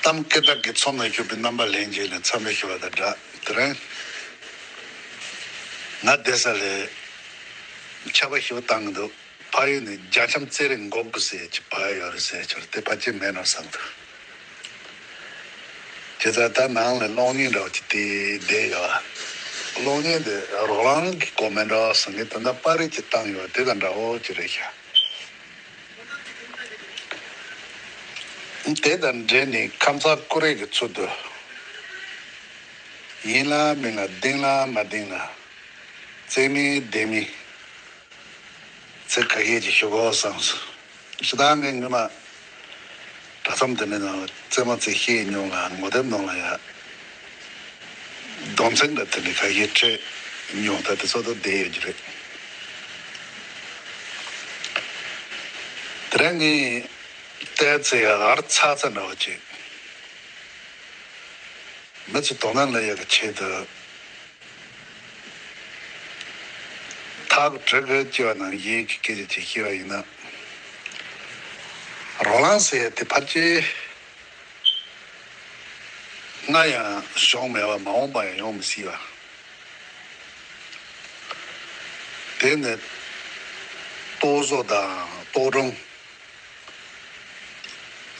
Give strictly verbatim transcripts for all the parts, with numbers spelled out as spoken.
གཏམ་སྐད་གྲགས་ཀྱི་ཚོམས་ལ་ཞུགས་པའི་རྣམ་པ་ལྷན་རྒྱས་ལ་འཚམས་འདྲི་ཞུ་བ་དང་སྦྲགས། དེ་རིང་ང་བསྡད་ས་ལས་ཆར་པ་ཞེ་པོ་བཏང་གི་འདུག་ཕ་ཡུལ་ནས་རྒྱ་འཁྱམས་རྩེད་རིགས་འགོག་དགོས་ཟེར་གྱི་ཕ་ཡུལ་ཡོད་རེད་ཟེར་གྱི་རེད། དེ་ཕལ་ཆེར་མེད་ནོ་བསམ་འདུག་བྱས་ཙང་ད་ནང་ལ་གློག་བརྙན་འདྲ་བོ་ཅིག་དེ་བསྡད་ཡོད། གློག་བརྙན་དེ་རོ་ལངས་ཀྱི་སྐོར་མེད་འགྲོ་བསམ་གི། ད་ལྟ་པར་རིས་ཅིག་བཏང་ཡོད། དེ་དང་འདྲ་བོ་ཅིག་རེད་ཤག་དེ་དང་འབྲེལ་ནས་ཁམས་ཚང་ཀུ་རེ་གི་ཚུལ་དུ། ཡིན་ལ་མིན་ལ་ལྡིང་ལ་མ་ལྡིང་ལ། རྩེ་མིན་ལྡེ་མིན། ཚིག་ཁ་ཤས་ཅིག་ཞུ་དགོས་བསམས་སོང་། ཞེ་དྲག་ངས་སྔོན་མ་དྲ་ཚོམས་དེ་འདྲའི་ནང་ལ་རྩེད་མོ་ཅིག་བཤད་མྱོང་ལ། ངོ་དེབ་ནང་ལ་ཡ་སྡོམ་ཚིག་འདྲ་དེ་འདྲའི་ཁ་ཤས་བྲིས་མྱོང་། ད་དེ་ཚོ་ད་བསྡད་ཡོད་ཀྱི་རེད། དེ་རིང་ངས་བལྟས་ཚེ་ཡ་ཨར་ཚ་ཚ་འདྲ་བོ་ཅིག་མི་ཚོ་དོ་སྣང་ལ་ཡག་གི་ཆེད་དུ། ཐག་གྲིག་གི་ཅེས་པ་ནང་བཞིན་གྱི་སྐད་ཆ་ཅིག་བཤད་པ་ཡིན་ན། རོ་ལངས་ཟེར་ཡ་དེ་ཕལ་ཆེར་སྔ་ཡང་བྱུང་མེད་པ། མ་འོངས་པ་ཡང་ཡོང་མི་སྲིད་པ། དེ་ནི་ལྟོ་བཟོ་དང་ལྟོ་སྲུང་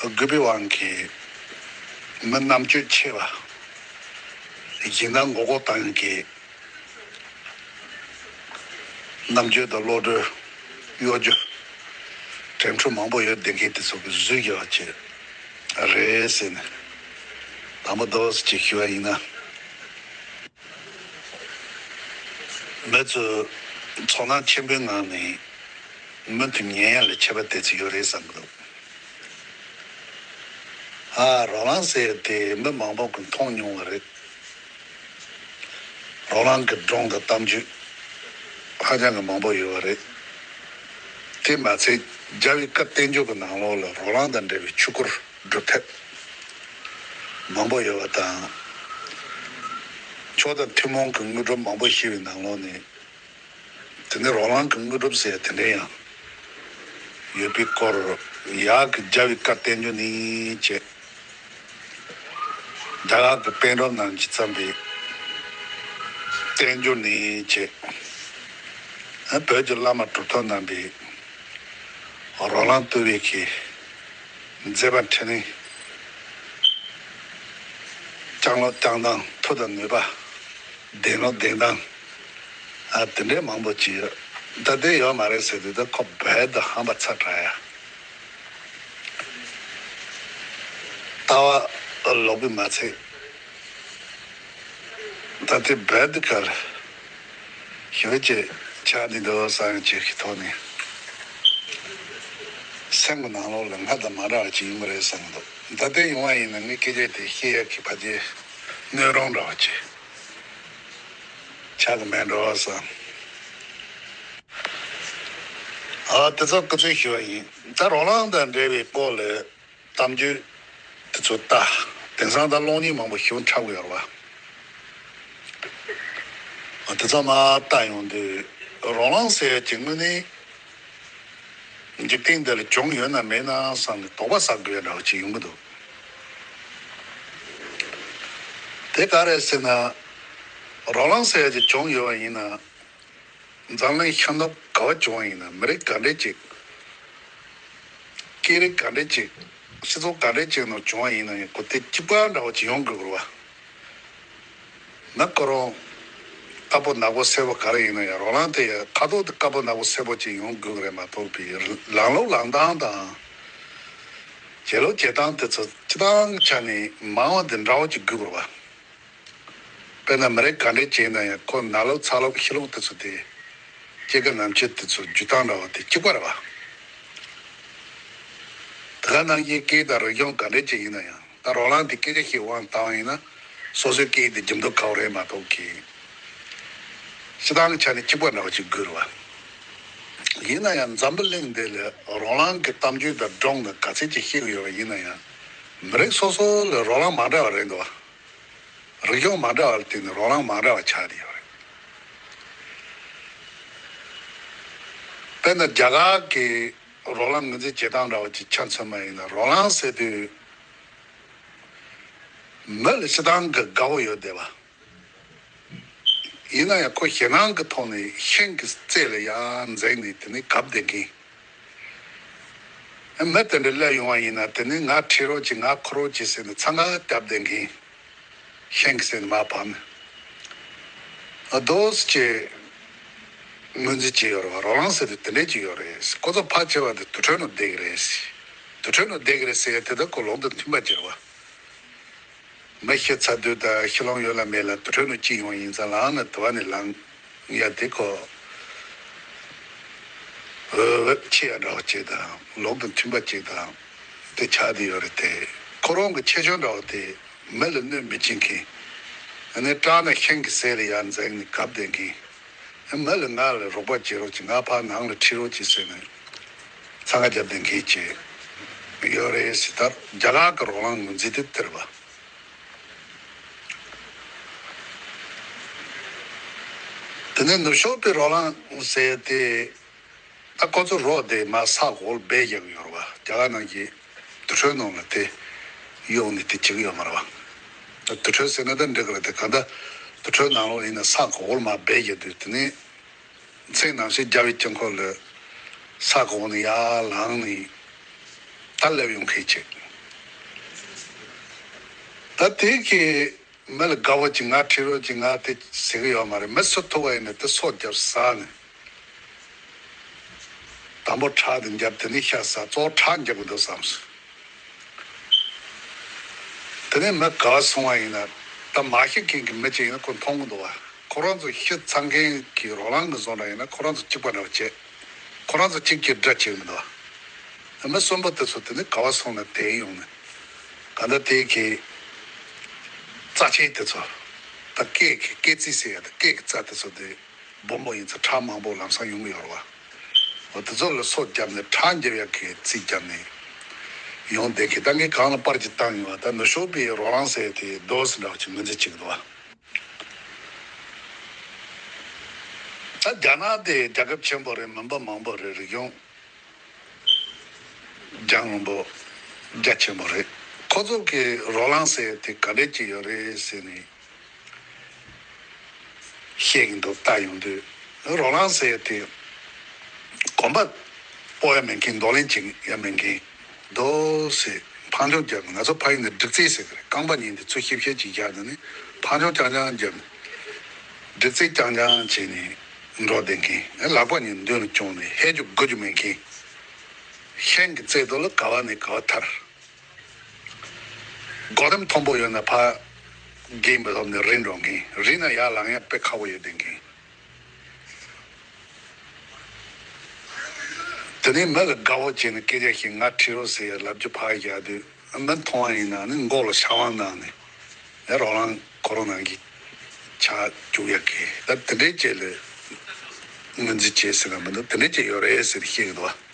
དགོས་པའི་དབང་གིས་མི་རྣམ་དཔྱོད་ཆེ་བ་ཞིང་ནང་མགོ་སྐོར་བཏང་གི། རྣམ་དཔྱོད་དང་བློ་གྲོས། གཡོ་སྒྱུ། དྲན་འཕྲུལ་མང་པོ་ཡོད་བསྡད་མཁན་དེ་ཚོ་གི་གཟུགས་ཡག་ཅིག་རེད་ཟེར་ནས། དང་པོ་རྡོག་རྡོག་ཅིག་ཞུ་བ་ཡིན་ན། མི་ཚོས་ཚོར་སྣང་ཆེན་པོའི་ངང་ནས་མུ་མཐུད་ཉན་ཡ་ལས་ཁྱད་པར་དེ་ཚོ་ཡོད་རེད་བསམ་གི་འདུག་ཨ། རོ་ལངས་ཟེར་ཡ་དེ་མི་མང་པོ་གིས་མཐོང་མྱོང་བ་རེད། རོ་ལངས་ཀྱི་སྒྲུང་དང་གཏམ་རྒྱུད་ཧ་ཅང་གི་མང་པོ་ཡོད་པ་རེད། དེ་མ་ཚད་རྒྱལ་བའི་བཀའ་བསྟན་འགྱུར་གྱི་ནང་ལོགས་ལ་རོ་ལངས་དང་འབྲེལ་བའི་ཆོས་སྐོར་སྒྲུབ་ཐབས་མང་པོ་ཡོད་པ་དང་། ཆོས་དང་ཐུན་མོང་གི་དངོས་གྲུབ་མང་པོ་ཞུས་པའི་ནང་ལོགས་ནས། དེ་ནས་རོ་ལངས་ཀྱི་དངོས་གྲུབ་ཟེར་དེ་འདྲ་ཡང་ཡོད་པའི་སྐོར། ཡར་གྱི་རྒྱལ་བའི་བཀའ་བསྟན་འགྱུར་ནས་བྱས། རྒྱ་གར་གྱི་པཎ་གྲུབ་རྣམས་ཀྱིས་བརྩམས་པའི་བསྟན་འགྱུར་ནས་བྱས། བོད་ཀྱི་བླ་མ་གྲུབ་ཐོབ་རྣམ་པས་རོ་ལངས་བསྟོད་པའི་གི་མཛད་པ་འཕྲིན་ལས། བསྐྱངས་ལུགས་བསྐྱངས་སྟངས། མཐུ་དང་ནུས་པ། ལྡན་ལུགས་ལྡན་སྟངས། ཨ། དེ་འདྲའི་མང་པོ་ཅིག་ཡོད། ད་དེ་ཡོད་མ་རེད་ཟེར་དུས། ད་ཁོ་རྦད་དུ་ཧམ་པ་ཚ་དྲགས་ཡ། ལྟ་བ་ལོག་པའི་མ་ཚད། ད་དེ་རྦད་དེ་གར་ཞེ་པོ་ཅིག་ཆགས་བསྡད་འདུག་བསམ་ཡང་ཅིག་གི་ཐོག་ནས། སེམས་ཀྱི་ནང་ལོགས་ལ་སྔར་དང་མ་འདྲ་བ་ཅིག་ཡོང་གི་རེད་བསམ་གྱི་འདུག་ད་ལྟ་ཡོང་བ་ཡིན་ན་ངས་སྐད་ཆ་དེ་བཤད་ཡག་གི་ཕལ་ཆེར་གནོད་རུང་འདྲ་བ་ཅིག་ཆགས་ཀྱི་མེད་འགྲོ་བསམ། ཨ། དེ་ཚོ་སྐུ་ཚེ་ཞུ་བ་ཡིན། ད་རོ་ལངས་དང་འབྲེལ་བའི་སྐོར་ལ་གཏམ་རྒྱུད་དེ་ཚོ་ལྟ། དེང་སང་ད་གློག་བརྙན་མང་པོ་ཞིག་འཁྲབ་གི་ཡོད་རེད་བ། དེ་ཚོ་མར་ལྟ་ཡོང་དུས། རོ་ལངས་ཟེར་ཡ་ཅིག་དངོས་གནས་འཇིག་རྟེན་འདི་ལ་བྱུང་ཡོད་ན་མེད་ན་བསམ་ནས་དོགས་པ་ཟ་དགོས་ཡ་འདྲ་བ་ཅིག་ཡོང་གི་འདུག་དེ་ག་རེད་ཟེར་ན། རོ་ལངས་ཟེར་ཡ་ཅིག་བྱུང་ཡོད་པ་ཡིན་ན། འཛམ་གླིང་ཤར་ནུབ་ག་པར་བྱུང་བ་ཡིན་ན། མི་རིགས་ག་འདྲས་ཅིག་སྐད་རིགས་ག་འདྲས་ཅིག་སྤྱི་ཚོགས་ག་འདྲས་ཅིག་ནང་བྱུང་བ་ཡིན་ན་ཡང་། ཁོ་དེ་གཅིག་པ་འདྲ་བོ་ཅིག་ཡོང་དགོས་ཀྱི་རེད་བ། མི་ཁོ་རང་དཀར་པོ་ནག་པོ་སེར་པོ་ག་རེ་ཡིན་ན་ཡང་། རོ་ལངས་དེ་ཡང་ཁ་དོག་དེ་དཀར་པོ་ནག་པོ་སེར་པོ་ཅིག་ཡོང་དགོས་ཀྱི་རེད་མ་གཏོགས་པའི་ལངས་ལུགས་ལངས་སྟངས་དང་། བྱེད་ལུགས་བྱེད་སྟངས་དེ་ཚོ་སྤྱིར་བཏང་གི་ཆ་ནས་མང་བ་དེ་འདྲ་བོ་ཅིག་དགོས་ཀྱི་རེད་བ། དཔེར་ན་མི་རིགས་ག་འདྲས་ཅིག་ཡིན་ན་ཡང་། ཁོ་ནང་ལུགས་ཚགས་ལུགས་ཤེས་ལུགས་དེ་ཚོ་དེ། སྐྱེ་རྒ་ན་འཆི་དེ་ཚོ་འཇུ་སྟངས་འདྲ་བ་དེ་གཅིག་པ་རེད་བ། དེ་ག་ནང་བཞིན་སྐད་དང་རིག་གཞུང་ག་འདྲས་ཅིག་ཡིན་ན་ཡང་། ད་རོ་ལངས་དེ་སྐད་ཆ་ཞིག་དབང་བཏང་བ་ཡིན་ན། སོ་སོའི་སྐད་དེ་རྒྱུན་དུ་གོ་བ་རེད་མ་གཏོགས་ཀྱི། སྤྱིར་བཏང་གི་ཆ་ནས་གཅིག་པ་འདྲ་བ་ཅིག་དགོས་རེད་བ། ཡིན་ན་ཡང་འཛམ་བུ་གླིང་འདི་ལ་རོ་ལངས་ཀྱི་གཏམ་རྒྱུད་དང་སྒྲུང་དང་ག་ཚད་ཅིག་ཤེས་ཀྱི་ཡོད་པ་ཡིན་ན་ཡང་། མི་རིགས་སོ་སོ་ལ་རོ་ལངས་མ་འདྲ་བ་རེད་འདུག་བ། རིག་གཞུང་མ་འདྲ་བ་ལ་བརྟེན་ནས་རོ་ལངས་མ་འདྲ་བ་ཆགས་བསྡད་ཡོད་རེད། དཔེར་ན་རྒྱ་གར་གྱི་རོ་ལངས་ངོས་འཛིན་བྱེད་སྟངས་འདྲ་བ་ཅིག་ཆ་མཚོན་པ་ཡིན་ན། རོ་ལངས་ཟེར་དུས་ མི་ལ་སྤྱིར་བཏང་གི་དགའ་བོ་ཡོད་བསྡད་པ། ཡིན་ན་ཡང་ཁོ་ཞེད་སྣང་གི་ཐོག་ནས་ཤིང་གི་རྩེ་ལ་ཡར་འཛེགས་ནས་དེ་ནས་གབ་བསྡད་མཁན། མི་དེ་འདྲ་སླེབས་ཡོང་བ་ཡིན་ན་དེ་ནས་ང་ཁྲིད་རོགས་གྱིས། ང་འཁུར་རོགས་གྱིས་ཟེར་ནས་འཚང་ཁ་བརྒྱབ་བསྡད་མཁན། ཤིང་གི་རྩེ་ནས་མར་བབས་ནས། ཨ། རྡོ་ཅིག་ངོས་འཛིན་བྱས་ཡོད་རེད་བ། རོ་ལངས་ཟེར་དུས་དེ་འདྲས་ཅིག་ཡོད་རེད། ཁོ་ཚོ་ཕལ་ཆེ་བ་དེ་དུར་ཁྲོད་ནང་བསྡད་ཀྱི་རེད། དུར་ཁྲོད་ནང་བསྡད་ཀྱི་རེད་ཟེར་ཡ་དེ་དག་ཁོ་ལུང་དང་མཐུན་པ་ཅིག་རེད་བ། མི་ཤི་ཚར་དུས་དང་ཤི་ལོང་ཡོད་ལ་མེད་ལ་དུར་ཁྲོད་ནང་སྐྱེས་ཡོང་བ་ཡིན་ཙང་ལངས་ན་དུ་བ་ནས་ལངས་ཡ་དེ་ཁོ་འོས་འོས་ཆེ་ཡ་འདྲ་བ་ཅིག་དང་ལུགས་དང་མཐུན་པ་ཅིག་དང་དེ་ཆགས་བསྡད་ཡོད་རེད་དེ། ཁོ་རང་གི་ཁྱད་ཆོས་འདྲ་བ་དེ་མི་ལ་གནོད་མི་བྱེད་མཁན། ཨ་ནི་སྐྲག་ན་ཤིང་གི་རྩེ་ལ་ཡར་འཛེགས་ནས་གབ་བསྡད་མཁན། མི་ལ་ང་ལ་རོགས་པ་བྱེད་རོགས་གྱིས། ང་ཕར་ནང་ལ་ཁྲིད་རོགས་གྱིས་ཟེར་ནས་འཚང་ཁ་བརྒྱབ་བསྡད་མཁན་ཅིག་ཡོད་རེད་ཟེར། ད་རྒྱ་གར་གྱི་རོ་ལངས་ངོས་འཛིན་དེ་དེ་རེད་པ། དེ་ནས་ནུབ་ཕྱོགས་པའི་རོ་ལངས་ཟེར་དེ། ད་ཁོ་ཚོ་རོ་དེ་མར་ས་གོང་ལ་སྦས་རྒྱག་གི་ཡོད་རེད་བ། རྒྱ་གར་ནང་གི་དུར་ཁྲོད་ནང་ལ་དེ་གཡུགས་ནས་དེ་བྱེད་ཀྱི་ཡོད་མ་རེད་བ། ད་དུར་ཁྲོད་ཟེར་ན་ད་འགྲིག་གི་རེད་དེ། གང་ལྟར་དུར་ཁྲོད་ནང་ལོགས་ཡིན་ན་ས་གོང་ལ་མར་སྦས་རྒྱག་དུས་དེ་ནས། མཚན་ནམ་ཞིག་རྒྱལ་བའི་དཀྱིལ་འཁོར་ལ་ས་གོང་ནས་ཡར་ལངས་ནས་ད་སླེབས་ཡོང་མཁན་ཅིག་ད་དེ་གི་མི་ལ་དགའ་བོ་ཅིག་ང་ཁྲིད་རོགས་ཅིག་ང་དེ་ཟེར་གི་ཡོད་མ་རེད། མི་སུ་ཐུག་པ་ཡིན་ན་དེ་སོ་བརྒྱབ་ཟ་ནས། དང་པོ་ཁྲག་དེ་བརྒྱབ། དེ་ནས་ཤ་ཟ། གཙོ་བོ་ཁྲག་འཇིབ་གི་འདུག་བསམས། དེ་ནས་མི་ག་པར་སོང་བ་ཡིན་ན། ད་མ་ཤི་མཁན་གྱི་མི་གཅིག་ཡིན་ན་ཁོ་མཐོང་གི་འདུག་བ། ཁོ་རང་ཚོ་ཤི་ཚར་མཁན་གྱི་རོ་ལངས་གི་བཟོ་འདྲ་ཡིན་ན་ཁོ་རང་ཚོ་གཅིག་པ་འདྲ་བ་བྱེད། ཁོ་རང་ཚོ་གཅིག་གིས་དགྲ་བྱེད་གི་མི་འདུག་བ། མི་གསོན་པོ་དེ་ཚོ་དེ་ནས་ག་པར་སོང་ན་དེ་ཡོང་ནས། ག་འདྲ་དེ་གི་རྩ་ཆེན་དེ་ཚོ། ད་སྐེ་གི་སྐེ་རྩིས་ཟེར་ཡ། ད་སྐེ་གི་རྩ་དེ་ཚོ་དེ། སྦོམ་པོ་ཡིན་ཙང་ཁྲག་མང་པོ་ལམ་སང་ཡོང་གི་ཡོད་རེད་བ། འོ་དེ་ཚོ་ལ་སོ་བརྒྱབ་ནས་ཁྲག་འཇིབ་ཡག་གི་རྩིས་བརྒྱབ་ནས་ཡོང་བསྡད་མཁན། ད་ངས་གང་ལ་པར་ཅིག་བཏང་ཡོད་པ། ད་ནུབ་ཕྱོགས་པའི་རོ་ལངས་ཟེར་དེ་རྡོ་སི་འདྲ་བ་ཅིག་ངོས་འཛིན་བྱེད་ཀྱི་འདུག་བ། ད་རྒྱ་ནག་དེ་རྒྱལ་ཁབ་ཆེན་པོ་རེད། མི་འབོར་མང་པོ་རེད། རིག་གཞུང་རྒྱང་རིང་པོ་རྒྱ་ཆེན་པོ་རེད། ཁོ་ཚོ་གི་རོ་ལངས་ཟེར་དེ་ག་འདྲས་ཅིག་ཡོད་རེད་ཟེར་ནས་བཤད་ཀྱི་འདུག་ལྟ་ཡོང་དུས། རོ་ལངས་ཟེར་དེ་གོམ་པ་སྤོ་ཡ་མེད་མཁན། གདོང་ལེན་བྱེད་ཡ་མེད་མཁན། རྡོ་སི་ཕང་ཆུང་བརྒྱབ་ནས། ང་ཚོ་ཕ་ཡུལ་ནས་སྒྲིག་རྩེ་ཟེར་གི་རེད། རྐང་པ་གཉིས་དེ་ཚུར་ཤིབ་ཤིབ་ཅིག་བཞག་ནས་ནི་ཕང་ཆུང་རྐྱང་རྐྱང་བརྒྱབ་ནས། སྒྲིག་རྩེ་རྐྱང་རྐྱང་བྱས་ནས་འགྲོ་བསྡད་མཁན། ལག་པ་གཉིས་མདུན་ལ་བརྐྱངས་ནས་ཧད་རྒྱུ་དགུ་རྒྱུ་མེད་མཁན། ཤིང་གི་རྩེ་ཐོག་ལ་ག་བ་ནས་ག་བ་ཐར། སྒོ་ཐེམ་མཐོན་པོ་ཡོད་ན་ཕར་བརྒལ་མི་ཐུབ་ནས་རིལ་འགྲོ་མཁན། རིལ་ན་ཡར་ལངས་ཡ་དཔེ་ཁག་པོ་ཡོད་བསྡད་མཁན། དེ་ནས་མི་ལ་དགའ་བོ་བྱས་ནས་སྐད་ཆ་བཤད། ང་ཁྲིད་རོགས་ཟེར་ཡ་ལབ་རྒྱུ་ཕར་བཞག་དུས། མི་མཐོང་བ་ཡིན་ན་ནི་མགོ་ལ་ཤ་བང་གནང་ནས། ཨེ་རོ་ལངས་ཁོ་རང་ནང་གི་ཆ་བཅུག་ཡ་གི། ད་དེ་འདྲའི་ཅིག་ལ་ངོས་འཛིན་བྱས་ཟེར་ན་མི་འདུག་དེ་འདྲའི་ཅིག་ཡོད་རེད་ཟེར་བཤད་གི་འདུག་བ།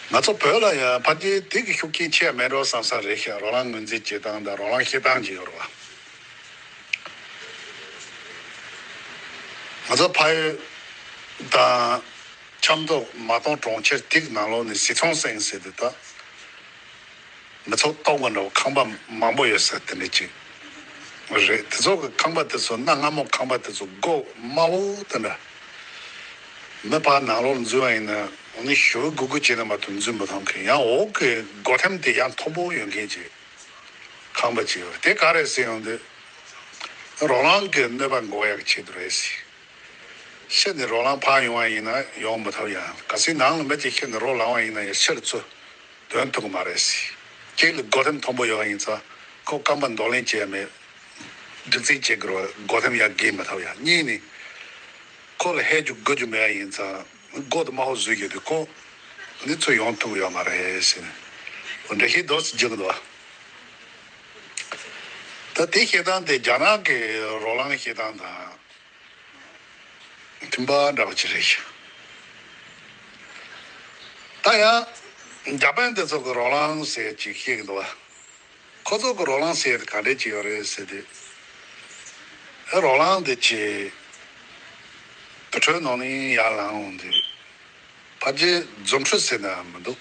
ང་ཚོ་བོད་ལ་ཡང་ཕལ་ཆེར་དེ་གི་ཤུགས་རྐྱེན་ཆེ་ཡ་མེད་འགྲོ་བསམ་ས་རེད་ཤག་རོ་ལངས་ངོས་འཛིན་བྱེད་སྟངས་དང་རོ་ལངས་བཤད་སྟངས་ཅིག་ཡོད་རེད་བ། ང་ཚོ་ཕ་ཡུལ་དང་ཆབ་མདོ་མ་གཏོགས་གྲོང་ཁྱེར་དེ་གི་ནང་ལོགས་ནས་སི་ཚོང་སེང་ཟེར་དུས་ད། མི་ཚོགས་སྟོང་པ་འདྲ་བོ་ཁང་པ་མང་པོ་ཡོད་ས་དེ་འདྲ་ཅིག་རེད། དེ་ཚོ་གི་ཁང་པ་དེ་ཚོ་གནའ་སྔ་མོ་ཁང་པ་དེ་ཚོ་སྒོ་དམར་པོ་དེ་འདྲ། མི་ཕར་ནང་ལོགས་འཛུལ་བ་ཡིན་ན་འོ་ནི་ཞུ་བ་སྒུག་སྒུག་བྱས་ན་མ་གཏོགས་འཛུལ་མི་ཐུབ་མཁན། ཡང་འོག་གི་སྒོ་ཐེམ་དེ་ཡང་མཐོན་པོ་ཡོད་མཁན་ཅིག་ཁང་པ་ཅིག་ཡོད་རེད། དེ་ག་རེད་ཟེར་ཡོང་དུས། རོ་ལངས་ཀྱི་གནོད་པ་འགོག་ཡག་ཆེད་དུ་རེད་ཟེར། ཕྱི་ནས་རོ་ལངས་ཕར་ཡོང་བ་ཡིན་ན་ཡོང་མི་ཐུབ་ཡ། གལ་སྲིད་ནང་ལ་མི་གཅིག་ཕྱི་ནས་རོ་ལངས་པ་ཡིན་ན་ཡང་ཕྱིར་ཚུར་འདོན་ཐུབ་ཀྱི་མ་རེད་ཟེར། གཅིག་ལ་སྒོ་ཐེམ་མཐོན་པོ་ཡོད་པ་ཡིན་ཙང་ཁོ་རྐང་པ་གདོང་ལེན་བྱེད་ཡ་མེད། སྒྲིག་རྩིས་བྱེད་དགོས་རེད་བ། སྒོ་ཐེམ་ཡར་བརྒལ་མི་ཐུབ་ཡ། གཉིས་ནི་ཁོ་ལ་ཧད་རྒྱུ་དགུ་རྒྱུ་མེད་པ་ཡིན་ཙང་སྒོ་དེ་དམར་པོ་བཟོས་ཡོད་དུས་ཁོ་ནི་ཚུར་ཡོང་ཐུབ་ཀྱི་ཡོད་མ་རེད་ཟེར་ནས། འོ་འདྲ་ཞིག་འདུག་ཟེར་རྒྱུ་གི་འདུག་བ། ད་དེ་བཤད་སྟངས་དེ་རྒྱ་ནག་གི་རོ་ལངས་བཤད་སྟངས་དང་། མཐུན་པ་འདྲ་བ་ཅིག་རེད་ཤག་ད་ཡང་འཇར་པན་དེ་ཚོ་གི་རོ་ལངས་ཟེར་ཅིག་བཤད་ཀྱི་འདུག་བ། ཁོ་ཚོ་གི་རོ་ལངས་ཟེར་དེ་ག་འདྲས་ཅིག་ཡོད་རེད་ཟེར་དུས། ཨེ་རོ་ལངས་དེ་ཅིག་དུར་ཁྲོད་ནང་ནས་ཡར་ལངས་འོང་དུས། ཕལ་ཆེར་རྫུ་འཕྲུལ་ཟེར་ན་མི་འདུག་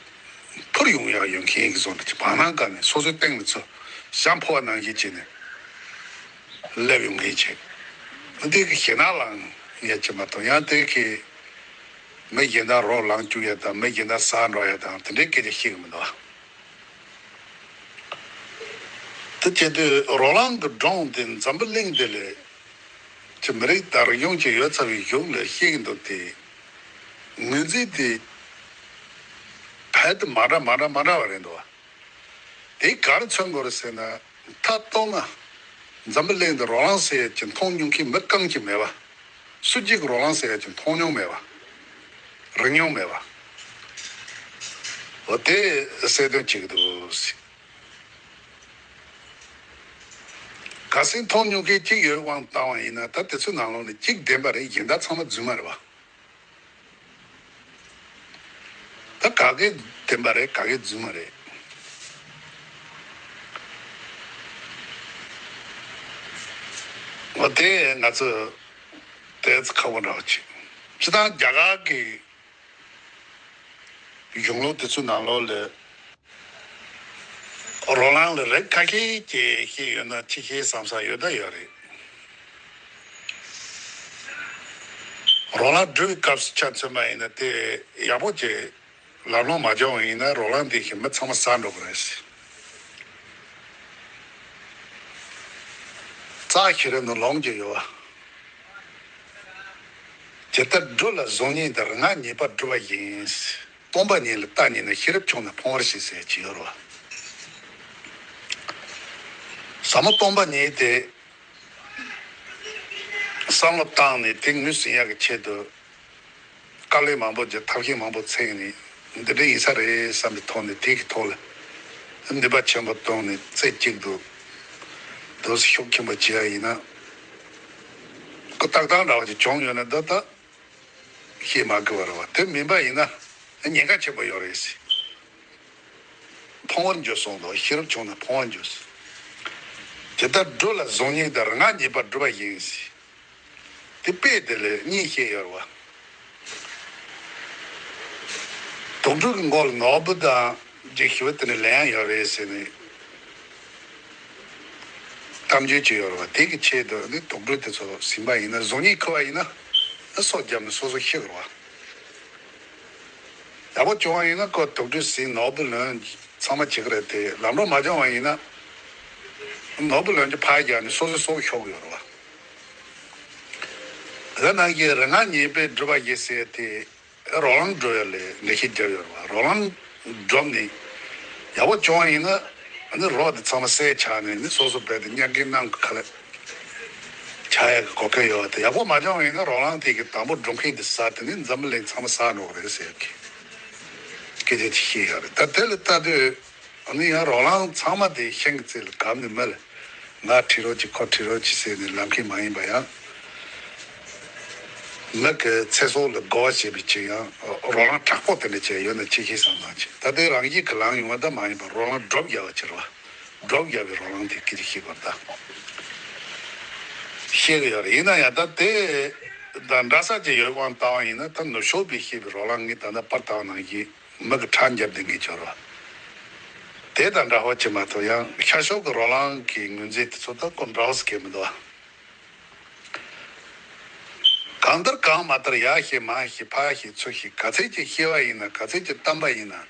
འཕུར་ཡོང་ཡག་ཡོད་མཁན་གྱི་བཟོ་འདྲ་ཅིག་བར་སྣང་སྒང་ནས་སོ་སོའི་སྟེང་ནས་ཚུར་ཞྭ་ཕོ་བ་ནང་བཞིན་བྱས་ནས་སླེབས་ཡོང་མཁན་ཅིག་འདི་གི་ཞེད་སྣང་ལངས་ཡ་ཅིག་མ་གཏོགས། ཡང་དེ་གི་མི་གཞན་དག་རོ་ལངས་བཅུག་ཡ་དང་མི་གཞན་དག་ཟ་འགྲོ་ཡ་དང་དེ་འདྲའི་སྐད་ཆ་བཤད་གི་མི་འདུག་དེ་བྱེད་དུས་རོ་ལངས་ཀྱི་སྒྲུང་དེ་འཛམ་བུ་གླིང་འདི་ལ་ཅི་མི་རིགས་དང་རིག་གཞུང་ཅིག་ཡོད་ཚར་བའི་གཞུག་ལ་བཤད་ཀྱི་འདུག་སྟེ། ངོས་འཛིན་དེ་ཕལ་དུ་མ་འདྲ་མ་འདྲ་མ་འདྲ་བ་རེད་འདུག་དེ་ག་རེ་མཚོན་དགོས་རེད་ཟེར་ན། མཐའ་གཏུགས་ན་འཛམ་བུ་གླིང་འདི་རོ་ལངས་ཟེར་ཡ་ཅིག་མཐོང་མྱོང་མཁན་མི་རྐང་གཅིག་མེད་པ། སུ་གཅིག་གིས་རོ་ལངས་ཟེར་ཡ་ཅིག་མཐོང་མྱོང་མེད་པ། རིག་མྱོང་མེད་པ། འོ་དེ་གསལ་སྟོན་བྱེད་ཀྱི་འདུག་གལ་སྲིད་མཐོང་མྱོང་མཁན་གཅིག་ཡོད་དབང་བཏང་བ་ཡིན་ན། ད་དེ་ཚོའི་ནང་ལོགས་ནས་གཅིག་བདེན་པ་རེད། གཞན་དག་ཚང་མ་རྫུན་མ་རེད་བ། ད་ག་གེ་བདེན་པ་རེད། ག་གེ་རྫུན་མ་རེད། འོ་དེ་ང་ཚོ་ཏོག་ཙམ་ཁག་པོ་འདྲ་བ་ཅིག་སྤྱིར་བཏང་རྒྱ་གར་གྱི་གཞུང་ལུགས་དེ་ཚོའི་ནང་ལོགས་ལ། རོ་ལངས་ལ་རིགས་ཁ་ཤས་ཀྱིས་བཤད་ཡོད་ན་ཅི་བཤད་བསམ་ས་ཡོད་ད་ཡོད་རེད། རོ་ལངས་སྒྲུབ་པའི་སྐབས་སུ་ཆ་མཚོན་པ་ཡིན་ན། དེ་ཡག་པོ་ཅིག་ལམ་ལྷོང་མ་བྱུང་བ་ཡིན་ན་རོ་ལངས་དེ་བཞིན་མི་ཚང་མ་ཟ་འགྲོ་གི་རེད། རྩ་ཤེས་རབ་ནང་ལུང་ཅིག་ཡོད་པ། ཇི་ལྟར་སྒྲུབ་ལ་གཟུགས་བརྙན་དེ། རིག་སྔགས་ཉེས་པར་སྒྲུབ་པ་ཡིན། སྟོང་པ་ཉིད་ལ་བརྟགས་ཉིད་ནི། ཤེས་རབ་ཆུང་ན་ཕུང་བར་བྱེད་ཟེར་གྱི་ཡོད་རེད་བ། ཟབ་མོ་སྟོང་པ་ཉིད་དེ་བསམ་བློ་བཏང་ནས་དེ་ངོས་ཟིན་ཡག་གི་ཆེད་དུ་དཀའ་ལས་མང་པོ་བརྒྱབ། ཐབས་ཤེས་མང་པོ་འཚོལ་ནས་འདི་འདྲ་ཡིན་ས་རེད་བསམ་པའི་ཐོག་ནས། དེ་གི་ཐོག་ལ་ནུས་པ་ཆེན་པོ་བཏོན་ནས་རྩེ་གཅིག་ཏུ་འདུག་སེ་ཤུགས་ཆེན་པོ་བྱེད་ཡ་ཡིན་ན། ཁོ་ཏག་ཏག་འདྲ་བ་ཅིག་བྱུང་ཡོད་ན་ད་ལྟ་ཤེས་མ་དགོས་པ་རེད་བ། དེ་མིན་པ་ཡིན་ན་ཉེན་ཁ་ཆེན་པོ་ཡོད་རེད་ཟེར། ཕུང་བར་འགྱུར་གསུངས་འདུག་ཤེས་རབ་ཆུང་ན་ཕུང་བར་འགྱུར་ཟེར། ཇི་ལྟར་སྒྲུབ་ལ་གཟུགས་བརྙན་དེ། རིག་སྔགས་ཉེས་པར་སྒྲུབ་པ་ཡིན་ཟེར། དེ་དཔེ་དེ་ལ་གཉིས་བཤད་ཡོད་རེད་བ། དུག་སྦྲུལ་གྱི་མགོ་ལ་ནོར་བུ་དང་ཅིག་ཞུ་བ་དེ་ནི་ལན་ཡང་ཡོད་རེད་ཟེར་ནས་གཏམ་རྒྱུད་ཅིག་ཡོད་རེད་བ། དེ་གི་ཆེད་དུ་ནི་དུག་སྦྲུལ་དེ་ཚོ་ཟིན་པ་ཡིན་ན། གཟུགས་བརྙན་ཁུར་བ་ཡིན་ན་སོ་བརྒྱབ་ནས་སོ་སོ་ཤི་གི་རེད་བ། ཡག་པོ་བྱུང་བ་ཡིན་ན་ཁོ་དུག་སྦྲུལ་ཟིན་ནོར་བུ་ལོན་ཚང་མ་བྱེད་ཀྱི་རེད་དེ། ལམ་འགྲོ་མ་བྱུང་བ་ཡིན་ན་ནོར་བུ་ལོན་གྱི་ཕར་རྒྱག་ནས་སོ་སོ་སྲོག་ཤོར་གྱི་ཡོད་རེད་བ། དེ་ནང་གི་རིག་སྔགས་ཉེས་པས་སྒྲུབ་པ་ཡིན་ཟེར་དེ། རོ་ལངས་སྒྲུབ་ཡ་ལ་འགྲེལ་བཤད་བརྒྱབ་ཡོད་རེད་བ། རོ་ལངས་སྒྲུབ་ནས་ཡག་པོ་བྱུང་བ་ཡིན་ན། ཨ་ནི་རོ་དེ་ཚང་མ་བསད་ཆགས་ནས་ནི་སོ་སོ་རྦད་དེ་གཉའ་གན་ནང་གི་ཁ་ལ་ཆགས་ཡ་གི་གོ་སྐབས་ཡོད་བ། དེ་ཡག་པོ་མ་བྱུང་བ་ཡིན་ན་རོ་ལངས་དེ་གི་དང་པོ་སྒྲུབ་མཁན་དེ་ཟ་དེ་ནི་འཛམ་བུ་གླིང་ཚང་མ་ཟ་འགྲོ་གི་རེད་ཟེར་གི་སྐད་ཆ་ཅིག་བཤད་ཡོད་རེད། ད་དེ་ལ་ལྟ་དུས། ཨ་ནི་ཡང་རོ་ལངས་ཚང་མ་དེ་ཤིང་གི་རྩེ་ལ་གབ་ནས་མི་ལ། ང་ཁྲིད་རོགས་གྱིས། ཁོ་ཁྲིད་རོགས་གྱིས་ཟེར་ནས་ལབ་མཁན་མ་ཡིན་པ་ཡང་། མི་གི་ཚེ་སྲོག་ལ་དགའ་བ་བྱེད་པའི་ཆེད་ཡང་རོ་ལངས་དྲག་པོ་དེ་འདྲ་བྱས་ཡོད་ན་ཅི་ཤེས་བསམ་བློ་བྱས། ད་དེ་རང་བཞིན་གྱིས་ལངས་ཡོང་བ་ད་མ་ཡིན་པར་རོ་ལངས་སྒྲུབ་རྒྱག་པ་བྱེད་རོགས། སྒྲུབ་རྒྱག་པའི་རོ་ལངས་དེ་སྐད་ཆ་བཤད་དགོས་ད། བཤད་གི་ཡོད་རེད། ཡིན་ན་ཡང་ད་དེ་དང་འདྲ་ས་ཅིག་ཡོད་དབང་བཏང་བ་ཡིན་ན། ད་ནུབ་ཕྱོགས་པས་བཤད་པའི་རོ་ལངས་ངས་ད་ལྟ་པར་བཏང་ནང་བཞིན། མི་གི་ཁྲག་འཇབ་དེ་ངས་སྦྱོར་བ། དེ་དང་འདྲ་བ་ཅིག་མ་གཏོགས་ཡང་ཤར་ཕྱོགས་ཀྱི་རོ་ལངས་ཀྱི་ངོས་འཛིན་དེ་ཚོ་ད་ཁོ་འདྲ་བོ་ཟེར་གྱི་མི་འདུག་གང་ལྟར་གང་མ་ལྟར་ཡར་བཤད་མར་བཤད་ཕར་བཤད་ཚུར་བཤད། ག་ཚད་ཅིག་བཤད་པ་ཡིན་ན། ག་ཚད་ཅིག་བཏང་པ་ཡིན་ན།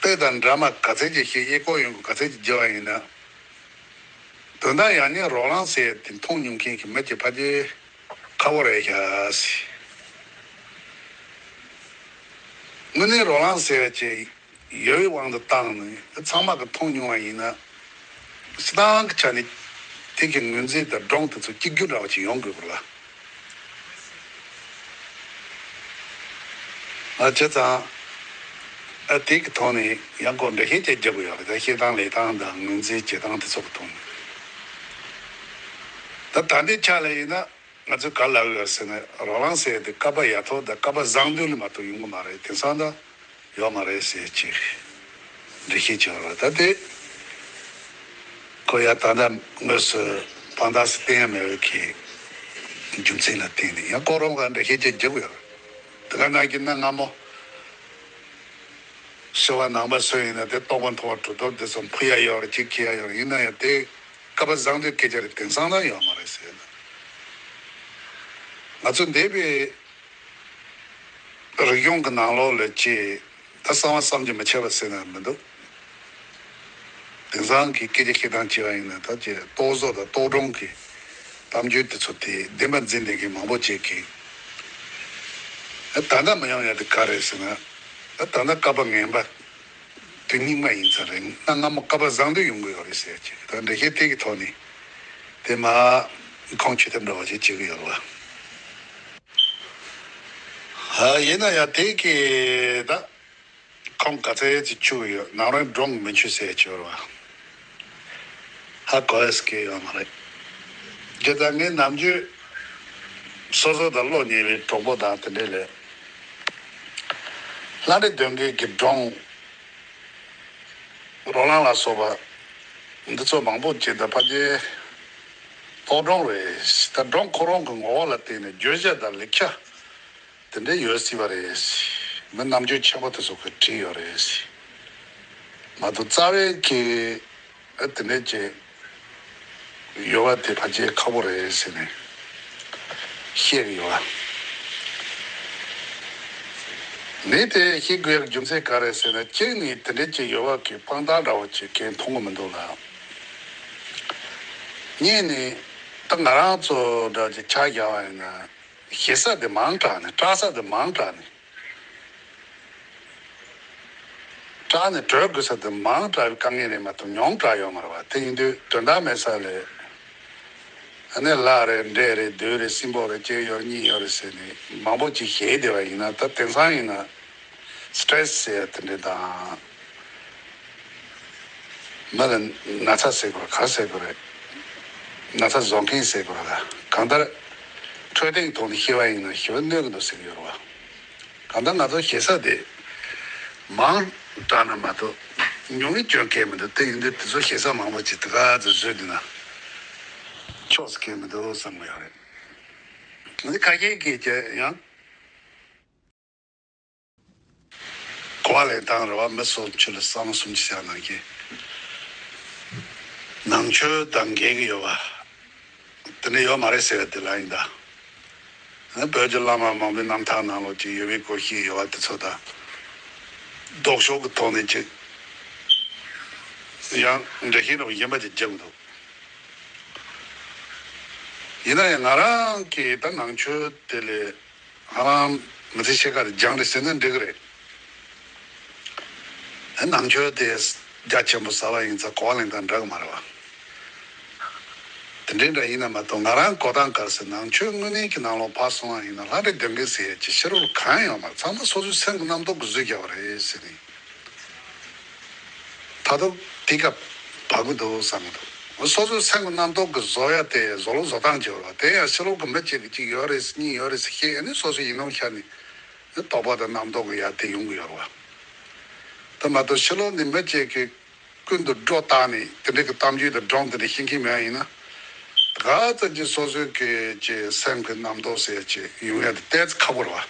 དཔེ་དང་འདྲ་མ་ག་ཚད་ཅིག་བཤད། གཡས་སྐོར་གཡོན་སྐོར་ག་ཚད་ཅིག་བརྒྱབ་པ་ཡིན་ན། དོན་དག་ཡང་སྙིང་རོ་ལངས་ཟེར་དེ་མཐོང་མྱོང་མཁན་གྱི་མི་གཅིག་ཕལ་ཆེར་ཁག་པོ་རེད་ཤག་ཟེར། དངོས་གནས་རོ་ལངས་ཟེར་བ་ཅིག་ཡོད་པའི་དབང་དུ་བཏང་ནས་ཚང་མ་གིས་མཐོང་མྱོང་བ་ཡིན་ན། སྤྱིར་བཏང་གི་ཆ་ནས་དེ་གི་ངོས་འཛིན་དང་སྒྲུང་དེ་ཚོ་གཅིག་གྱུར་འདྲ་བ་ཅིག་ཡོང་དགོས་པ་ལ། ཨ་བྱས་ཙང་། ཨ་དེ་གི་ཐོག་ནས་ཡང་ཁོ་འགྲེལ་བཤད་ཅིག་རྒྱབ་དགོས་ཡོད་རེད། ད་བཤད་སྟངས་ལས་སྟངས་དང་ངོས་འཛིན་བྱེད་སྟངས་དེ་ཚོ་གི་ཐོག་ནས། ད་ད་ལྟའི་ཆ་ལ་ཡིན་ན་ང་ཚོས་ག་ལབ་ཡོད་ཟེར་ན། རོ་ལངས་ཟེར་དེ་བསྐལ་པ་ཡ་ཐོག་དང་བསྐལ་པ་བཟང་དུས་ལ་མ་གཏོགས་ཡོང་གི་མ་རེད། དེང་སང་ད་ཡོད་མ་རེད་ཟེར་ཅིག་འགྲེལ་བཤད་བྱས་ཡོད་རེད། ད་དེ་ཁོ་ཡ་ད་ལྟ་དངོས་སུ་དཔང་རྟགས་སུ་བསྟན་ཡ་མེད་པའི་གི་རྒྱུ་མཚན་ལ་བརྟེན་ནས་ཡང་ཁོ་རང་ག་འགྲེལ་བཤད་ཅིག་རྒྱབ་ཡོད་རེད། དེ་ག་ནང་བཞིན་ན་སྔ་མོ་ ཤི་བ་ནང་པ་སུ་ཡིན་ན་དེ་རྟོགས་པ་མཐོ་བ་གྲུབ་ཐོབ་དེ་ཚོ་ཕུལ་ཡ་ཡོད་རེད། ཅིག་ཁྱེར་ཡ་ཡོད་རེད། ཡིན་ན་ཡང་དེ་སྐལ་པ་བཟང་དུས་སྐད་ཆ་རེད། དེང་སང་ན་ཡོད་མ་རེད་ཟེར་ན། ང་ཚོ་འདས་པའི་རིག་གཞུང་གི་ནང་ལོགས་ལ་ཅིག་ད་གསང་བ་བསམ་གྱིས་མི་ཁྱབ་པ་ཟེར་ན་མི་འདུག་དེང་སང་གི་སྐད་ཆ་བཤད་སྟངས་བྱས་པ་ཡིན་ན་ད་ཅིག་རྟོག་བཟོ་དང་རྟོག་སྒྲུང་གི་གཏམ་རྒྱུད་དེ་ཚོ་དེ་བདེན་པ་འཛིན་བསྡད་མཁན་མང་པོ་ཅིག་གིས། ད་ལྟ་མི་ཡོང་ཡ་དེ་ག་རེད་ཟེར་ན། ད་ལྟ་སྐལ་པ་ངན་པ་དེ་རྙིང་མ་ཡིན་ས་རེད། ན་སྔ་མོ་སྐལ་པ་བཟང་དུས་ཡོང་གི་ཡོད་རེད་ཟེར་ཅིག་ད་འགྲེལ་བཤད་དེ་གི་ཐོག་ནས་དེ་མ་ཁོང་ཆུད་ཐབས་འདྲ་བ་ཅིག་བྱེད་ཀྱི་ཡོད་རེད་བ། ཡིན་ན་ཡང་དེ་གི་ད་ཁོང་ག་ཚད་ཅིག་ཆུ་ཡོད་ནང་རོའི་འབྲོང་མི་ཆུ་ཟེར་ཆུ་ར་བ། ཧ་གོ་ཡ་སྐད་ཡོད་མ་རེད། དེ་ད་ངས་ནམ་རྒྱུན་སོ་སོ་དང་བློ་ཉེ་བའི་གྲོགས་པོ་དང་དེ་འདྲས་ལས་ལྷ་འདྲེ་གདོན་བགེགས་ཀྱི་འབྲོང་རོ་ལངས་ལ་སོགས་པ་འདི་ཚོ་མང་པོ་ཅིག་ད་ཕ་གིའི་རྟོག་སྒྲུང་རེད། ད་སྒྲུང་ཁོ་རང་གི་ངོ་བོ་ལ་བརྟེན་ནས་བརྗོད་བྱ་དང་ལེགས་བྱ། དེ་འདྲ་ཡོད་སྲིད་པ་རེད། མི་རྣམ་དཔྱོད་ཆེན་པོ་དེ་ཚོ་གིས་བྲིས་ཡོད་རེད། མ་གཏོགས་རྩ་བའི་གི་ཨ་དེ་འདྲ་ཅིག་ཡོད་པ་དེ་ཕལ་ཆེར་ཁག་པོ་རེད་ཟེར་ནས་བཤད་གི་ཡོད་པ། ངས་དེ་བཤད་དགོས་ཡག་རྒྱུ་མཚན་ག་རེད་ཟེར་ན། གཅིག་ནས་དེ་འདྲ་ཅིག་ཡོད་པ་གི་དཔང་རྟགས་འདྲ་བོ་ཅིག་གང་མཐོང་གི་མི་འདུག་ལ། གཉིས་ནས་ད་ང་རང་ཚོ་འདྲ་ཅིག་ཆ་བཞག་པ་ཡིན་ན། ཞེ་ས་དེ་མང་དྲགས་ནས། སྐྲག་ས་དེ་མང་དྲགས་ནས། སྐྲག་ནས་བྲོས་དགོས་ས་དེ་མང་དྲགས་པའི་དཀའ་ངལ་རེད་མ་གཏོགས་ཉུང་དྲགས་ཡོད་མ་རེད་བ། དེ་ཡིན་དུས་དོན་དག་མེད་ས་ལས། ཨ་ནི་ལྷ་རེད། འདྲེ་རེད། བདུད་རེད། སྲིན་པོ་རེད། གཅིག་ཡོད་གཉིས་ཡོད་རེད་ཟེར་ནས་མང་པོ་ཅིག་བཤད་བསྡད་པ་ཡིན་ན། ད་དེང་སང་ཡིན་ན་སི་ཊེ་རེ་སི་ཟེར་ཡ་དེ་འདྲ་དང་། མི་ལ་ན་ཚ་ཟེར་དགོས་རེད། ག་རེ་ཟེར་དགོས་རེད། ན་ཚ་བཟོ་མཁན་ཟེར་དགོས་རེད་ལ། གང་ལྟར་འཕྲོད་བསྟེན་ཐོག་ནས་བཤད་པ་ཡིན་ན་ཞེ་པོ་གནོད་ཀྱི་འདུག་ཟེར་གྱི་ཡོད་རེད་བ། གང་ལྟར་ང་ཚོ་ཞེ་ས་དེ་མང་དྲགས་ན་མ་གཏོགས་ཉུང་ངུ་སྐྱོན་གང་ཡང་མི་འདུག་དེ་ཡིན་དུས་དེ་ཚོ་ཞེ་ས་མང་པོ་ཅིག་དེ་ག་ཚོད་བཟོས་བསྡད་ན་ཆོག་ས་གང་ཡང་མི་འདུག་བསམ་གྱི་ཡོད་རེད། ང་ཚོ་ཁ་ཤས་ཀྱིས་ཀྱང་ཡང་། གོ་བ་ལེན་སྟངས་རེད་བ། མི་སོ་སོ་ལ་བསམ་བློ་གསུམ་ཅིག་བྱས་ནང་བཞིན། ནང་ཆོས་དང་འགལ་གྱི་ཡོད་པ། དེ་འདྲ་ཡོད་མ་རེད་ཟེར་བ་དེ་ལ་ཡིན་ད། ཨ་ནི་བོད་ཀྱི་བླ་མ་མང་པོའི་རྣམ་ཐར་ནང་ལོགས་ཀྱི་ཡོད་པའི་སྐོར་ཞིག་ཡོད་པ་དེ་ཚོ་དང་། ལྡོག་ཕྱོགས་ཀྱི་ཐོག་ནས་ཅིག་ཡང་འགྲེལ་བཤད་རོགས་གཞན་པ་ཅིག་རྒྱག་འདུག་ཡིན་ན་ཡང་ང་རང་གིས་ད་ནང་ཆོས་དེ་ལས། ཧ་ལམ་མི་ཚེ་ཕྱེད་ཀ་དེ་སྦྱངས་རེད་ཟེར་ན་འགྲིག་གི་རེད། ཨ་ནང་ཆོས་དེ་རྒྱ་ཆེན་པོ་ཟབ་པ་ཡིན་ཙང་གོ་བ་ལེན་སྟངས་འདྲ་གི་མ་རེད་བ། དེ་འདྲའི་འདྲ་ཡིན་ན་མ་གཏོགས་ང་རང་གོ་སྟངས་ག་རེ་ཟེར། ནང་ཆོས་དངོས་གནས་ཀྱི་ནང་ལོགས་ཕར་སོང་བ་ཡིན་ན་ལྷ་འདྲེ་གདོན་བགེགས་ཟེར་ཡ་ཅིག་ཕྱི་རོལ་གང་ཡང་ཡོད་མ་རེད། ཚང་མ་སོ་སོའི་སེམས་ཀྱི་རྣམ་རྟོག་གིས་བཟོས་བཞག་པ་རེད་ཟེར་ནས། ད་དུང་དེ་སྐབས་བབ་གི་འདུག་བསམ་གི་འདུག་སོ་སོའི་སེམས་ཀྱི་རྣམ་རྟོག་གིས་བཟོ་ཡ་དེ་བཟོ་ལུགས་བཟོ་སྟངས་ཅིག་ཡོད་རེད་བ། དེ་ཡང་ཕྱི་ལོགས་ཀྱི་མི་གཅིག་གིས་གཅིག་ཡོད་རེད་གཉིས་ཡོད་རེད་ཟེར་བཤད། ཨ་ནི་སོ་སོའི་ཡིད་སྣང་ཤར་ནས་ཨ་ནི་དོགས་པ་དང་རྣམ་རྟོག་གི་ཡ་དེ་ཡོང་གི་ཡོད་རེད་བ། དེ་མ་གཏོགས་ཕྱི་ལོགས་ནས་མི་གཅིག་གིས་ཀུན་ཏུ་སྒྲོ་བཏགས་ནས་དེ་འདྲའི་གི་གཏམ་རྒྱུད་དང་སྒྲུང་དེ་འདྲ་བཤད་མཁན་མེད་པ་ཡིན་ན། ག་ཚོད་ཀྱི་སོ་སོའི་གི་ཀྱི་སེམས་ཀྱི་རྣམ་རྟོག་ཟེར་ཅིག་ཡོང་ཡ་དེ་ཏོག་ཙམ་ཁག་པོ་རེད་བ།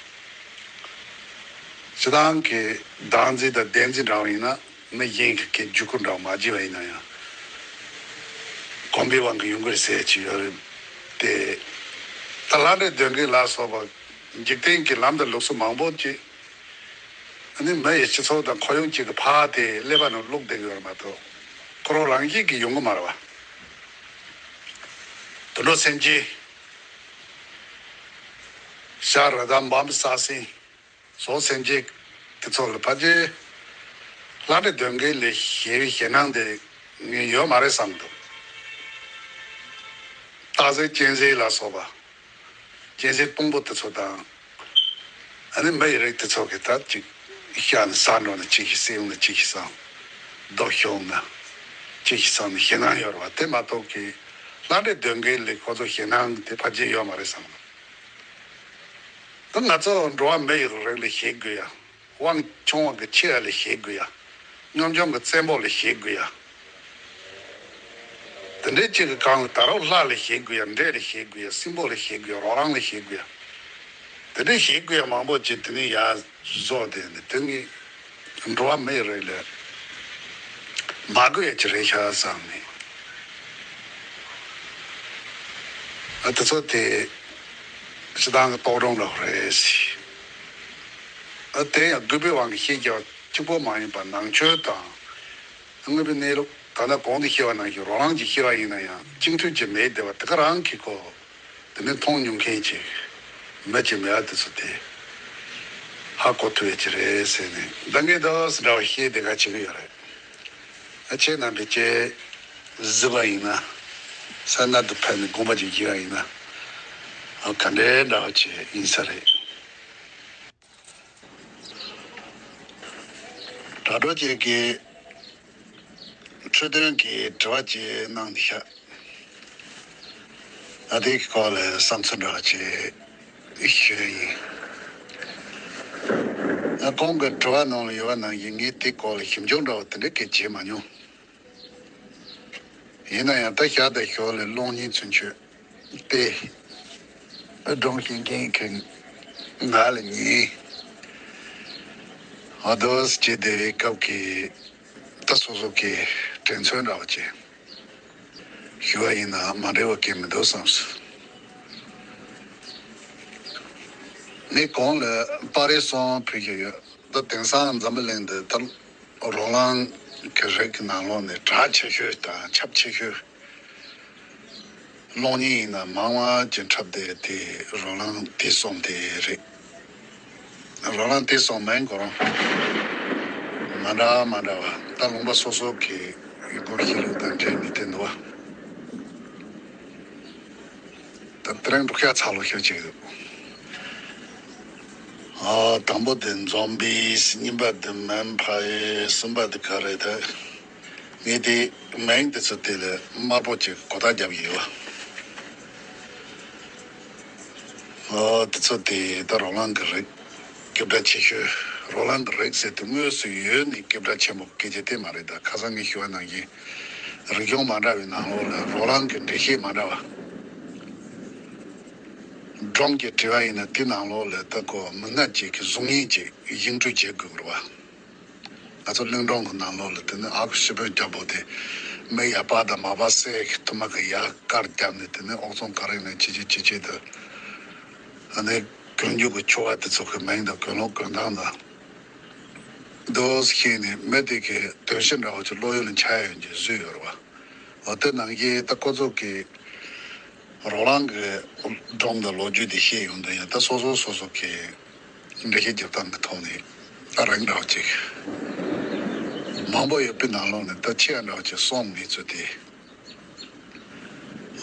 སྤྱིར་བཏང་གི་བདག་འཛིན་དང་བདེན་འཛིན་འདྲ་བ་ཡིན་ན། མི་གཞན་གྱི་སྐད་བརྒྱུད་སྐུར་འདྲ་བ་མ་བརྗེས་པ་ཡིན་ན་ཡང་། གོམས་པའི་དབང་གིས་ཡོང་གི་རེད་ཟེར་གྱི་ཡོད་རེད་དེ། ད་ལྷ་འདྲེ་གདོན་བགེགས་ལ་སོགས་པ་འཇིག་རྟེན་གྱི་ལམ་དང་ལུགས་སྲོལ་མང་པོ་ཅིག་ཨ་ནི་མི་ཡི་སྤྱི་ཚོགས་དང་ཁོར་ཡུག་ཅིག་གི་ཕར་དེ་ཀླད་པ་ནང་བླུགས་བསྡད་ཀྱི་ཡོད་རེད་མ་གཏོགས། ཁོ་རང་རང་བཞིན་གྱིས་ཡོང་གི་མ་རེད་བ། དུད་འགྲོ་སེམས་ཅན། ཤ་ར་དྭགས་འབམ་ས་སེང་། སོགས་སེམས་ཅན་དེ་ཚོ་ལ་ཕལ་ཆེར་ལྷ་འདྲེ་གདོན་བགེགས་ལས་གཞན་པའི་ཞེད་སྣང་དེ་ངས་ཡོད་མ་རེད་བསམ་འདུག་སྟག་གཟིག་གཅན་གཟིག་ལ་སོགས་པ། གཅན་གཟན་དཔུང་པོ་དེ་ཚོ་དང་། ཨ་ནི་མི་ཡི་རིགས་དེ་ཚོ་གིས་ད་ཅིག་ཤ་ནས་ཟ་འགྲོ་ན་ཅིག་ཤི། བསད་ཡོང་ན་ཅིག་ཤི་བསམ། རྡོ་ཤོར་ན་ཅིག་ཤི་བསམ་ནས་ཞེད་སྣང་ཡོད་རེད་བ། དེ་མ་གཏོགས་ཀྱི་ལྷ་འདྲེ་གདོན་བགེགས་ལས་ཁོ་ཚོ་ཞེད་སྣང་དེ་ཕལ་ཆེར་ཡོད་མ་རེད་བསམ་འདུག་ད་ང་ཚོ་འགྲོ་བ་མི་ཡི་རིགས་ལ་ཞེད་དགོས་ཡ། དབང་ཆུང་བ་གི་ཆེ་བ་ལ་ཞེད་དགོས་ཡ། གཉོམ་ཆུང་གི་བཙན་པོ་ལ་ཞེད་དགོས་ཡ། དེ་འདྲའི་གཅིག་གི་སྒང་ལ་ད་རུང་ལྷ་ལ་ཞེད་དགོས་ཡ། འདྲེ་ལ་ཞེད་དགོས་ཡ། སྲིན་པོ་ལ་ཞེད་དགོས་ཡ། རོ་ལངས་ལ་ཞེད་དགོས་ཡ། དེ་འདྲའི་ཞེད་དགོས་ཡ་མང་པོ་ཅིག་དེ་ནས་ཡར་བཟོ་བསྡད་ནས་དེ་ནས་ འགྲོ་བ་མི་ཡི་རིགས་ལ་མ་དགོས་ཡ་ཅིག་རེད་ཤག་བསམ་ནས། ཨ་དེ་ཚོ་དེ་སྤྱི་བཏང་གི་རྟོག་སྒྲུང་འདྲ་བོ་རེད་ཟེར། ཨ་དེ་ཡང་དགོས་པའི་དབང་གིས་བཤད་རྒྱུ་གཅིག་པོ་མ་ཡིན་པར་ནང་ཆོས་དང་། དངོས་པོའི་གནས་ལུགས། ད་ལྟ་གོང་དུ་བཤད་པ་ནང་བཞིན་རོ་ལངས་ཀྱིས་བཤད་པ་ཡིན་ན་ཡང་གཅིག་མཐུན་གྱི་མེད་བསྡད་པ་དེ་ག་རང་གིས་ཁོ། དེ་ནས་མཐོང་མྱོང་མཁན་ཅིག་མི་གཅིག་མེད་པ་དེ་ཚོ་དེ་ཧ་གོ་ཐུབ་ཡ་ཅིག་རེད་ཟེར་ནས། ད་ངས་འདི་འདྲ་བ་བཤད་བསྡད་ག་བྱེད་ཀྱི་ཡོད་རེད། ཨ་ཁྱེད་རྣམ་པས་ཅིག་གཟིགས་པ་ཡིན་ན། ས་གནད་དུ་ཕེབས་ནས་དགོངས་པ་ཅིག་བཞེས་པ་ཡིན་ན། ཨ་ག་འདྲའི་འདྲ་བ་ཅིག་ཡིན་ས་རེད། དྲ་གྲོགས་ཅིག་གིས་འཕྲོད་བསྟེན་གྱི་དྲི་བ་ཅིག་གནང་འདུག་ཤག་ཨ་དེའི་སྐོར་ལ་བསམ་ཚུལ་འདྲ་བ་ཅིག་ཞུ་ཡིན། ཨ་ཁོང་གི་དྲི་བ་ནང་ལ་ཡོད་པ་ནང་བཞིན་ངས་དེའི་སྐོར་ལ་ཞིབ་འཇུག་འདྲ་བ་དེ་འདྲ་གས་བྱས་མ་མྱོང་། ཡིན་ན་ཡང་ད་ཞག་དང་ཞོར་ལ་གློག་བརྙན་ཚུན་ཆོད་དེ་སྒྲུང་ཤེས་མཁན་གྱི་ང་ལ་ཉན། ཨ་དོ་སྐྱེ་བདེ་བའི་སྐབས་ཀྱི་ད་སོ་སོ་གི་དྲན་ཚོད་འདྲ་བ་ཅིག་ཞུ་བ་ཡིན་ན་མ་འགྲིག་པ་གང་མི་འདུག་བསམས། ངས་གོང་ལ་པར་རིས་གསུམ་ཕུལ་གྱི་ཡོད། ད་དེང་སང་འཛམ་བུ་གླིང་འདི་ད་རོ་ལངས་ཀྱི་རིགས་ཀྱི་ནང་ལོགས་ནས་གྲགས་ཆེ་ཤོས་དང་ཁྱབ་ཆེ་ཤོས། གློག་བརྙན་ཡིན་ན་མང་བ་ཅིག་འཁྲབ་བསྡད་དེ་རོ་ལངས་དེ་གསུམ་དེ་རེད། རོ་ལངས་དེ་གསུམ་མིང་ཁོ་རང་མ་འདྲ་མ་འདྲ་བ། ད་ལུང་པ་སོ་སོ་གི་ཡུལ་སྐོར་གཤིས་ལུགས་དང་འབྲེལ་ནས་དེ་འདུག་བ། ད་དེ་རིང་འབྲོག་ཤ་ཚ་ལོ་ཤ་ཅིག་འདུག་ཨ་དང་པོ་དེ་འཛོམས་པས། གཉིས་པ་དེ་མན་ཕ་ཡེ། གསུམ་པ་དེ་ག་རེ་ད། ངས་དེ་མིང་དེ་ཚོ་དེ་ལ་དམར་པོ་ཅིག་གོ་བརྡ་རྒྱབ་ཀྱི་ཡོད། ཨོ་དེ་ཚོ་དེ་ད་རོ་ལངས་ཀྱི་རིགས་སྐད་གྲགས་ཆེ་ཤོས། རོ་ལངས་ཀྱི་རིགས་ཟེར་དུས་དངོས་སུ་ཡོད་ནས་སྐད་གྲགས་ཆེན་པོ་སྐད་ཆ་དེ་མ་རེད། ད་ཁ་སང་ངས་ཞུ་བ་ནང་བཞིན་རིག་གཞུང་མ་འདྲ་བའི་ནང་ལོགས་ལ་རོ་ལངས་ཀྱི་འགྲེལ་བཤད་མ་འདྲ་བ། སྒྲུང་གི་དྲི་བ་ཡིན་ན་དེ་ནང་ལོགས་ལ་ད་ཁོ་མི་སྣ་གཅིག་གི་གཟུགས་བརྙན་གཅིག་བཞེངས་སྐྲུན་བྱེད་དགོས་རེད་བ། ང་ཚོ་གླིང་སྒྲུང་གི་ནང་ལོགས་ལ་དེ་ནི་ཨ་ཁུ་ཤི་བོའི་རྒྱལ་པོ་དེ་མི་ཡ་པ་དང་མ་པ་སྲས་ཀྱི་ཐུར་མ་གི་ཡར་དཀར་བརྒྱབ་ནས་དེ་ནི་ཨོག་ཚོམ་ག་རེ་ནས་ཅི་ཅི་ཅི་ཅི་དུ་ཨ་ནི་གྱོན་རྒྱུ་གི་ཆོ་ག་དེ་ཚོ་གི་མིང་དང་གྱོན་ལོག་གྱོན་སྟངས་དང་། འདུག་ཤེས་ནས་མི་དེ་གི་དོན་ཤེས་འདྲ་བོ་ཅིག་བློ་ཡུལ་ལ་འཆར་ཡོང་རྒྱུ་བཟོས་ཡོད་རེད་བ། འོ་དེ་ནང་བཞིན་ད་ཁོ་ཚོ་གི་རོ་ལངས་ཀྱི་སྒྲུང་དང་ལོ་རྒྱུས་དེ་བཤད་ཡོང་དུས་ཡང་ད་སོ་སོ་སོ་སོ་གི་འགྲེལ་བཤད་རྒྱབ་སྟངས་ཀྱི་ཐོག་ནས་ད་རང་འདྲ་བ་ཅིག་མང་པོ་ཡོད་པའི་ནང་ལོགས་ནས་ད་ཆེ་བ་འདྲ་བ་ཅིག་སོང་མི་ཚོ་དེ་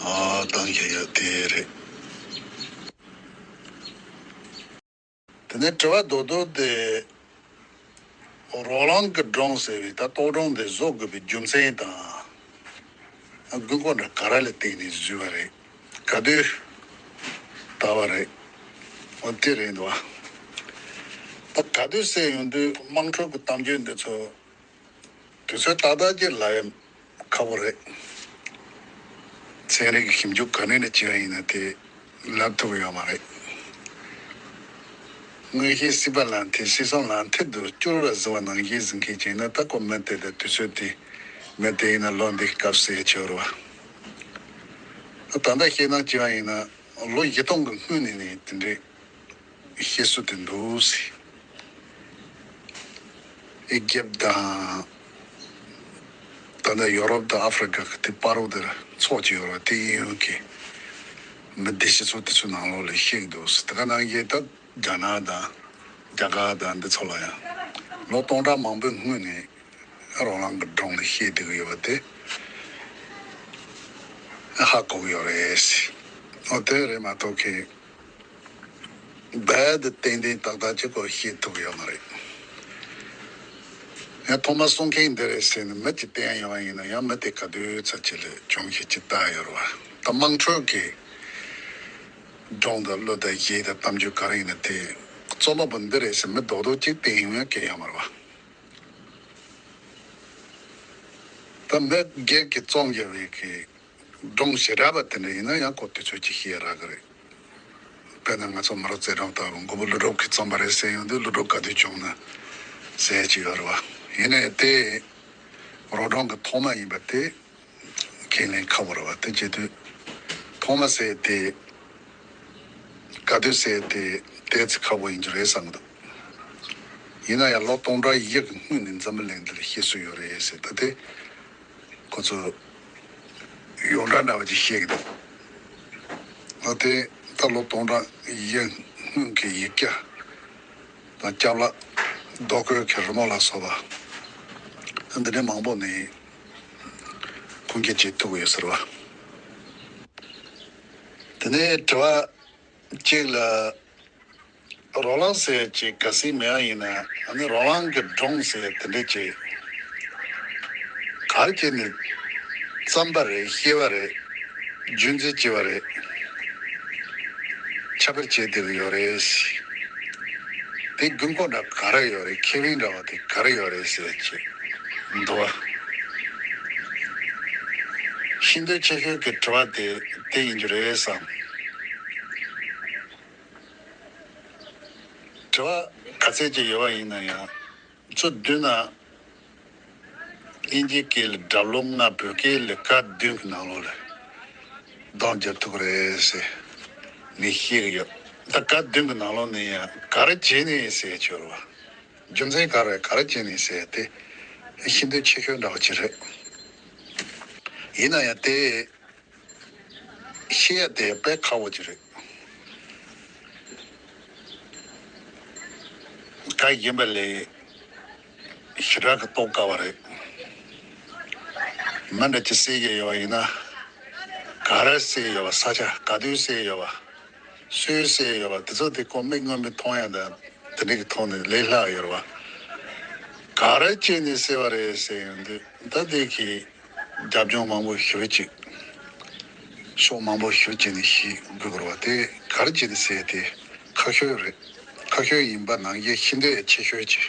ཨ་བཏང་བཞག་ཡོད་དེ་རེད། དེ་ནས་དྲི་བ་རྡོག་རྡོག་དེ། རོ་ལངས་ཀྱི་སྒྲུང་ཟེར་བའི་ད་རྟོག་སྒྲུང་དེ་བཟོ་དགོས་པའི་རྒྱུ་མཚན་དང་། དགོས་མཁོ་འདྲ་ག་རེ་ལ་བརྟེན་ནས་བཟོས་པ་རེད། ག་དུས་བཏང་བ་རེད། འོ་དེ་རེད་འདུག་བ། ད་ག་དུས་ཟེར་ཡོང་དུས་དམངས་ཁྲོད་ཀྱི་གཏམ་རྒྱུད་འདི་ཚོ། དུས་ཚོད་ཏག་ཏག་ཅིག་ལབ་ཡ་ཁག་པོ་རེད། ཚན་རིག་གི་ཞིབ་འཇུག་ག་ནས་ནས་བྱས་པ་ཡིན་ན་དེ་ལབ་ཐུབ་ཀྱི་ཡོད་མ་རེད། དངོས་གཞིའི་སྲིད་པ་ལ་མཐུན། སྲིད་སྲུང་ལ་མཐུན་དུ་བསྐྱུར་བ་བཟོ་བ་ནང་བཞིན་ཟིན་མཁན་ཅིག་ཡིན་ན་ད་ཁོ་མི་དེ་དང་དུས་ཚོད་དེ་མི་དེ་ཡིན་ན་ལོ་འདི་སྐབས་སུ་ཡ་ཆེ་བར་བ། ད་ལྟ་བཤད་སྟངས་བྱས་པ་ཡིན་ན་ལོ་བཞི་སྟོང་གི་སྔོན་ནས་ནས་དེ་འདྲའི་བཤད་སྲོལ་དེ་འདུག་ཟེར། ཨི་ཇིབ་དང་། ད་ལྟ་ཡོ་རོབ་དང་ཨ་ཧྥི་རི་ཀ་གི་དེ་བར་དུ་ཚོགས་ཀྱི་ཡོ་རོབ་དེ་གཡས་གཡོན་གྱི་མི་སྡེ་སྤྱི་ཚོགས་དེ་ཚོའི་ནང་ལོགས་ལ་བཤད་ཀྱི་འདུག་ཟེར། དེ་ག་ནང་བཞིན་ད་རྒྱ་ནག་དང་རྒྱ་གར་དང་འདི་ཚོ་ལ་ཡང་ལོ་སྟོང་ཕྲག་མང་པོའི་སྔོན་ནས་རོ་ལངས་ཀྱི་སྒྲུང་ལ་བཤད་བསྡད་ཀྱི་ཡོད་པ་དེ་ཧ་གོ་གི་ཡོད་རེད་ཟེར། འོ་དེ་རེད་མ་གཏོགས་ཁྱེད། རྦད་དེ་ཏན་ཏན་ཏག་ཏག་ཅིག་གོ་ཤེས་ཐུབ་ཡོད་མ་རེད། ཡང་ཐོག་མར་གསུང་མཁན་འདི་རེད་ཟེར་ནས་མི་གཅིག་བསྟན་ཡོང་བ་ཡིན་ན་ཡང་མི་དེ་ག་དུས་ཚར་གཅིག་ལ་གྱོང་ཤེས་ཅིག་བཏགས་ཡོད་རེད་བ། ད་དམངས་ཁྲོད་ཀྱི་སྒྲུང་དང་གླུ་དང་གཞས་དང་གཏམ་རྒྱུད་ག་རེ་ཡིན་ན་དེ་རྩོམ་པ་པོ་འདི་རེད་ཟེར་མི་རྡོག་རྡོག་ཅིག་བསྟན་ཡོང་ཡང་སྐད་ཡོད་མ་རེད་བ། ད་མི་སྒེར་གྱི་རྩོམ་རྒྱབ་པའི་གི་སྒྲུང་ཞེ་དྲག་པ་དེ་འདྲ་ཡིན་ན་ཡང་ཁོ་དུས་ཚོད་ཅིག་ཤེས་རག་གི་རེད། དཔེར་ན་ང་ཚོ་མ་ར་རྩེ་གྲོང་ལྟ་བུ་མགོན་པོ་ཀླུ་སྒྲུབ་ཀྱི་རྩོམ་པ་རེད་ཟེར་ཡོང་དུས་ཀླུ་སྒྲུབ་ག་དུས་བྱུང་ན་ ཟེར་གྱི་ཡོད་རེད་བ། ཡིན་ནའི་དེ་རོ་སྒྲུང་གི་ཐོག་མ་ཡིན་པ་དེ་ཁས་ལེན་ཁག་པོ་རེད་བ། དེ་བྱེད་དུས་ཐོག་མ་ཟེར་དེ་ག་དུས་ཟེར་དེ་ཏོག་ཙམ་ཁག་པོ་ཡིན་རྒྱུ་རེད་བསམ་གྱི་འདུག་ཡིན་ན་ཡང་ལོ་སྟོང་ཕྲག་ཡི་གི་སྔོན་ནས་འཛམ་བུ་གླིང་འདི་ལ་སྐྱེས་བཟོ་ཡོད་རེད་ཟེར། ད་དེ་ཁོ་ཚོ་ཡོངས་གྲགས་འདྲ་བ་ཅིག་བཤད་ཀྱི་འདུག་ཨ་དེ་ད་ལོ་སྟོང་ཕྲག་ཡི་སྔོན་གྱི་ཡིག་བརྒྱ་དང་སྐྱབས་ལ་རྡོ་བརྐོས་ཀྱི་རི་མོ་ལ་སོགས་པ་འདི་འདྲ་མང་པོ་ནས་ཁུངས་སྐྱེལ་བྱེད་ཐུབ་ཀྱི་ཡོད་ཟེར་བ། དེ་ནས་དྲི་བ་གཅིག་ལ། རོ་ལངས་ཟེར་ཅིག་ག་སྲིད་མེད་ཡ་ཡིན་ན། ཨ་ནི་རོ་ལངས་ཀྱི་སྒྲུང་ཟེར་དེ་འདྲ་ཅིག་ག་རེ་བྱས་ནས་བརྩམས་པ་རེད། བཤད་པ་རེད། རྒྱུན་འཛིན་བྱས་པ་རེད། ཁྱབ་སྤེལ་བྱས་བསྡད་ཀྱི་ཡོད་རེད། དེ་དགོས་མཁོ་འདྲ་ག་རེ་ཡོད་རེད། ཁེ་ཕན་འདྲ་བ་དེ་ག་རེ་ཡོད་རེད་ཟེར་ཅིག་འདུག་བ། ཤེས་འདོད་ཆེ་ཤོས་ཀྱི་དྲི་བ་དེ་དེ་ཡིན་རྒྱུ་རེད་བསམ། དྲི་བ་ག་ཚད་ཅིག་ཡོད་པ་ཡིན་ན་ཡང་། ཚུར་བསྡུས་ན། དབྱིན་ཇིའི་སྐད་ལ་སྒྲ་ལོ་ལྔ། བོད་སྐད་ལ་སྐབས་བདུན་གྱི་ནང་ལོགས་ལ་གདངས་རྒྱབ་ཐུབ་ཀྱི་རེད་ཟེར་ནས་བཤད་ཀྱི་ཡོད། ད་སྐབས་བདུན་གྱི་ནང་ལོགས་ནས་ཡང་ག་རེ་བྱས་ནས་ཟེར་ཆོག་རེད་བ། རྒྱུ་མཚན་ག་རེ་ག་རེ་བྱས་ནས་ཟེར་དེ་ཤེས་འདོད་ཆེ་ཤོས་འདྲ་བ་ཅིག་རེད། ཡིན་ན་ཡང་དེ། ཤེས་ཡ་དེ་དཔེ་ཁག་པོ་ཅིག་རེད། ག་ཡིན་པ་ལས་ཞེ་དྲག་གི་རྟོགས་དཀའ་བ་རེད། མི་འདྲ་ཅིག་བསད་ཀྱི་ཡོད་པ་ཡིན་ན། ག་རེ་བསད་ཡོད་པ། ས་ཆ་ག་དུས་བསད་ཡོད་པ། སུས་བསད་ཡོད་པ། དེ་ཚོ་དེ་ཁོ་མིག་སྔོན་མ་མཐོང་ཡ་དང་དེ་འདྲ་གི་ཐོག་ནས་ལས་སླ་ཡོད་རེད་བ། ག་རེ་བྱས་ནས་བསད་པ་རེད་ཟེར་ཡོང་དུས་ད་དེ་གི་རྒྱབ་ལྗོངས་མང་པོ་ཞེ་པོ་ཅིག་ཕྱོགས་མང་པོ་ཞེ་པོ་ཅིག་ནས་ཤེས་དགོས་ཀྱི་རེད་བ། དེ་ག་རེ་བྱས་ནས་ཟེར་དེ་ཁག་ཤོས་རེད། ཁག་ཤོས་ཡིན་པ་ནང་བཞིན་ཤེས་འདོད་ཆེ་ཤོས་ཅིག་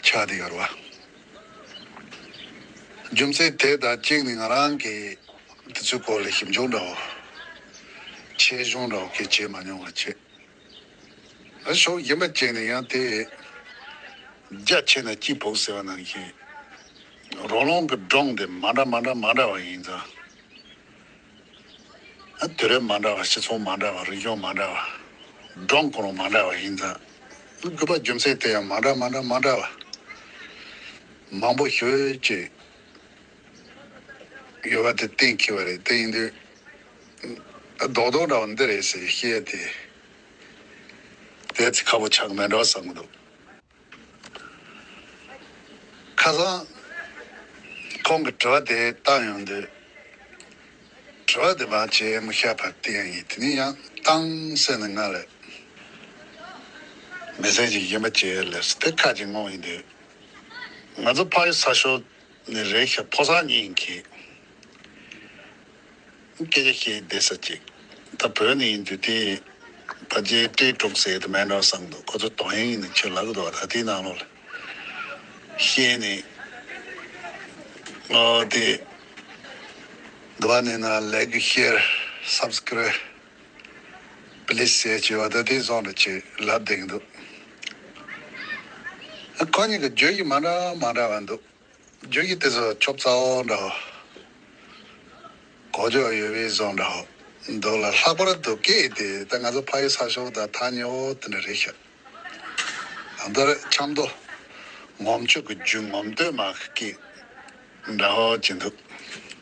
ཆགས་བསྡད་ཡོད་རེད་བ། རྒྱུ་མཚན་དེ་དང་གཅིག་ནི་ང་རང་གིས་དེ་ཚོའི་སྐོར་ལ་ཞིབ་འཇུག་འདྲ་བོ་ཆེ་ཆུང་འདྲ་བོ་གི་བྱས་མ་མྱོང་བ་བྱས། ཨ་ཕྱོགས་གཞན་པ་གཅིག་ནས་ཡང་དེ་རྒྱ་ཆེ་ན་སྐྱིད་ཕོག་ཟེར་བ་ནང་བཞིན། རོ་ལངས་ཀྱི་སྒྲུང་དེ་མ་འདྲ་མ་འདྲ་མ་འདྲ་བ་ཡིན་ཙང་། ཨ་དུས་རབས་མ་འདྲ་བ། སྤྱི་ཚོགས་མ་འདྲ་བ། རིག་གཞུང་མ་འདྲ་བ། སྒྲུང་ཁོ་རང་མ་འདྲ་བ་ཡིན་ཙང་། དགོས་པ་རྒྱུ་མཚན་དེ་ཡང་མ་འདྲ་མ་འདྲ་མ་འདྲ་བ་མང་པོ་ཞེ་ཅིག་ཡོད་པ་དེ་གཏན་འཁེལ་བ་རེད། དེ་ཡིན་དུས་རྡོག་རྡོག་འདྲ་བ་འདི་རེད་ཟེར་བཤད་དེ་དེ་ཚིག་ཁག་པོ་ཆགས་མེད་འགྲོ་བསམ་གྱི་འདུག་ཁ་སང་ཁོང་གི་དྲི་བ་དེ་བཏང་ཡོང་དུས། དྲི་བ་དེ་མ་བྱས་མི་ཤ་བར་བལྟས་ཡིན། དེ་ནས་ཡང་བཏང་ཟེར་ནས་ང་ལ་མི་ཚེ་གཅིག་གཞན་པ་བྱས་ལབ་སྟེ་ཁ་ཅིག་ངོ་ཡིན་དུས། ང་ཚོ་ཕ་ཡུལ་ས་ཕྱོགས་ནས་རེད་ཤག་ཕོ་གསར་གཉིས་ཀྱིས་སྐད་ཆ་བཤད་བསྡད་ས་ཅིག་ད་བོད་ནས་ཡིན་དུས་དེ་ཕལ་ཆེར་སྤྲེལ་ཕྲུག་ཟེར་དུ་མེད་འགྲོ་བསམ་འདུག་ཁོ་ཚོ་དོན་ཡིན་ནི་ཆེ་ལབ་གི་འདུག་ད་དེའི་ནང་ལོགས་ལ་བཤད་ནས། ཨོ་དེ་འདི་བ་ནས་ན་ལའིཀ་ཤེར་སབ་སི་ཀི་རབ་པི་ལི་སི་ཟེར་བྱས་པ་ད་དེ་བཟོ་འདྲ་ཅིག་ལབ་བསྡད་ཀྱི་འདུག་ཁོ་གཉིས་ཀྱི་བརྗོད་གཞི་མ་འདྲ་མ་འདྲ་བ་འདུག་བརྗོད་གཞི་དེ་ཚོ་ཆོབ་ཚ་བོ་འདྲ་བོ། གོ་ཆོད་ཡོད་པའི་བཟོ་འདྲ་བོ་འདུག་ལ། ལྷག་པར་དུ་སྐད་དེ་ད་ང་ཚོ་ཕ་ཡུལ་ས་ཕྱོགས་དང་ཐག་ཉེ་བོ་དེ་འདྲ་རེད་ཤག་ཨ་མདོ་རེད། ཆབ་མདོ་ངོམ་ཆུ་གི་རྒྱུད་ངོམ་སྟོད་མ་གི་སྐད་འདྲ་བོ་ཅིག་འདུག་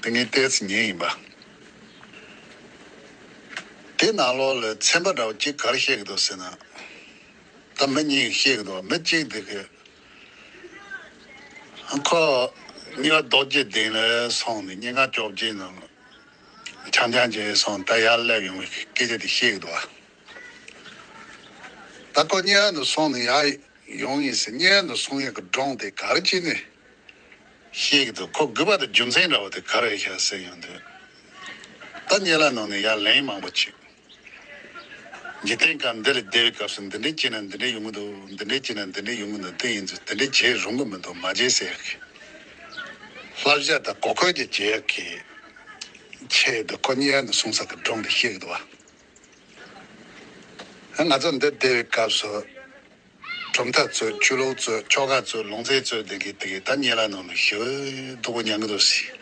དེ་ངས་ཏོག་ཙམ་ཉན་ཡིན་པ། དེ་ནང་ལོགས་ལ་ཚན་པ་འདྲ་བོ་གཅིག་ག་རེ་བཤད་ཀྱི་འདུག་ཟེར་ན། ད་མི་གཉིས་བཤད་ཀྱི་འདུག་མི་གཅིག་དེ་གི་ཁོ་གཉིས་ཀ་རྡོ་རྗེ་གདན་ལ་སོང་ནས་གཉིས་ཀ་བཅོ་བརྒྱད་ནང་ལ་འཆམ་འཆམ་བྱས་སོང་། ད་ཡར་སླེབས་ཡོང་བའི་སྐད་ཆ་དེ་བཤད་ཀྱི་འདུག་ད་ཁོ་གཉིས་ཀ་ནས་སོང་ནས་ཡར་ཡོང་ཡིན་ཟེར། གཉིས་ཀ་ནས་སོང་ཡག་གི་སྒྲུང་དེ་ག་རེ་བྱས་ནས་བཤད་ཀྱི་འདུག་ཁོ་དགོས་པ་དང་རྒྱུ་མཚན་འདྲ་བོ་དེ་ག་རེ་ཤག་ཟེར་ཡོང་དུས། ད་གཉིས་ལ་ནང་ནས་ཡར་ལན་མང་པོ་བྱས། འཇིག་རྟེན་ཁམས་འདི་ལ་བསྡད་པའི་སྐབས་སུ་འདི་འདྲས་བྱས་ན་འདི་འདྲས་ཡོང་གི་འདུག་འདི་འདྲས་བྱས་ན་འདི་འདྲས་ཡོང་གི་འདུག་དེ་ཡིན་ཚུལ་དེ་འདྲས་བྱེད་རུང་གི་མི་འདུག་མ་བྱེད་ཟེར་གི། བསླབ་བྱ་དང་གོ་སྐོན་གྱི་བྱེད་ཡག་གི་ཆེད་དུ་ཁོ་གཉིས་ནས་གསུང་ས་གི་སྒྲུང་དེ་བཤད་གི་འདུག་བ། ང་ཚོ་འདིར་བསྡད་པའི་སྐབས་སུ། གྲུབ་མཐའ་རྩོད། ཆོས་ལུགས་རྩོད། ཆོལ་ཁ་རྩོད། ལུང་ཚན་རྩོད། དེ་གི་དེ་གི་ད་གཉན་ལ་ནང་ལ་ཞེ་པོ་སྡུག་པོ་མྱངས་གི་འདུག་ཟེར།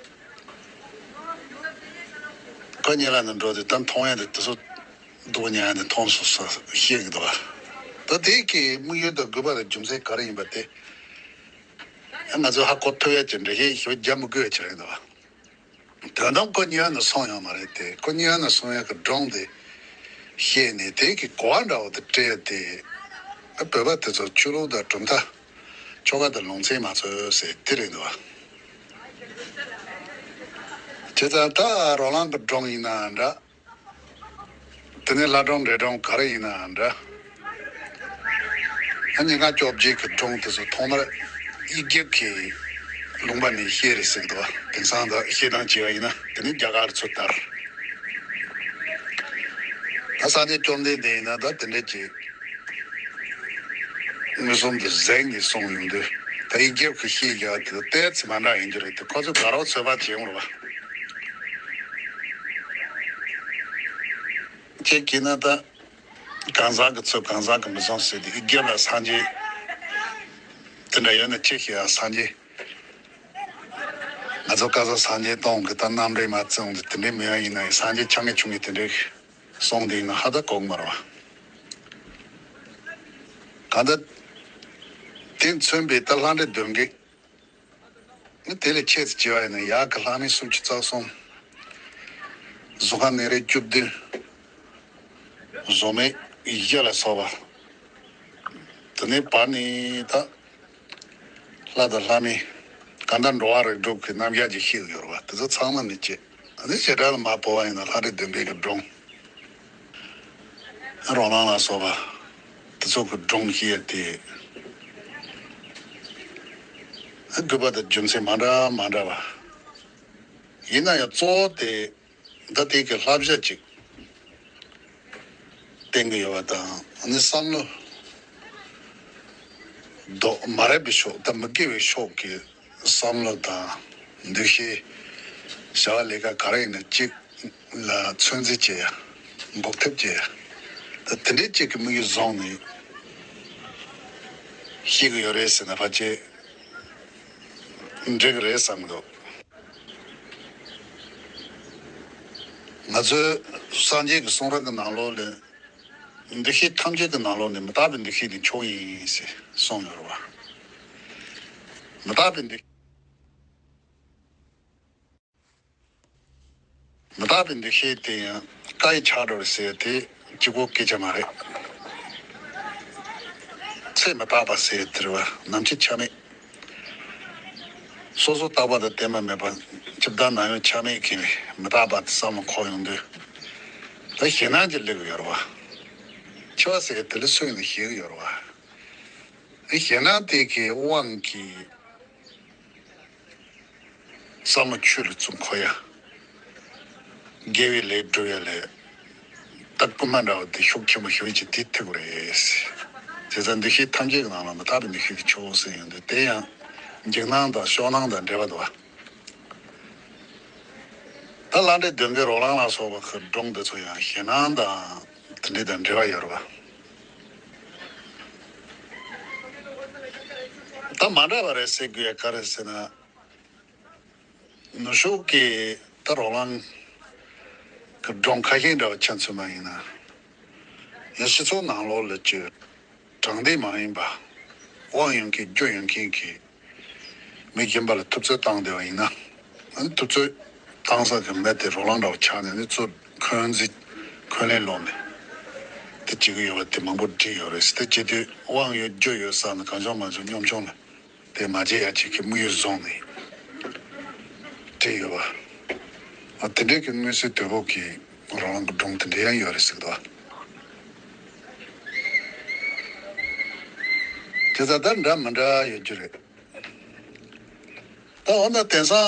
ཁོ་གཉན་ལ་ནང་འགྲོ་དུས་ད་མཐོང་ཡ་དེ་དེ་ཚོ་སྡུག་པོ་མྱངས་ཡ་དེ་མཐོང་སོང་ཟེར་བཤད་གི་འདུག་བ། ད་དེ་གི་དམིགས་ཡུལ་དང་དགོས་པ་དང་རྒྱུ་མཚན་ག་རེ་ཡིན་པ་དེ་ང་ཚོས་ཧ་གོ་ཐུབ་ཡ་ཅིག་འདྲ་ཞིག་ཞེ་པོ་རྒྱབ་མི་དགོས་ཡ་ཅིག་རེད་འདུག་བ། དོན་དམ་ཁོ་གཉན་ལ་སོང་ཡོད་མ་རེད་དེ། ཁོ་གཉན་ལ་སོང་ཡ་གི་སྒྲུང་དེ་བཤད་ནས་དེ་གི་གོ་བ་འདྲ་བོ་དེ་སྤྲད་དེ། ཨ་བོད་པ་དེ་ཚོ་ཆོས་ལུགས་དང་གྲུབ་མཐའ། ཆོལ་ཁ་དང་ལུང་ཚན་མ་རྩོད་ཟེར་དེ་རེད་འདུག་བ། བྱས་ཙང་ད་རོ་ལངས་གི་སྒྲུང་ཡིན་ནའང་འདྲ། དེ་ནས་ལྷ་སྒྲུང་འདྲེ་སྒྲུང་ག་རེ་ཡིན་ནའང་འདྲ། ཨ་ཉིན་གང་བཅོ་བརྒྱད་ཀྱི་སྒྲུང་དེ་ཚོ་ཐོག་མར་ཡིག་རྒྱུགས་ཀྱི་ལུང་པ་ནས་བཤད་རེད་ཟེར་གི་འདུག་བ། དེང་སང་ད་བཤད་སྟངས་བྱས་པ་ཡིན་ན་དེ་ནི་རྒྱ་གར་ཚོ་ལྟར། ད་སངས་རྒྱས་བཅོམ་ལྡན་འདས་ཡིན་ན་ད་དེ་འདྲ་ཅིག་མངོན་སུམ་དུ་གཟིགས་ནས་གསུངས་ཡོང་དུས། ད་ཡིག་རྒྱུགས་ཀྱི་བཤད་རྒྱུ་དེ་ཏོག་ཙམ་མ་འདྲ་ཡིན་རྒྱུ་རེད་དེ། ཁོ་ཚོས་དགའ་རབ་ཚོད་དཔག་བྱེད་ཡོང་རེད་བ། ཁྱེད་ཀྱིས་ན་ད་གང་ཟག་གི་ཚོད་གང་ཟག་གི་མི་བཟང་ཟེར་ཏེ། ཡིག་རྒྱུགས་ལ་སངས་རྒྱས་དེ་འདྲ་ཡོད་ན་ཅི་ཞིག་ཡང་སངས་རྒྱས། ང་ཚོ་བཀའ་ཟུར་སངས་རྒྱས་སྟོང་གི་ད་རྣམ་འགྲེལ་མ་བརྩི་འོང་དུས། དེ་འདྲའི་མི་ཡང་ཡིན་ན་ཡང་སངས་རྒྱས་ཆ་ངེས་ཆུང་ངེས་དེ་འདྲའི་གསུང་དེ་ཡིན་ན་ཧ་ད་གོ་གི་མ་རེད་བ། གང་ལྟར་དེ་མཚོན་པའི་ད་ལྷ་འདྲེ་གདོན་བགེགས། དེ་ལས་ཁྱད་དུ་བྱས་པ་ཡིན་ན་ཡག་གི་ལྷ་མིན་སུམ་ཅུ་རྩ་གསུམ། གཟུགས་ཁམས་ནད་རིགས་བཅུ་བདུན། གཟུགས་མེད་ཡིད་བརྒྱ་ལ་སོགས་པ། དེ་ནས་བར་ནས་ད་ལྷ་དང་ལྷ་མིན། གང་ལྟར་འགྲོ་བ་རིགས་དྲུག་གི་རྣམ་གཞག་ཅིག་བཤད་ཀྱི་ཡོད་རེད་བ། དེ་ཚོ་ཚང་མ་ནི་ཅི། ཨ་ནི་བྱེ་བྲག་ལ་མ་བོར་བ་ཡིན་ན་ལྷ་འདྲེ་གདོན་བགེགས་ཀྱི་སྒྲུང་། རོ་ལངས་ལ་སོགས་པ་དེ་ཚོ་གི་སྒྲུང་བཤད་དེ། དགོས་པ་དང་རྒྱུ་མཚན་མ་འདྲ་མ་འདྲ་བ། ཡིན་ན་ཡང་གཙོ་བོ་དེ་ད་དེ་གི་བསླབ་བྱ་ཅིག་བསྟན་གྱི་ཡོད་པ་དང་། ཨ་ནི་བསམ་བློ་ལྡོག་མ་རེད་པའི་ཕྱོགས། ད་མི་དགེ་བའི་ཕྱོགས་ཀྱི་བསམ་བློ་དང་། འདུ་ཤེས། བྱ་བ་ལས་ཀ་ག་རེ་ཡིན་ན་གཅིག་ལ་ཚོད་འཛིན་བྱེད་ཡ། འགོག་ཐབས་བྱེད་ཡ། ད་དེ་འདྲའི་གཅིག་གི་དམིགས་ཡུལ་བཟུང་ནས་བཤད་ཀྱི་ཡོད་རེད་ཟེར་ན་ཕལ་ཆེར་འགྲིག་གི་རེད་བསམ་གྱི་འདུག་ང་ཚོའི་སངས་རྒྱས་ཀྱི་གསུང་རབ་ཀྱི་ནང་ལོགས་ལ། འདུ་ཤེས་ཐམས་ཅད་ཀྱི་ནང་ལོགས་ནས་མི་རྟག་པའི་འདུ་ཤེས་དེ་མཆོག་ཡིན་ཟེར་གསུངས་ཡོད་རེད་བ། མི་རྟག་པའི་འདུ། མི་རྟག་པའི་འདུ་ཤེས་དེ་ཡང་བཀའ་ཡི་ཆགས་འགྲོ་རེད་ཟེར་དེ་གཅིག་པོ་སྐད་ཆ་མ་རེད། ཚེ་མི་རྟག་པ་ཟེར་དེ་རེད་བ། ནམ་འཆི་ཆ་མེད། སོ་སོ་རྟག་པ་དང་བརྟན་པ་མེད་པ། འཆི་བདག་ནམ་ཡང་ཆ་མེད་མཁན་རེད། མི་རྟག་པ་དེ་བསམ་བློ་འཁོར་ཡོང་དུས། ད་ཞེད་སྣང་ཅིག་སླེབས་ཀྱི་ཡོད་རེད་བ། འཆི་བ་ཟེར་གི་དེ་ལ་སུ་ཡིན་ན་ཞེད་ཀྱི་ཡོད་རེད་བ། ཞེད་སྣང་དེ་གི་དབང་གིས་བསམ་བློ་ཆུ་ལ་བཙུགས་འཁོར་ཡ། དགེ་བའི་ལས་སྒྲུབ་ཡ་ལས། ད་རྐུན་མ་འདྲ་བ་དེ་ཤུགས་ཆེན་པོ་ཞེ་པོ་ཅིག་དེ་ཐེབས་ཀྱི་རེད། བྱས་ཙང་འདུ་ཤེས་ཐམས་ཅད་ཀྱི་ནང་ལ་མི་རྟག་པའི་འདུ་ཤེས་དེ་མཆོག་ཟེར་ཡོང་དུས། དེ་ཡང་འཇིགས་སྣང་དང་ཤོག་སྣང་དང་འབྲེལ་བ་འདུག་བ། ད་ལྷ་འདྲེ་གདོན་བགེགས་རོ་ལངས་ལ་སོགས་པ་གི་སྒྲུང་དེ་ཚོ་ཡང་ཞེད་སྣང་དང་དེ་འདྲ་དང་འབྲེལ་བ་ཡོད་རེད་བ། ད་མ་འདྲ་བ་རེད་ཟེར་དགོས་ཡ་ག་རེ་ཟེར་ན། ནུབ་ཕྱོགས་ཀྱི་ད་རོ་ལངས་ཀྱི་སྒྲུང་ཁ་ཤས་འདྲ་བ་ཆ་མཚོན་པ་ཡིན་ན། ཡང་སྤྱི་ཚོགས་ནང་ལོགས་ལ་ཅིག་དྲང་བདེན་མ་ཡིན་པ། དབང་ཡོད་མཁན་རྒྱུ་ཡོད་མཁན་གྱི་མི་གཞན་པ་ལ་ཐུབ་ཚོད་བཏང་བསྡད་པ་ཡིན་ན། ཨ་ནི་ཐུབ་ཚོད་བཏང་ས་གི་མི་དེ་རོ་ལངས་འདྲ་བ་ཆགས་ནས་ནི་ཚུར་འཁོན་འཛིན་འཁོན་ལན་སློག་ནས་དེ་བྱེད་ཀྱི་ཡོད་པ་དེ་མང་པོ་བྲིས་ཡོད་རེད། དེ་བྱེད་དུས་དབང་ཡོད་རྒྱུ་ཡོད་ས་ནས་གང་བྱུང་མང་བྱུང་གཉོམ་ཆུང་ལ། དེ་མ་བརྗེད་ཡ་གཅིག་གི་དམིགས་ཡུལ་བཟུང་ནས་བྲིས་ཡོད་པ། ཨ་དེ་འདྲའི་གི་མངོན་གསལ་དོད་པོ་གི་རོ་ལངས་ཀྱི་སྒྲུང་དེ་འདྲ་ཡང་ཡོད་རེད་ཟེར་གི་འདུག་དེ་ཚ་ད་འདྲ་མི་འདྲ་ཡོད་རྒྱུ་རེད། ད་འོ་ན་དེང་སང་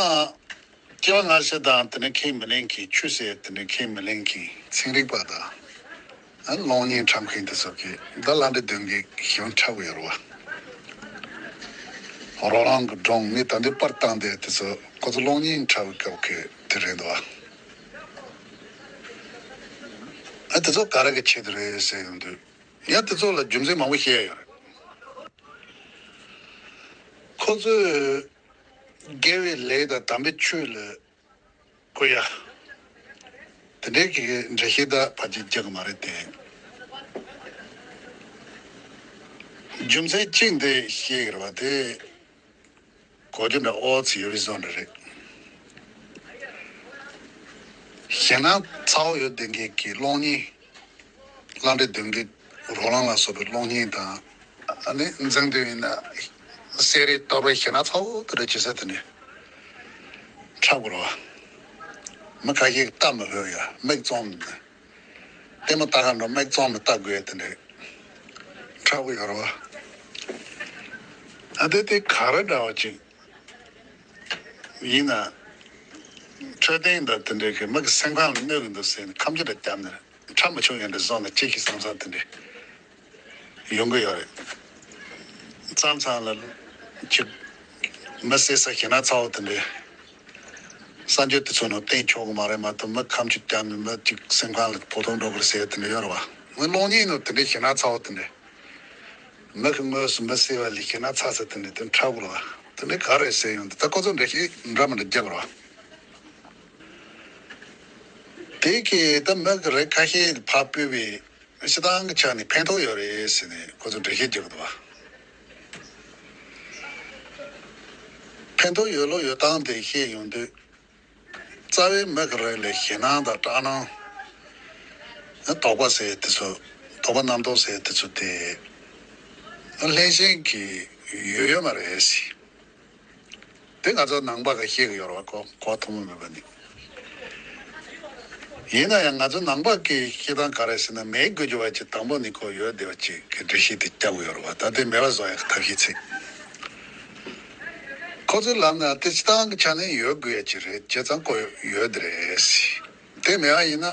སྐྱེ་བ་སྔ་ཕྱི་དང་དེ་འདྲ་ཁས་མི་ལེན་མཁན། ཆོས་ཟེར་དེ་འདྲ་ཁས་མི་ལེན་མཁན་ཚན་རིག་པ་དང་། ཨ་གློག་བརྙན་འཁྲབ་མཁན་དེ་ཚོ་གིས་ད་ལྷ་འདྲེ་གདོན་བགེགས་ཞེ་པོ་འཁྲབ་ཀྱི་ཡོད་རེད་བ། རོ་ལངས་ཀྱི་སྒྲུང་ནི་ད་འདི་པར་བཏང་བསྡད་དེ་ཚོ་ཁོ་ཚོ་གློག་བརྙན་འཁྲབ་སྐབས་ཀྱི་དེ་རེད་འདུག་བ། ཨ་དེ་ཚོ་ག་རེ་གི་ཆེད་དུ་རེད་ཟེར་ཡོང་དུས། ཡང་དེ་ཚོ་ལ་རྒྱུ་མཚན་མང་པོ་བཤད་ཡོད་རེད། ཁོ་ཚོས་དགེ་བའི་ལས་དང་དམ་པའི་ཆོས་ལ་བཀོད་ཡ། དེ་འདྲའི་གི་འགྲེལ་བཤད་ད་ཕལ་ཆེར་རྒྱག་གི་མ་རེད་དེ། རྒྱུ་མཚན་གཅིག་འདི་བཤད་གི་རེད་བ་དེ། གོ་རྒྱུ་འདྲ་ཨོ་ཙི་ཡོད་རེད་བཟོ་འདྲ་རེད། ཞེད་སྣང་ཚ་བོ་ཡོད་བསྡད་མཁན་གྱི་གློག་བརྙན། ལྷ་འདྲེ་གདོན་བགེགས་རོ་ལངས་ལ་སོགས་པའི་གློག་བརྙན་དང་། ཨ་ནི་འཛིན་དོན་ཡིན་ན་གསད་རེས་གཏོར་རེས་ཞེད་སྣང་ཚ་བོ་དེ་འདྲ་བྱེད་ས་དེ་འདྲ་འཁྲབ་དགོས་རེད་བ། མི་ཁ་ཤས་ཀྱིས་ལྟ་མི་ཕོད་ཡ་མིག་བཙུམ་ནས། ལྟད་མོ་ལྟ་ག་འགྲོ་མིག་བཙུམ་ནས་ལྟ་དགོས་ཡ་དེ་འདྲ་འཁྲབ་གི་ཡོད་རེད་བ། ཨ་དེ་དེ་ག་རེ་འདྲ་བ་ཅིག་ཡིན་ན། འཕྲོད་བསྟེན་དང་དེ་འདྲའི་གི་མི་གི་སེམས་ཁམས་ལ་གནོད་གི་འདུག་ཟེར་ནས་ཁ་མཆུ་འདྲ་བརྒྱབ་ནས་འཁྲབ་མི་ཆོག་ཡ་འདྲ་བཟོ་ན་ཅི་ཞིག་བསམ་བསམ་དེ་འདྲ་ཡོང་གི་ཡོད་རེད། མཚམས་མཚམས་ལ་ཅིག་མི་བསད་ས་ཞེད་སྣང་ཚ་བོ་དེ་འདྲ། གསར་འགྱུར་དེ་ཚོ་ནང་བསྟན་ཆོག་གི་མ་རེད་མ་གཏོགས་མི་ཁ་མཆུ་བརྒྱབ་ནས་མི་ཅིག་སེམས་ཁམས་ལ་ཕོག་ཐུག་འགྲོ་གི་རེད་ཟེར་དེ་འདྲ་ཡོད་རེད་བ། ངས་གློག་བརྙན་ནང་དེ་འདྲའི་ཞེད་སྣང་ཚ་བོ་དེ་འདྲ། མི་གི་དངོས་སུ་མི་བསད་པ་ལས་ཞེད་སྣང་ཚ་ས་དེ་འདྲ་དེ་འཁྲབ་དགོས་རེད་བ། དེ་འདྲ་ག་རེ་ཟེར་ཡོང་དུས་ད་ཁོ་ཚོ་འགྲེལ་བཤད་འདྲ་མི་འདྲ་རྒྱག་གི་རེད་བ། དེ་གི་ད་མི་གི་རིགས་ཁ་ཤས་ཕར་སྤོས་པའི་སྤྱིར་བཏང་གི་ཆ་ནས་ཕན་ཐོགས་ཡོད་རེད་ཟེར་ནས་ཁོ་ཚོ་འགྲེལ་བཤད་རྒྱག་གི་འདུག་བ། ཕན་ཐོགས་ཡོད་ལོ་ཡོད་སྟངས་དེ་བཤད་ཡོང་དུས། རྩ་བའི་མི་གི་རིགས་ལ་ཞེད་སྣང་དང་སྐྲག་སྣང་། དོགས་པ་ཟེར་དེ་ཚོ། དོགས་པ་རྣམ་རྟོག་ཟེར་དེ་ཚོ་དེ། ལྷན་སྐྱེས་ཀྱི་ཡོད་ཡོད་མ་རེད་ཟེར། དེ་ང་ཚོ་ནང་པ་ག་ཤེས་གི་ཡོད་རེད་བ་གོ་གོ་ཐུབ་མི་མེད་པ་ནི། ཡིན་ན་ཡང་ང་ཚོ་ནང་པ་གི་བཤད་སྟངས་ག་རེ་ཟེར་ན་མེད་དགོས་རྒྱུ་བ་ཅིག་དང་པོ་ནི་ཁོ་ཡོད་བསྡད་པ་ཅིག་གི་འགྲེལ་བཤད་དེ་རྒྱག་གི་ཡོད་རེད་བ། ད་དེ་མེད་པ་བཟོ་ཡག་གི་ཐབས་ཤེས་ཚིག་ཁོ་ཚོས་ལབ་ན་དེ་སྤྱིར་བཏང་གི་ཆ་ནས་ཡོད་དགོས་ཡ་ཅིག་རེད། བྱས་ཙང་ཁོ་ཡོད་དེ་རེད། དེ་མེད་པ་ཡིན་ན་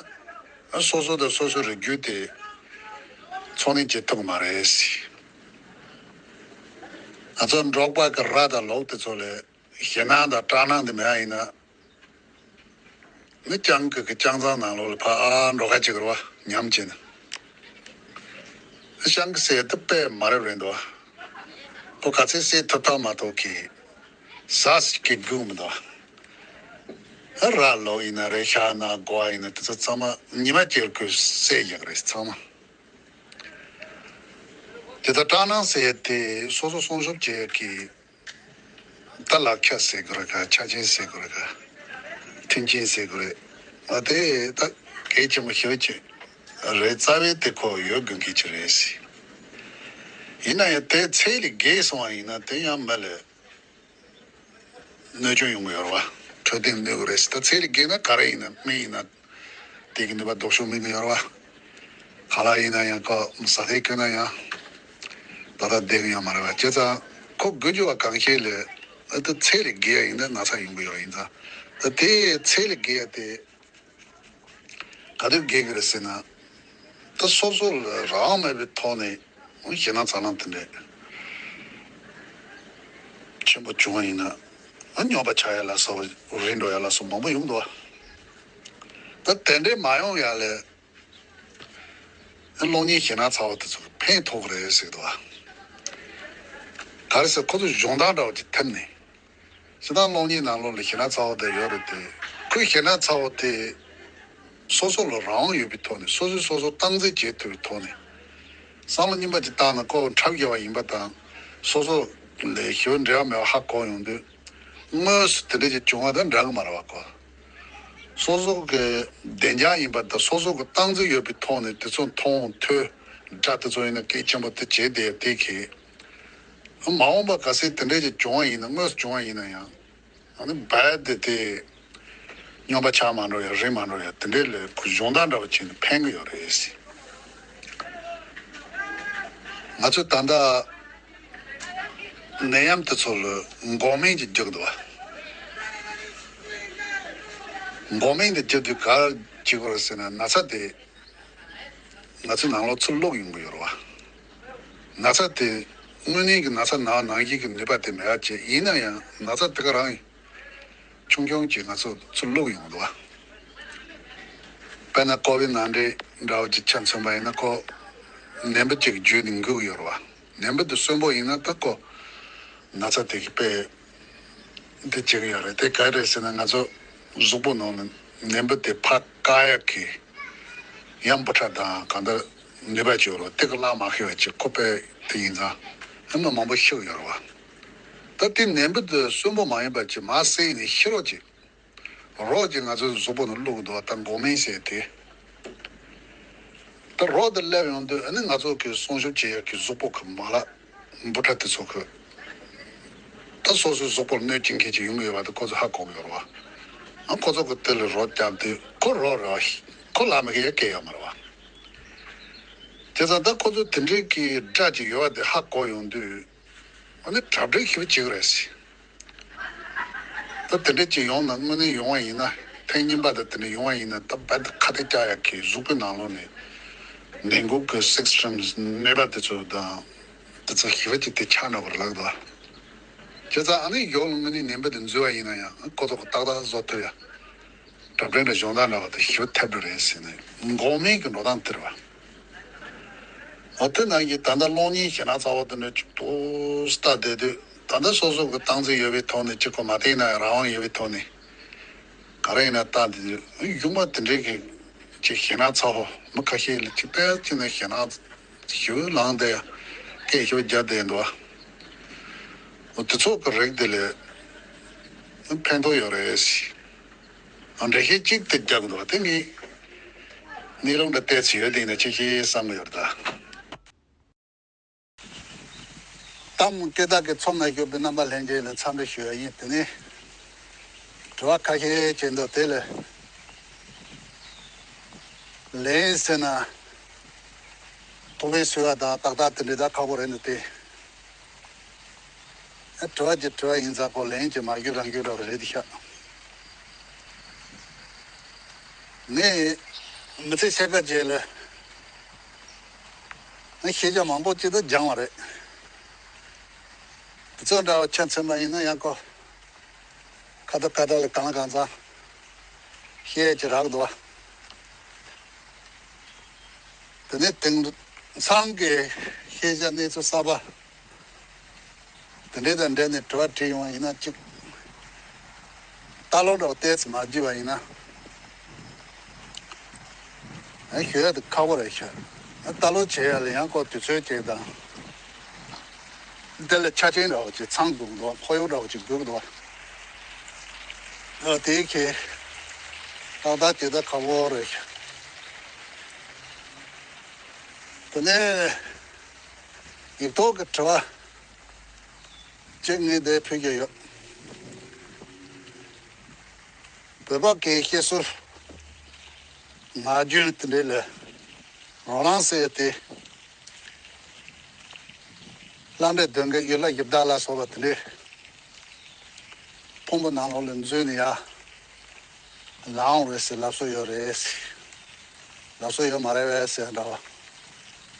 སོ་སོ་དང་སོ་སོའི་རིགས་རྒྱུད་དེ་འཚོ་གནས་བྱེད་ཐུབ་ཀྱི་མ་རེད། ང་ཚོ་འབྲོག་པ་གི་ར་དང་ལུག་དེ་ཚོ་ལས་ཞེད་སྣང་དང་སྐྲག་སྣང་དེ་མེད་པ་ཡིན་ན། མི་སྤྱང་ཀི་གི་སྤྱང་ཚང་ནང་ལོགས་ལ་ཕར་ཨ་འགྲོ་ཁ་ཅིག་རེད་བ་ཉམས་བྱས་ནས། སྤྱང་ཀི་ཟེར་དེ་དཔེ་མ་རེད་རེད་འདུག་བ། ཁོ་ག་ཚད་བསད་ཐུབ་ཐབས་མ་གཏོགས་ཀི། ཟ་ཟིག་གི་སྒུག་མི་འདུག་བ། ར་ལུག་ཡིན་ན་རེད། ཤ་ན་སྒོ་ཡིན་ན་དེ་ཚོ་ཚང་མ་ཉི་མ་གཅིག་ཁོས་བསད་ཡག་རེད་ཚང་མ། དེ་ལྟར་སྐྲག་སྣང་ཟེར་དེ་སོ་སོ་སྲུང་སྐྱོབ་བྱེད་ཀྱི། ད་ལག་ཆ་ཟེར་དགོས་རེད་ག་ཆ་ཆེན་ཟེར་དགོས་རེད་ག་མཐུན་རྐྱེན་ཟེར་དགོས་རེད། ཨ་དེ་ད་གལ་ཆེན་པོ་ཞེ་པོ་ཅིག་རེད། རྩ་བའི་དེ་ཁོ་ཡོད་དགོས་མཁན་ཅིག་རེད་ཟེར། ཡིན་ན་ཡང་དེ་ཚད་ལས་བརྒལ་སོང་བ་ཡིན་ན་དེ་ཡང་མི་ལ་གནོད་སྐྱོན་ཡོང་གི་ཡོད་རེད་བ། འཕྲོད་བསྟེན་གནོད་གི་རེད་ཟེར། ད་ཚད་ལས་བརྒལ་ན་ག་རེ་ཡིན་ན་མི་ཡིན་ན། དེ་གི་ནུས་པ་ལྡོག་ཕྱོགས་མི་གི་ཡོད་རེད་བ། ཁ་ལག་ཡིན་ན་ཡང་ཁོ་ཟ་ཐལ་བསྐྱོན་ན་ཡང་ད་ལྟ་བསྡད་གི་ཡོད་མ་རེད་བ། བྱས་ཙང་ཁོ་དགོས་རྒྱུ་བ་གང་ཤེས་ལས་ཨ་ད་ཚད་ལས་བརྒལ་ཡ་ཡིན་ན་ན་ཚ་ཡོང་གི་ཡོད་ཡིན་ཙང་། ད་དེ་ཚད་ལས་བརྒལ་ཡ་དེ་ག་དུས་བརྒལ་གི་རེད་ཟེར་ན། ད་སོ་སོ་ལ་རང་དབང་མེད་པའི་ཐོག་ནས་ཞེད་སྣང་ཚ་ལམ་དེ་འདྲས་ཆེན་པོ་བྱུང་བ་ཡིན་ན་སྨྱོན་པ་ཆགས་ཡ་ལ་སོགས་རིལ་འགྲོ་ཡ་ལ་སོགས་མང་པོ་ཡོང་འདུག་བ། ད་དེ་འདྲས་མ་ཡོང་ཡ་ལས། གློག་བརྙན་ཞེད་སྣང་ཚ་བོ་དེ་ཚོ་ཕན་ཐོགས་རེད་ཟེར་འདུག་བ། ག་རེ་ཟེར་ཁོ་ཚོ་སྦྱོང་བརྡར་འདྲ་བོ་ཅིག་ཐེབས་ནས། སྤྱིར་བཏང་གློག་བརྙན་ནང་ལོགས་ལ་ཞེད་སྣང་ཚ་བོ་དེ་ཡོད་རེད་དེ། ཁོའི་ཞེད་སྣང་ཚ་བོ་དེ། སོ་སོ་ལ་རང་དབང་ཡོད་པའི་ཐོག་ནས་སོ་སོས་སོ་སོ་སྟངས་འཛིན་བྱེད་ཐུབ་པའི་ཐོག་ནས། བསམ་བློ་རྙིང་པ་ཅིག་བཏང་ན་ཁོ་འཁྲབ་རྒྱག་པ་ཡིན་པ་དང་། སོ་སོ་ལས་ཞོར་འབྲེལ་བ་མེད་པ་ཧ་གོ་ཡོང་དུས། དངོས་སུ་དེ་འདྲ་ཅིག་བྱུང་བ་དང་འདྲ་གི་མ་རེད་བ་ཁོ། སོ་སོ་གི་བདེ་འཇགས་ཡིན་པ་དང་སོ་སོ་གི་སྟངས་འཛིན་ཡོད་པའི་ཐོག་ནས་དེ་ཚོ་མཐོང་ཐོས་སྒྲ་དེ་ཚོ་ཡིན་ན་གལ་ཆེན་པོ་དེ་བྱས་བསྡད་དེ་གི། མ་འོངས་པ་གལ་སྲིད་དེ་འདྲ་ཅིག་བྱུང་བ་ཡིན་ན་དངོས་སུ་བྱུང་བ་ཡིན་ན་ཡང་། ཨ་ནི་རྦད་དེ་དེ་སྨྱོན་པ་ཆགས་མ་འགྲོ་ཡ་རིལ་མ་འགྲོ་ཡ་དེ་འདྲའི་ལས་ཁོ་སྦྱོང་བརྡར་འདྲ་བོ་བྱས་ནས་ཕན་གི་ཡོད་རེད་ཟེར། ང་ཚོས་ད་ལྟ་ནད་ཡམས་དེ་ཚོ་ལ་འགོག་སྨན་ཅིག་རྒྱག་འདུག་བ། འགོག་སྨན་དེ་རྒྱག་དུས་ག་རེ་བྱེད་དགོས་རེད་ཟེར་ན་ན་ཚ་དེ་ང་ཚོའི་ནང་ལོགས་ཚུར་ལོག་ཡོང་གི་ཡོད་རེད་བ། ན་ཚ་དེ་དངོས་གནས་ཀྱི་ན་ཚ་ན་ནང་བཞིན་གྱི་ནུས་པ་དེ་མེད་པ་བྱས། ཡིན་ན་ཡང་ན་ཚ་དེ་ག་རང་ཆུང་ཆུང་གིས་ང་ཚོ་ཚུར་ལོག་ཡོང་གི་འདུག་བ། དཔེར་ན་ཀོ་བིད་ནང་འདྲེན་འདྲ་བོ་ཅིག་ཆ་མཚོན་པ་ཡིན་ན་ཁོ་ནད་འབུ་ཅིག་བརྒྱུད་ནས་འགོས་ཀྱི་ཡོད་རེད་བ། ནད་འབུ་དེ་གསོན་པོ་ཡིན་ན་ད་ཁོ་ ན་ཚ་དེ་གི་དཔེ་འདི་བྱེད་ཀྱི་ཡོད་རེད། དེ་ག་རེ་རེད་ཟེར་ན། ང་ཚོ་གཟུགས་པོ་ནང་ནས་ནད་འབུ་དེ་ཕར་བཀག་ཡག་གི་ཡང་འབུ་ཕྲ་དང་གང་ལྟར་ནུས་པ་ཅིག་ཡོད་རེད། དེ་གི་ལག་མ་ཤི་བ་ཅིག་ཁོ་དཔེ་དེ་ཡིན་ཙང་ཨ་མི་མང་པོ་ཤི་གི་ཡོད་རེད་བ། ད་དེ་ནད་འབུ་དེ་གསོན་པོ་མ་ཡིན་པ་ཅིག་མར་བསད་ནས་ཤི་རོགས་ཅིག་རོགས་ཀྱིས་ང་ཚོའི་གཟུགས་པོ་ནང་བླུགས་འདུག་ད་འགོག་སྨན་ཟེར་དེ། ད་རོགས་དེ་སླེབས་ཡོང་དུས་ཨ་ནི་ང་ཚོ་གི་སྲུང་སྐྱོབ་བྱེད་ཡག་གི་གཟུགས་པོ་གི་མ་ལག་འབུ་ཕྲ་དེ་ཚོ་གི། ད་སོ་སོའི་གཟུགས་པོར་གནོད་སྐྱེལ་མཁན་ཅིག་ཡོང་གི་ཡོད་པ་དེ་ཁོ་ཚོ་ཧ་གོ་གི་ཡོད་རེད་བ། ཨ་ཁོ་ཚོ་གི་དེ་ལ་རོགས་བརྒྱབ་དུས་ཁོ་རོགས་རེད་བ། ཁོ་ལ་མི་གི་ཡ་སྐད་ཡོད་མ་རེད་བ། བྱས་ཙང་ད་ཁོ་ཚོ་དེ་འདྲའི་གི་དགྲ་ཅིག་ཡོད་པ་དེ་ཧ་གོ་ཡོང་དུས། ཨ་ནི་གྲ་སྒྲིག་ཞིབ་བྱེད་ཀྱི་རེད་ཟེར། ད་དེ་འདྲ་ཅིག་ཡོང་ན་དངོས་གནས་ཡོང་བ་ཡིན་ན། ཐེངས་གཉིས་པ་དང་དེ་འདྲ་ཡོང་བ་ཡིན་ན་ད་རྦད་དེ་ཁ་གཏད་བཅག་ཡག་གི་གཟུགས་པོའི་ནང་ལོགས་ནས་ནད་འགོག་གི་སིག་སི་ཊམ་ནུས་པ་དེ་ཚོ་དང་དེ་ཚོ་ཞིབ་ཅིག་དེ་ཆགས་འགྲོ་བར་ལགས་དོ། བྱས་ཙང་ཨ་ནི་ཡོང་ལ་དངོས་གནས་ནད་འབུ་དེ་འཛུལ་བ་ཡིན་ན་ཡང་ཁོ་ཚོ་གི་ཏག་ཏག་བཟོ་ཐུབ་ཡ། གྲ་སྒྲིག་དང་སྦྱོང་བརྡར་འདྲ་བ་དེ་ཞིབ་ཐེབས་འགྲོ་རེད་ཟེར་ནས་འགོག་སྨན་གྱི་འགྲོ་སྟངས་དེ་རེད་བ། འོ་དེ་ནང་གི་ད་ལྟ་གློག་བརྙན་ཞེད་སྣང་ཚ་པོ་དེ་འདྲ་ཅིག་ཏུ་ལྟ་བསྡད་དུས་ད་ལྟ་སོ་སོ་གི་སྟངས་འཛིན་ཡོད་པའི་ཐོག་ནས་གཅིག་པོ་མ་བལྟས་ན་ཡང་རང་དབང་ཡོད་པའི་ཐོག་ནས་ག་རེ་ཡིན་ན་ལྟ་བསྡད་དུས་ཡུ་མོར་དེ་འདྲའི་གི་ཅིག་ཞེད་སྣང་ཚ་པོ་མི་ཁ་ཤས་ལ་ཅིག་ཏོག་ཙམ་ནས་ཞེད་སྣང་ཞེ་པོ་ལངས་བསྡད་ཡ་སྐད་ཞེ་པོ་རྒྱག་བསྡད་འདུག་བ། འོ་དེ་ཚོ་གི་རིགས་དེ་ལས་ཕན་ཐོགས་ཡོད་རེད། འགྲེལ་བཤད་གཅིག་དེ་རྒྱག་འདུག་དེ་ངས་གནས་ལུགས་འདྲ་བལྟས་ཚེ་ཡོད་དེ་ཡིན་ན་ཅི་ཞིག་བསམ་གི་ཡོད་ད། གཏམ་སྐད་བདག་གི་ཚོམས་ན་བཞུགས་པའི་རྣམ་པ་ལྷན་རྒྱས་ལ་འཚམས་འདྲི་ཞུ་བ་ཡིན། དེ་ནས་དྲི་བ་ཁ་ཤས་བྱས་འདུག་དེ་ལ་ལན་ཟེར་ན་ཐོག་མའི་སུས་བ་དང་ཏག་ཏག་དེ་འདྲ་ད་ཁག་པོ་རེད་འདུག་སྟེ། དྲི་བ་གྱི་དྲི་བ་ཡིན་ཙང་ཁོ་ལན་གྱི་མ་རྒྱུ་རང་རྒྱུ་འདྲ་བ་རེད་ཤག་ངས་མི་ཚེ་ཕྱེད་ཀ་རྗེས་ལ་ང་ཤེས་བྱ་མང་པོ་ཅིག་ཏུ་སྦྱངས་པ་རེད། དེ་ཚོ་འདྲ་བ་ཆ་མཚོན་པ་ཡིན་ན་ཡང་ཁོ་ཁ་ཏ་ཁ་ཏ་ལ་གང་ལ་གང་འཚམ་ཤེས་ཀྱི་རག་འདུག་བ། དེ་ནས་དེང་སང་གི་ཤེས་བྱ་གནས་ཚུལ་གསར་པ། དེ་འདྲའི་དང་འབྲེལ་ནས་དྲི་བ་དྲིས་ཡོང་བ་ཡིན་ན་གཅིག་ལྟ་ཀློག་འདྲ་བོ་ཏོག་ཙམ་མ་བགྱིས་པ་ཡིན་ན། ཨ་ཞུ་ཡ་དེ་ཁག་པོ་རེད་ཤག་ཨ་ལྟ་ཀློག་བྱེད་ཡ་ལ་ཡང་ཁོ་དུས་ཚོད་ཅིག་དང་། དེ་ལ་ཆ་རྐྱེན་འདྲ་བོ་ཅིག་ཚང་དགོས་འདུག་ཁོར་ཡུག་འདྲ་བོ་ཅིག་དགོས་འདུག་ཨ་དེའི་ཁྱེད་ཏག་ཏག་ཅིག་ད་ཁག་པོ་རེད་ཤག་དེ་ནས་ཡིག་ཐོག་གི་དྲི་བ། གཅིག་ངས་འདིར་ཕུལ་གྱི་ཡོད། བོད་པ་གི་བཤད་སྲོལ་ངག་རྒྱུན་དེ་འདྲའི་ལས་རོ་ལངས་ཟེར་ཏེ། ལྷ་འདྲེ་གདོན་བགེགས་ཡུལ་ལྷ་གཞི་བདག་ལ་སོགས་པ་དེ་འདྲའི་ཕུང་པོ་ནང་ལོགས་ལ་འཛུལ་ནས་ཡར་ལངས་རེད་ཟེར་ལབ་སྲོལ་ཡོད་རེད། ལབ་སྲོལ་ཡོད་མ་རེད་པས་ཟེར་འདྲ་བ།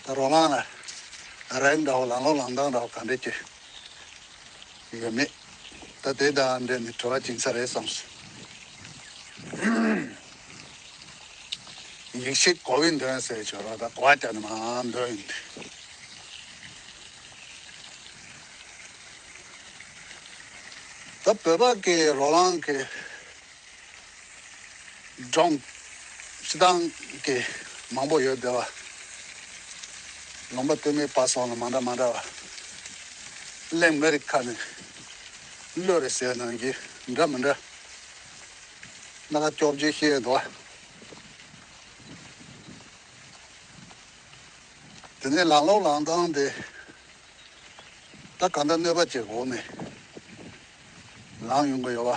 ད་རོ་ལངས་ལ་རེད་འདྲ་བ། ལང་ལོ་ལང་སྟངས་འདྲ་བ་ག་འདྲས་ཀྱི་ཡོད་མེད། ད་དེ་དང་འབྲེལ་ནས་དྲི་བ་ཅིག་ཡིན་ས་རེད་བསམས་སོང་། ཡིད་ཆེས་གོ་བའི་འདོན་ཟེར་ཆོག་ར། ད་གོ་བ་རྒྱག་ནས་མར་འདོན་ཡིན་ཏེ། ད་བོད་པ་གི་རོ་ལངས་ཀྱི་སྒྲུང་སྤྱིར་བཏང་གི་མང་པོ་ཡོད་དེ་བ། ལུང་པ་སྟོད་སྨད་བར་གསུམ་ལ་མ་འདྲ་མ་འདྲ་བ། གླིང་མི་རིགས་ཁ་ནས་གླུ་རེད་ཟེར་ནང་གི་འདྲ་མི་འདྲ་སྣ་ཁ་སྐྱོ་བརྗོད་བཤད་འདུག་བ། དེ་ནས་ལང་ལོ་ལང་སྟངས་དེ། ད་གང་ལྟར་གནོད་པ་བྱེད་འོག་ནས་ལངས་ཡོང་གི་ཡོད་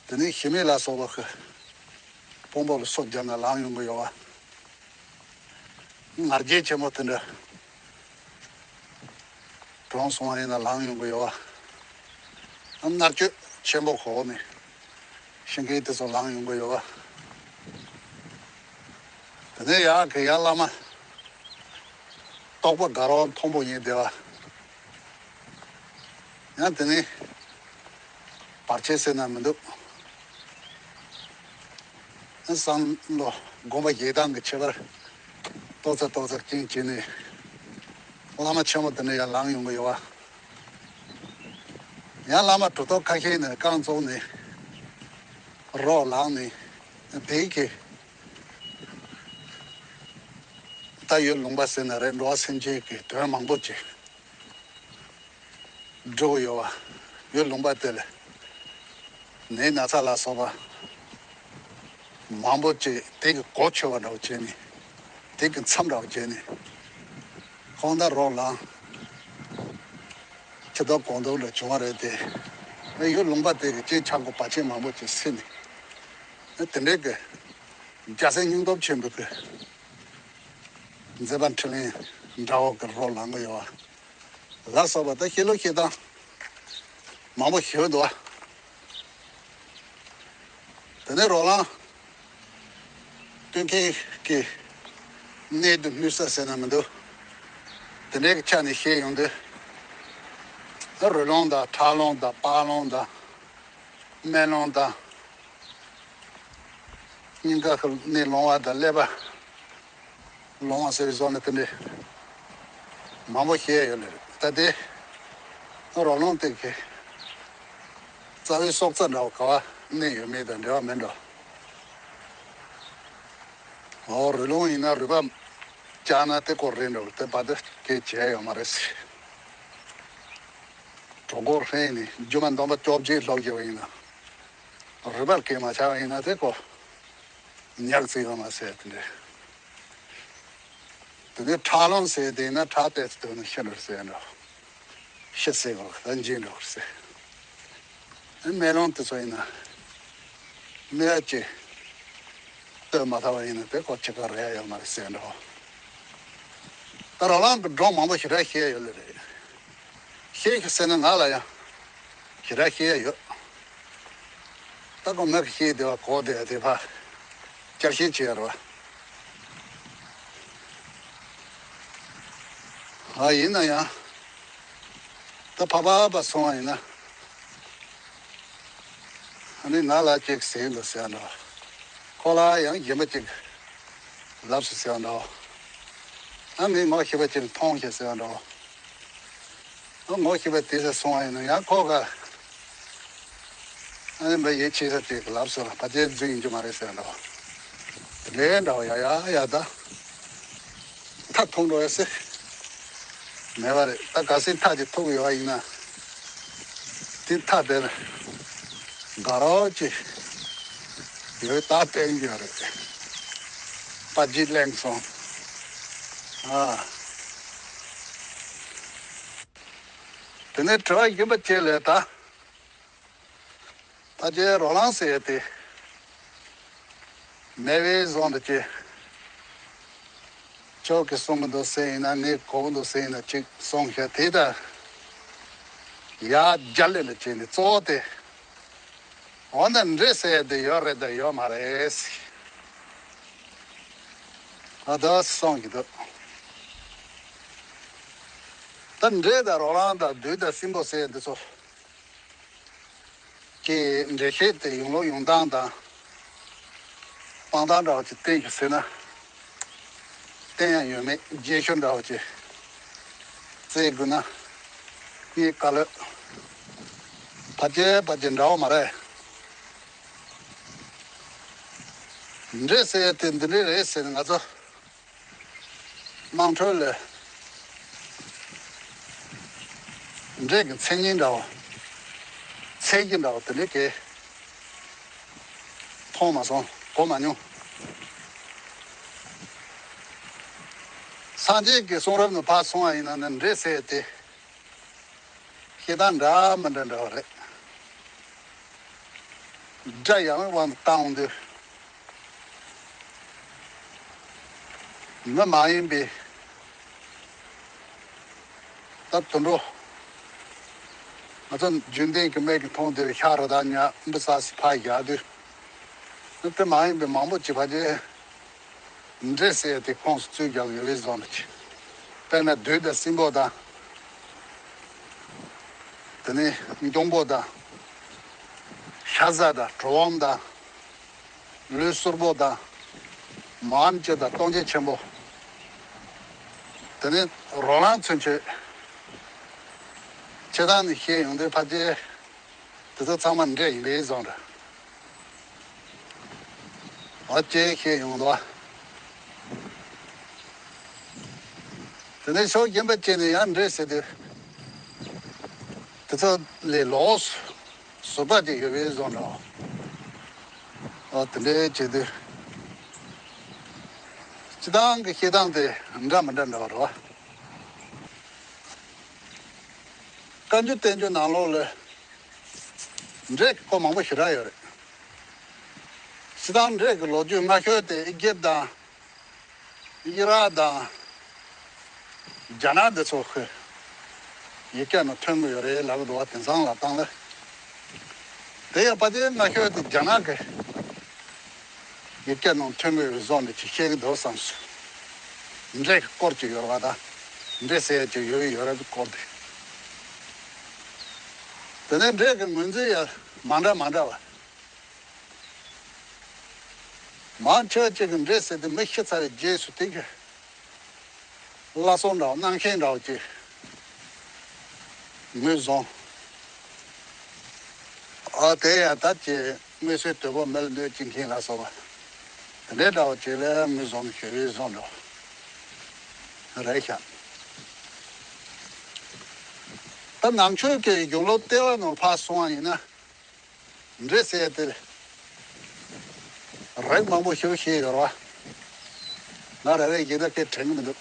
པ། དེ་ནས་ཤི་རྨས་ལ་སོགས་པ་གི་ཕུང་པོ་ལ་སོ་བརྒྱབ་ན་ལངས་ཡོང་གི་ཡོད་པ། ང་རྒྱལ་ཆེན་པོ་དེ་འདྲ་གྲོངས་སོང་བ་ཡིན་ན་ལངས་ཡོང་གི་ཡོད་པ། མནར་གཅོད་ཆེན་པོ་འོག་ནས་ཤི་མཁན་དེ་ཚོ་ལངས་ཡོང་གི་ཡོད་པ། དེ་ནས་ཡག་གི་ཡར་བླ་མ་རྟོགས་པ་དགའ་རབ་མཐོན་པོ་ཡིན་བསྡད་པ། ཡང་དེ་ནས་བར་ཆད་ཟེར་ན་མི་འདུག་བསམ་བློ་སྒོམ་པ་བཞེས་སྟངས་ཀྱི་ཁྱད་པར་ཏོག་ཙམ་ཏོག་ཙམ་རྐྱེན་བྱས་ནས་བླ་མ་ཆེན་མོ་དེ་འདྲ་ཡར་ལངས་ཡོང་གི་ཡོད་ ཡང་བླ་མ་གྲུབ་ཐོབ་ཁ་ཤས་ནས་རྐང་བཙུགས་ནས་རོགས་ལངས་ནས་དེའི་གི་ད་ཡུལ་ལུང་པ་ཟེར་ན་རེད། འགྲོ་བ་སེམས་ཅན་གྱི་དོན་མང་པོ་ཅིག་སྒྲུབ་ཡོད་པ། ཡུལ་ལུང་པ་དེ་ལ་ནད་ན་ཚ་ལ་སོགས་པ་མང་པོ་ཅིག་དེ་གི་གོ་ཆོད་པ་འདྲ་བོ་བྱས་ནས་དེ་གི་མཚམས་འདྲ་བོ་བྱས་ནས་ཁོང་ད་རོགས་ལངས། ཁྱི་ཐོག་གོང་ཐོག་ལ་བྱུང་བ་རེད་དེ། ཡུལ་ལུང་པ་དེ་གི་སྤྱིའི་ཆག་སྒོ་བར་ཆད་མང་པོ་ཅིག་སེལ་ནས་དེ་འདྲའི་གི་རྒྱལ་སྲས་སྙིང་སྟོབས་ཆེན་པོ་གི་མཛད་པ་འཕྲིན་ལས་འདྲ་བོ་གི་རོགས་ལངས་གི་ཡོད་པ་ལ་སོགས་པ་ད་ཤེས་ལུགས་ཤེས་སྟངས་མང་པོ་ཞིག་འདུག་པ། དེ་ནས་རོགས་ལངས་སྟོན་མཁན་གྱི་གནས་དུ་སྣུར་ས་ཟེར་ན་མི་འདུག་དེ་འདྲའི་གི་ཆ་ནས་བཤད་ཡོང་དུས། ད་རོལ་རླུང་དང་ཁྲག་རླུང་དང་སྤང་རླུང་དང་སྨན་རླུང་དང་། སྙིང་ག་གི་ནད་སློང་བ་དང་ཀླད་པ་སློང་བ་ཟེར་བའི་བཟོ་ནི་དེ་འདྲའི་མང་པོ་བཤད་ཡོད་ལེ་རེད། ད་དེ་རོལ་རླུང་དེ་གི་རྩ་བའི་སྲོག་རྩ་འདྲ་བོ་ག་བ་གནས་ཡོད་མེད་དང་འབྲེལ་བ་མེད་འགྲོ། འོ་རོལ་རླུང་ཡིན་ན་རུས་པ་བཅག་ན་དེ་སྐོར་རེད་འགྲོ། དེ་བར་དུ་སྐད་བྱས་ཡོད་མ་རེད་ཟེར། གྲོད་ཁོག་ཧྲན་ནས་རྒྱུ་མ་འདོམ་པ་བཅོ་བརྒྱད་ལྷོག་རྒྱུ་ཡིན་ན་རུས་པར་སྐད་མ་ཆགས་པ་ཡིན་ན་དེ་ཁོ་ཉག་ཙིག་ཡོད་མ་ཟེར་དེ་འདྲ། དེ་ནས་ཁྲག་རླུང་ཟེར་དེ་ན་ཁྲག་ཏོག་ཙམ་འདུག་ན་ཤི་འགྲོ་ཟེར་འགྲོ། ཤི་ཟེར་བ་ད་འཇིག་འགྲོ་ཟེར། སྨན་རླུང་དེ་ཚོ་ཡིན་ན་སྨན་ཅིག་བཏོན་མ་ཐུབ་པ་ཡིན་ན་དེ་ཁོ་ཅི་ག་རེ་ཡ་ཡོད་མ་རེད་ཟེར་འགྲོ། ད་རོལ་རླུང་གི་སྒྲུང་མང་པོ་ཞེ་དྲག་བཤད་ཡོད་ལེ་རེད། བཤད་ཤིག་ཟེར་ན་ང་ལ་ཡང་ཞེ་དྲག་བཤད་ཡ་ཡོད། ད་ཁོ་མི་གི་བཤད་བདེ་བ་གོ་བདེ་བ་དེ་ཕ་བསྐྱར་བཤད་བྱེད་ཡ་རེད་བ། ཨ་ཡིན་ན་ཡང་ད་ཕ་པ་པ་སོང་བ་ཡིན་ན། ཨ་ནི་ང་ལ་ཅིག་ཟིན་འདུག་ཟེར་འགྲོ། ཁོ་ལ་ཡང་གཞན་པ་ཅིག་ལབ་སོང་ཟེར་འགྲོ། ཨ་མི་ངོ་ཤེས་པ་ཅིག་མཐོང་ཤག་ཟེར་འགྲོ། ཨ་ངོ་ཤེས་པ་དེ་ཚོ་སོང་བ་ཡིན་ན་ཡང་ཁོ་ག་ཨ་ནི་འབའ་ཡིད་ཆེས་ས་ཅིག་ལབ་སོང་ལ་ཕ་ཆེར་འཛུལ་ཡིན་རྒྱུ་མ་རེད་ཟེར་འགྲོ། དེ་འདྲ་བ་ཡ་ཡ་ཡ་ད། མཐའ་ཐུག་འགྲོ་ཡ་སེ་མེད་པ་རེད། ད་གལ་སྲིད་མཐའ་ཅིག་ཐུག་ཡོད་པ་ཡིན་ན། དེ་མཐའ་དེར་དགའ་རོགས་ཀྱི་ཡོད་རྟགས་བསྟན་གྱི་ཡོད་རེད། པ་ཇི་གླེང་སོང་། ཨ། དེ་ནས་དྲི་བ་གཞན་པ་ཅིག་ལས་ད། ད་ཅི་རོ་ལངས་ཟེར་ཡ་དེ། མེད་པའི་བཟོ་འདྲ་ཅིག་ཁྱོད་ཀྱིས་གསུང་གི་འདུག་ཟེར་ཡིན་ན་ངས་གོ་གི་འདུག་ཟེར་ཡིན་ན་ཅིག་གསུང་ཤག་དེ་ད། ཡ་རྒྱ་ལེ་ལ་བྱས་ནས་གཙོ་བོ་དེ། འོ་ན་འདྲེ་ཟེར་ཡ་དེ་ཡོད་རེད་དང་ཡོད་མ་རེད། ཨ་ད་གསུང་གི་འདུག་ད་འདྲེ་དང་རོ་ལངས་དང་བདུད་དང་སྲིན་པོ་ཟེར་ཡ་འདི་ཚོ། ཀྱི་འགྲེལ་བཤད་དེ་ཡོང་ལུགས་ཡོང་སྟངས་དང་། སྤང་ཐང་འདྲ་བ་ཅིག་བསྟན་ཞིག་ཟེར་ན། བསྟན་ཡང་ཡོད་མེད་རྗེས་ཤུལ་འདྲ་བ་ཅིག་བཙལ་དགོས་ན། ངའི་བཀའ་སློབ། ཕལ་ཆེར་ཕལ་ཆེར་འདྲ་བ་མ་རེད། འདྲེ་ཟེར་ཡ་དེ་འདི་འདྲས་རེད་ཟེར་ནས་ང་ཚོ། དམངས་ཁྲོད་ལ་འདྲེ་གི་མཚན་ཉིད་འདྲ་བོ། མཚན་གཞི་འདྲ་བོ་དེ་འདྲའི་གི་མཐོང་མ་སོང་གོ་མ་མྱོང་། སངས་རྒྱས་ཀྱི་གསུང་རབ་ནང་ཕར་སོང་བ་ཡིན་ན་ནི་འདྲེ་ཟེར་ཡ་དེ། བཤད་སྟངས་འདྲ་མི་འདྲ་འདྲ་བ་རེད། སྒྲ་ཡང་དབང་དུ་བཏང་དུས། མི་མ་ཡིན་པའི་ད་དུད་འགྲོ། ང་ཚོ་རྒྱུན་ལྡན་གྱི་མིག་གིས་མཐོང་དུས་ཤ་ར་དང་ཉ་འབུ་ས་སི་ཕར་བཞག་དུས། དེ་མ་ཡིན་པའི་མང་པོ་ཅིག་ཕ་ཆེ། འདྲེ་ཟེར་ཡ་དེ་ཁོངས་སུ་ཚུད་རྒྱག་ཡོད་རེད་བཟོ་འདྲ་ཅིག་དཔེར་ན་བདུད་དང་སྲིན་པོ་དང་། དེ་ནས་འབྱུང་པོ་དང་། ཤ་ཟ་དང་གྲུལ་བུམ་དང་། ལུས་སྲུལ་པོ་དང་། མ་འོངས་ཅན་དང་སྟོང་ཆེན་ཆེན་པོ། དེ་ནས་རོ་ལངས་ཚུན་ཆད། ཆ་ སྤྱིར་བཏང་ནས་བཤད་ཡོང་དུས་ཕལ་ཆེར་དེ་ཚོ་ཚང་མ་འདྲེ་ཡིན་པའི་བཟོ་འདྲ། འོ་ཅེས་བཤད་ཡོང་འདུག་བ། དེ་ནས་ཕྱོགས་གཞན་པ་བྱས་ནས་ཡང་འདྲེ་ཟེར་དུས། དེ་ཚོ་ལས་ལོགས་སུ་ཟུར་པ་ཅིག་ཡོད་པའི་བཟོ་འདྲ། འོ་དེ་འདྲའི་བྱེད་དུས། སྤྱིར་བཏང་གི་བཤད་སྟངས་དེ་འདྲ་མི་འདྲ་འདྲ་བ་རེད་བ། བཀའ་འགྱུར་བསྟན་འགྱུར་ནང་ལོགས་ལ་འདྲེ་གི་སྐོར་མང་པོ་ཞེ་དྲག་ཡོད་རེད། སྤྱིར་བཏང་འདྲེ་གི་ལོ་རྒྱུས་སྔ་ཤོས་དེ་ཨི་ཇིབ་དང་། ཨི་རག་དང་། རྒྱ་ནག་འདི་ཚོ་གི་ཡིག་སྐད་ནང་ཐོན་གྱི་ཡོད་རེད་ལབ་ཀྱི་འདུག་བ། དེང་སང་ལབ་སྟངས་ལ། དེ་ཡང་ཕལ་ཆེར་སྔ་ཤོས་དེ་རྒྱ་ནག་གི་ཡིག་སྐད་ནང་ཐོན་གྱི་ཡོད་བཟོ་འདྲ་ཅིག་བཤད་ཀྱི་འདུག་བསམས་སོང་། འདྲེ་གི་སྐོར་ཅིག་ཡོད་རེད་བ་དང་། འདྲེ་ཟེར་ཡ་ཅིག་ཡོད་ཡོད་རེད་སྐོར་དེ། དེ་ནས་འདྲེ་གི་ངོས་འཛིན་ཡང་མ་འདྲ་མ་འདྲ་བ། མང་ཆེ་བ་ཅིག་གིས་འདྲེ་ཟེར་དེ་མི་ཤི་ཚར་བའི་རྗེས་སུ་དེ་གི་བླ་སྲོག་འདྲ་བ་གནང་མཁན་འདྲ་བ་ཅིག་ངོས་བཟུང་། ཨ་དེ་ཡང་ད་ཅིག་མངོན་གསལ་དོད་པོ་མི་ལ་གནོད་བྱེད་མཁན་ལ་སོགས་པ་དེ་འདྲའི་འདྲ་བ་ཅིག་ལ་ངོས་བཟུང་ཞུ་བའི་བཟོ་འདྲ་བ་རེད་ཤག་ད་ནང་ཆོས་ཀྱི་གཞུང་ལུགས་ལྟེ་བ་ནང་ཕར་སོང་བ་ཡིན་ན། འདྲེ་ཟེར་ཡ་དེ་རིགས་མང་པོ་ཞིག་ཤེས་ཡོད་རེད་བ། ང་རེ་རེ་བཞིན་དུ་སྐད་དྲན་གྱི་མི་འདུག་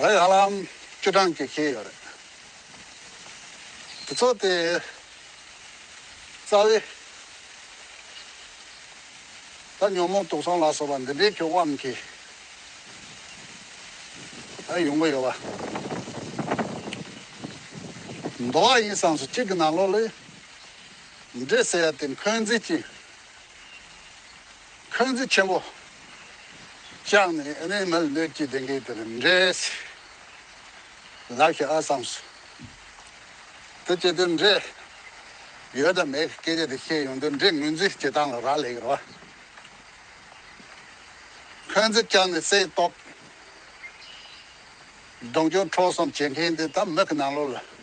རིགས་ཧ་ལམ་བཅུ་གྲངས་ཅིག་ཤེས་ཡོད་རེད། དེ་ཚོ་དེ་རྩ་བའི་ད་ཉོན་མོངས་དུག་གསུམ་ལ་སོགས་པ་འདི་འདྲའི་གི་དབང་གིས་ད་ཡོང་གི་ཡོད་པ། མདོ་བ་ཡིན་བསམ་སོང་། གཅིག་གི་ནང་ལོགས་ལ་འདྲེ་ཟེར་ཡ་དེ་འཁོན་འཛིན་གྱི་འཁོན་འཛིན་ཆེན་པོ་བཅངས་ནས་ཨ་ནི་མི་ལ་གནོད་བྱེད་ལྡན་མཁན་དེ་ལ་འདྲེ་ལབ་ཤག་ཨ་བསམ་སོང་། དེ་བྱས་དུས་འདྲེ་ཡོད་དང་མེད་ཀྱི་སྐད་ཆ་དེ་བཤད་ཡོང་དུས་འདྲེ་ངོས་འཛིན་བྱེད་སྟངས་ལ་རག་ལས་ཀྱི་རེད་བ། འཁོན་འཛིན་བཅངས་ནས་བསད་གཏོང་། སྡུག་སྦྱོང་འཕྲོག་གསུམ་བྱེད་མཁན་དེ་ད་མི་གི་ནང་ལོགས་ལ་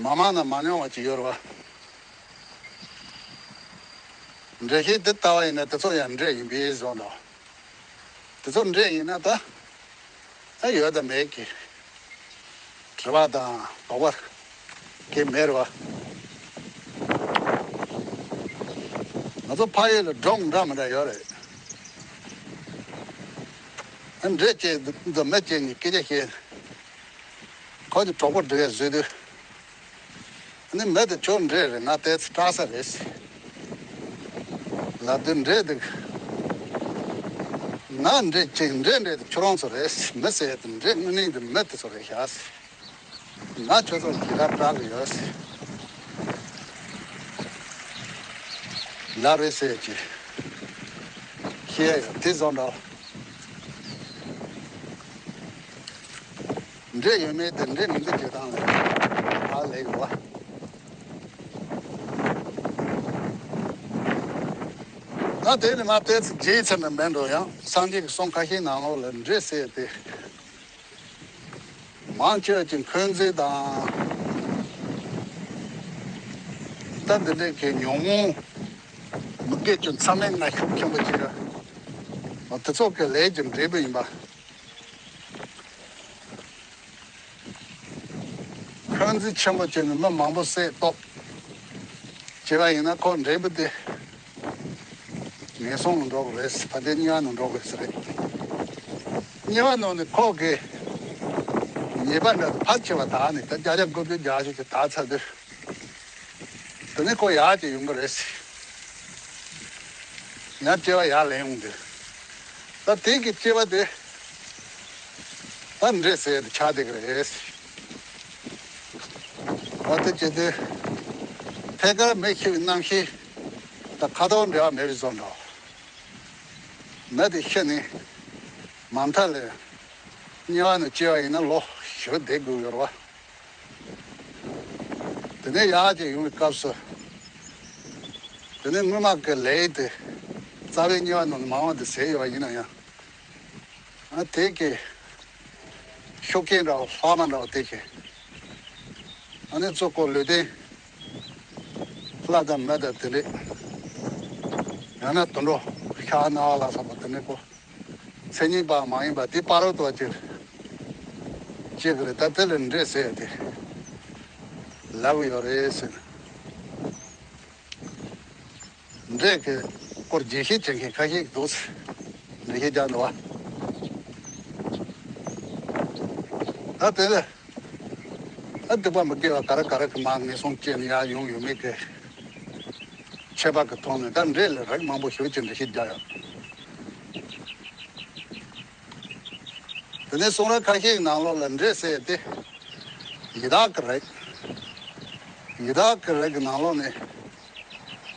མ་མང་ན་མ་མྱོང་བ་ཅིག་ཡོད་རེད་བ། འདྲེ་ཤེས་དེ་ལྟ་བ་ཡིན་ན་དེ་ཚོ་ཡང་འདྲེ་ཡིན་པའི་བཟོ་འདྲ། དེ་ཚོ་འདྲེ་ཡིན་ན་ད་ཨ་ཡོད་དང་མེད་ཀྱི་དྲི་བ་དང་དོགས་པ་གི་མེད་རེད་བ། ང་ཚོ་ཕ་ཡུལ་ལ་སྒྲུང་འདྲ་མི་འདྲ་ཡོད་རེད། ཨ་འདྲེ་བྱས་འདི་མི་བྱས་ནས་སྐད་ཆ་བཤད། ཁོ་ཚོ་གྲོགས་པོ་འདྲ་བཟོས་དུས། ཨ་ནི་མི་དེ་ཁྱོད་འདྲེ་རེད། ང་ལྟས་ཚེ་སྐྲག་ས་རེད་ཟེར། ལབ་དུས་འདྲེ་དེ། ང་འདྲེ་ཅིག་འདྲེ་འདྲེ་དེ་ཁྱོད་རང་ཚོ་རེད་ཟེར། མི་ཟེར་ཡ་དེ་འདྲེ་དངོས་གནས་དེ་མི་དེ་ཚོ་རེད་ཤག་ཟེར། ང་ཁྱོད་ཚོ་གི་ལ་སྐྲག་གི་ཡོད་ཟེར། ལབ་རེད་ཟེར་གྱི། ཤེས་ཡ་ཡོད་དེ་བཟོ་འདྲ། འདྲེ་ཡོད་མེད་དེ་འདྲེ་མི་འདུག་ཅེས་དང་ལས་ཧ་ལས་ཡོད་བ། ད་དེ་ནི་མ་བལྟས་ཚེ་རྗེས་ཚར་ནི་མེད་འགྲོ། ཡང་སངས་རྒྱས་ཀྱི་གསུང་ཁ་ཤས་ནང་ལོགས་ལ་འདྲེ་ཟེར་ཏེ། མང་ཆེ་བ་ཅིག་འཁོན་འཛིན་དང་། ད་འདི་འདྲའི་གི་ཉོན་མོངས་མི་དགེ་བཅུ་མཚམས་མེད་ལྔ་ཤུགས་ཆེན་པོ་ཅིག་ཨ་དེ་ཚོ་གི་ལས་ཀྱི་འབྲས་བུ་ཡིན་པ། འཁོན་འཛིན་ཆེན་པོ་བྱས་ནས་མི་མང་པོ་བསད་གཏོར་བྱས་པ་ཡིན་ན་ཁོ་འབྲས་བུ་དེ་ངན་སོང་ལ་འགྲོ་གི་རེད། ཕ་དེ་དམྱལ་བ་ནང་འགྲོ་དགོས་ས་རེད། དམྱལ་བ་ནང་ནས་ཁོ་གི་ཉེས་པ་འདྲ་ཕལ་ཆེ་བ་དག་ནས་ད་བརྒྱ་ཆ་དགུ་བཅུ་གྱ་བཞི་ཅིག་དག་ཚར་དུས། དེ་ནས་ཁོ་ཡར་ཅིག་ཡོང་གི་རེད། ཡང་སྐྱེ་བ་ཡར་ལེན་ཡོང་དུས། ད་དེ་གི་སྐྱེ་བ་དེ་ད་འདྲེ་ཟེར་དེ་ཆགས་བསྡད་ཀྱི་རེད། འོ་དེ་བྱེད་དུས་ཐད་ཀར་མི་ཤི་བའི་རྣམ་ཤེས་ད་ཁ་དོག་འབྲེལ་བ་མེད་པའི་བཟོ་འདྲ། མི་དེ་ཤི་ནས་མ་མཐའ་ལ་དམྱལ་བ་ནང་སྐྱེ་བ་ཡིན་ན་ལོ་ཞེ་པོ་བསྡད་དགོས་ཡོད་རེད་བ། དེ་ནས་ཡར་ཅིག་ཡོང་བའི་སྐབས་སུ། དེ་ནས་སྔོན་མ་གི་ལས་དེ་རྩ་བའི་དམྱལ་བ་ནང་ནས་མང་བ་དེ་ཟད་ཡོད་པ་ཡིན་ན་ཡང་། ཨ་དེ་གི་ཤུགས་རྐྱེན་འདྲ་བོ་ལྷག་མ་འདྲ་བོ་དེ་གི་ ཨ་ནི་གཙོ་བོ་ལུས་རྟེན་ལྷ་དང་མི་དང་དེ་འདྲས། ཡང་ན་དུད་འགྲོ་ཤ་ན་བ་ལ་སོགས་པ་དེ་འདྲས་པོ། མཚན་ཉིད་པ་མ་ཡིན་པ་དེ་བར་དུ་བ་ཅིག་ཅིག་རེད། ད་དེ་ལ་འདྲེ་ཟེར་ཏེ་ལབ་ཡོད་རེད་ཟེར། འདྲེ་གི་སྐོར་རྒྱས་བཤད་བྱེད་མཁན་ཁ་ཤས་འདུག་འདྲེ་བཤད་རྒྱག་འདུག་བ། ད་དེ་ལ་ཨ་སྡིག་པ་མི་དགེ་བ་ག་རེ་ག་རེ་གི་མ་ངན་སོང་སྐྱེས་ནས་ཡར་ཡོང་ཡོད་མེད་ཀྱི་ཆད་པ་གི་ཐོག་ནས་ད་འདྲེ་ལ་རིགས་མང་པོ་ཞེ་ཅིག་འདྲེ་བཤད་རྒྱག་ཡོད། དེ་ནས་གསུང་རབ་ཁ་ཤས་ཀྱི་ནང་ལོགས་ལ་འདྲེ་ཟེར་ཏེ་ཡི་དྭགས་ཀྱི་རིགས། ཡི་དྭགས་ཀྱི་རིགས་ཀྱི་ནང་ལོགས་ནས་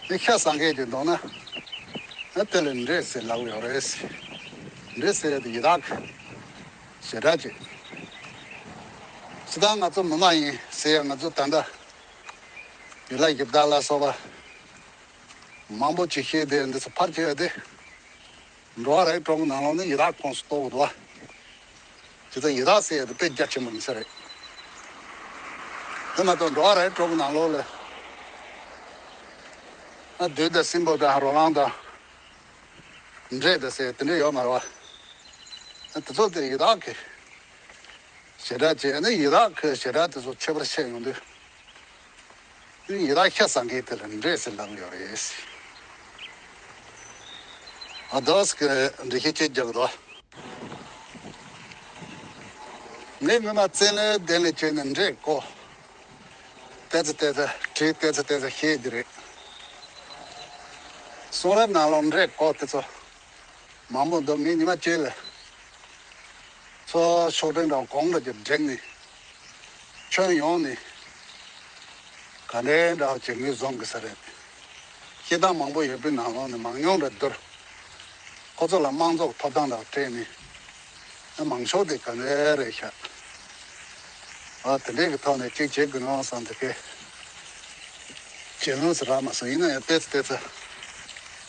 ནི་ཤ་ཟ་མཁན་ཅིག་འདུག་ན་ཨ་དེ་ལ་འདྲེ་ཟེར་ལབ་ཡོད་རེད། འདྲེ་ཟེར་ཏེ་ཡི་དྭགས་ཀྱི་བྱེ་བྲག་ཅིག་སྤྱིར་བཏང་ང་ཚོ་མི་མ་ཡིན་ཟེར་ཡ་ང་ཚོ་ད་ལྟ་ཡི་ལ་ཡི་བདག་ལ་སོགས་པ་མང་པོ་ཅིག་བཤད་དེ་འདི་ཚོ་ཕར་བྱས་ཏེ། འགྲོ་བ་རིགས་དྲུག་གི་ནང་ལོགས་ནས་ཡི་དྭགས་ཁོངས་སུ་གཏོགས་འདུག་བ། དེ་ཚོ་ཡི་དྭགས་ཟེར་ཡ་དེ་དཔེ་རྒྱ་ཆེན་པོ་ཡིན་ས་རེད། དེ་མ་གཏོགས་འགྲོ་བ་རིགས་དྲུག་གི་ནང་ལོགས་ལ་ཨ་བདུད་དང་སྲིན་པོ་དང་རོ་ལངས་དང་འདྲེ་དང་ཟེར་དེ་འདྲ་ཡོད་མ་རེད་བ། ཨ་དེ་ཚོ་དེ་ཡི་དྭགས་ཀྱི་བྱེ་བྲག་ཅིག་ཨ་ནི་ཡི་དྭགས་ཀྱི་བྱེ་བྲག་དེ་ཚོ་ཁྱད་པར་ཕྱེ་ཡོང་དུས། ཡི་དྭགས་ཤ་ཟ་མཁན་དེ་ལ་འདྲེ་ཟེར་ལབ་ཡོད་རེད། ཨ་དོ་སི་ཀི་འདྲེ་ཤ་ཅིག་རྒྱག་རོགས། ངས་སྔོན་མ་བཙན་ལས་གདན་ལས་བྱས་ནས་འདྲེ་བཀོལ། ཏེ་ཙི་ཏེ་ཙི་བྲིས་ཏེ་ཙི་ཏེ་ཙི་བཤད་ཀྱི་རེད། གསུང་རབ་ནང་ལོགས་འདྲེ་བཀོལ་དེ་ཚོ་མང་པོ་འདུག་ངས་ཉི་མ་གཅིག་ལ། ཚོ་ཤོག་དྲིལ་འདྲ་བོ་གོང་ལ་ཅིག་བསྒྲིགས་ནས། ཁྱོན་ཡོངས་ནས་ག་འདྲའི་འདྲ་བོ་ཅིག་ངོས་བཟུང་དགོས་ས་རེད། བཤད་སྟངས་མང་པོ་ཡོད་པའི་ནང་ལོགས་ནས་མང་ཉུང་འདྲ་བསྡུར། ཁོ་ཚོ་ལ་དམངས་གཙོ་གི་ཐོབ་ཐང་འདྲ་བོ་སྤྲད་ནས། ཨ་མང་ཤོས་དེ་ག་འདྲ་རེད་ཤག་ཨ་དེ་འདྲའི་གི་ཐོག་ནས་གཅིག་བྱེད་དགོས་ན་བསམ་དེ་གས། བྱེད་ལོང་ཟེར་རག་མ་སོང་། ཡིན་ན་ཡང་ཏོག་ཙམ་ཏོག་ཙམ་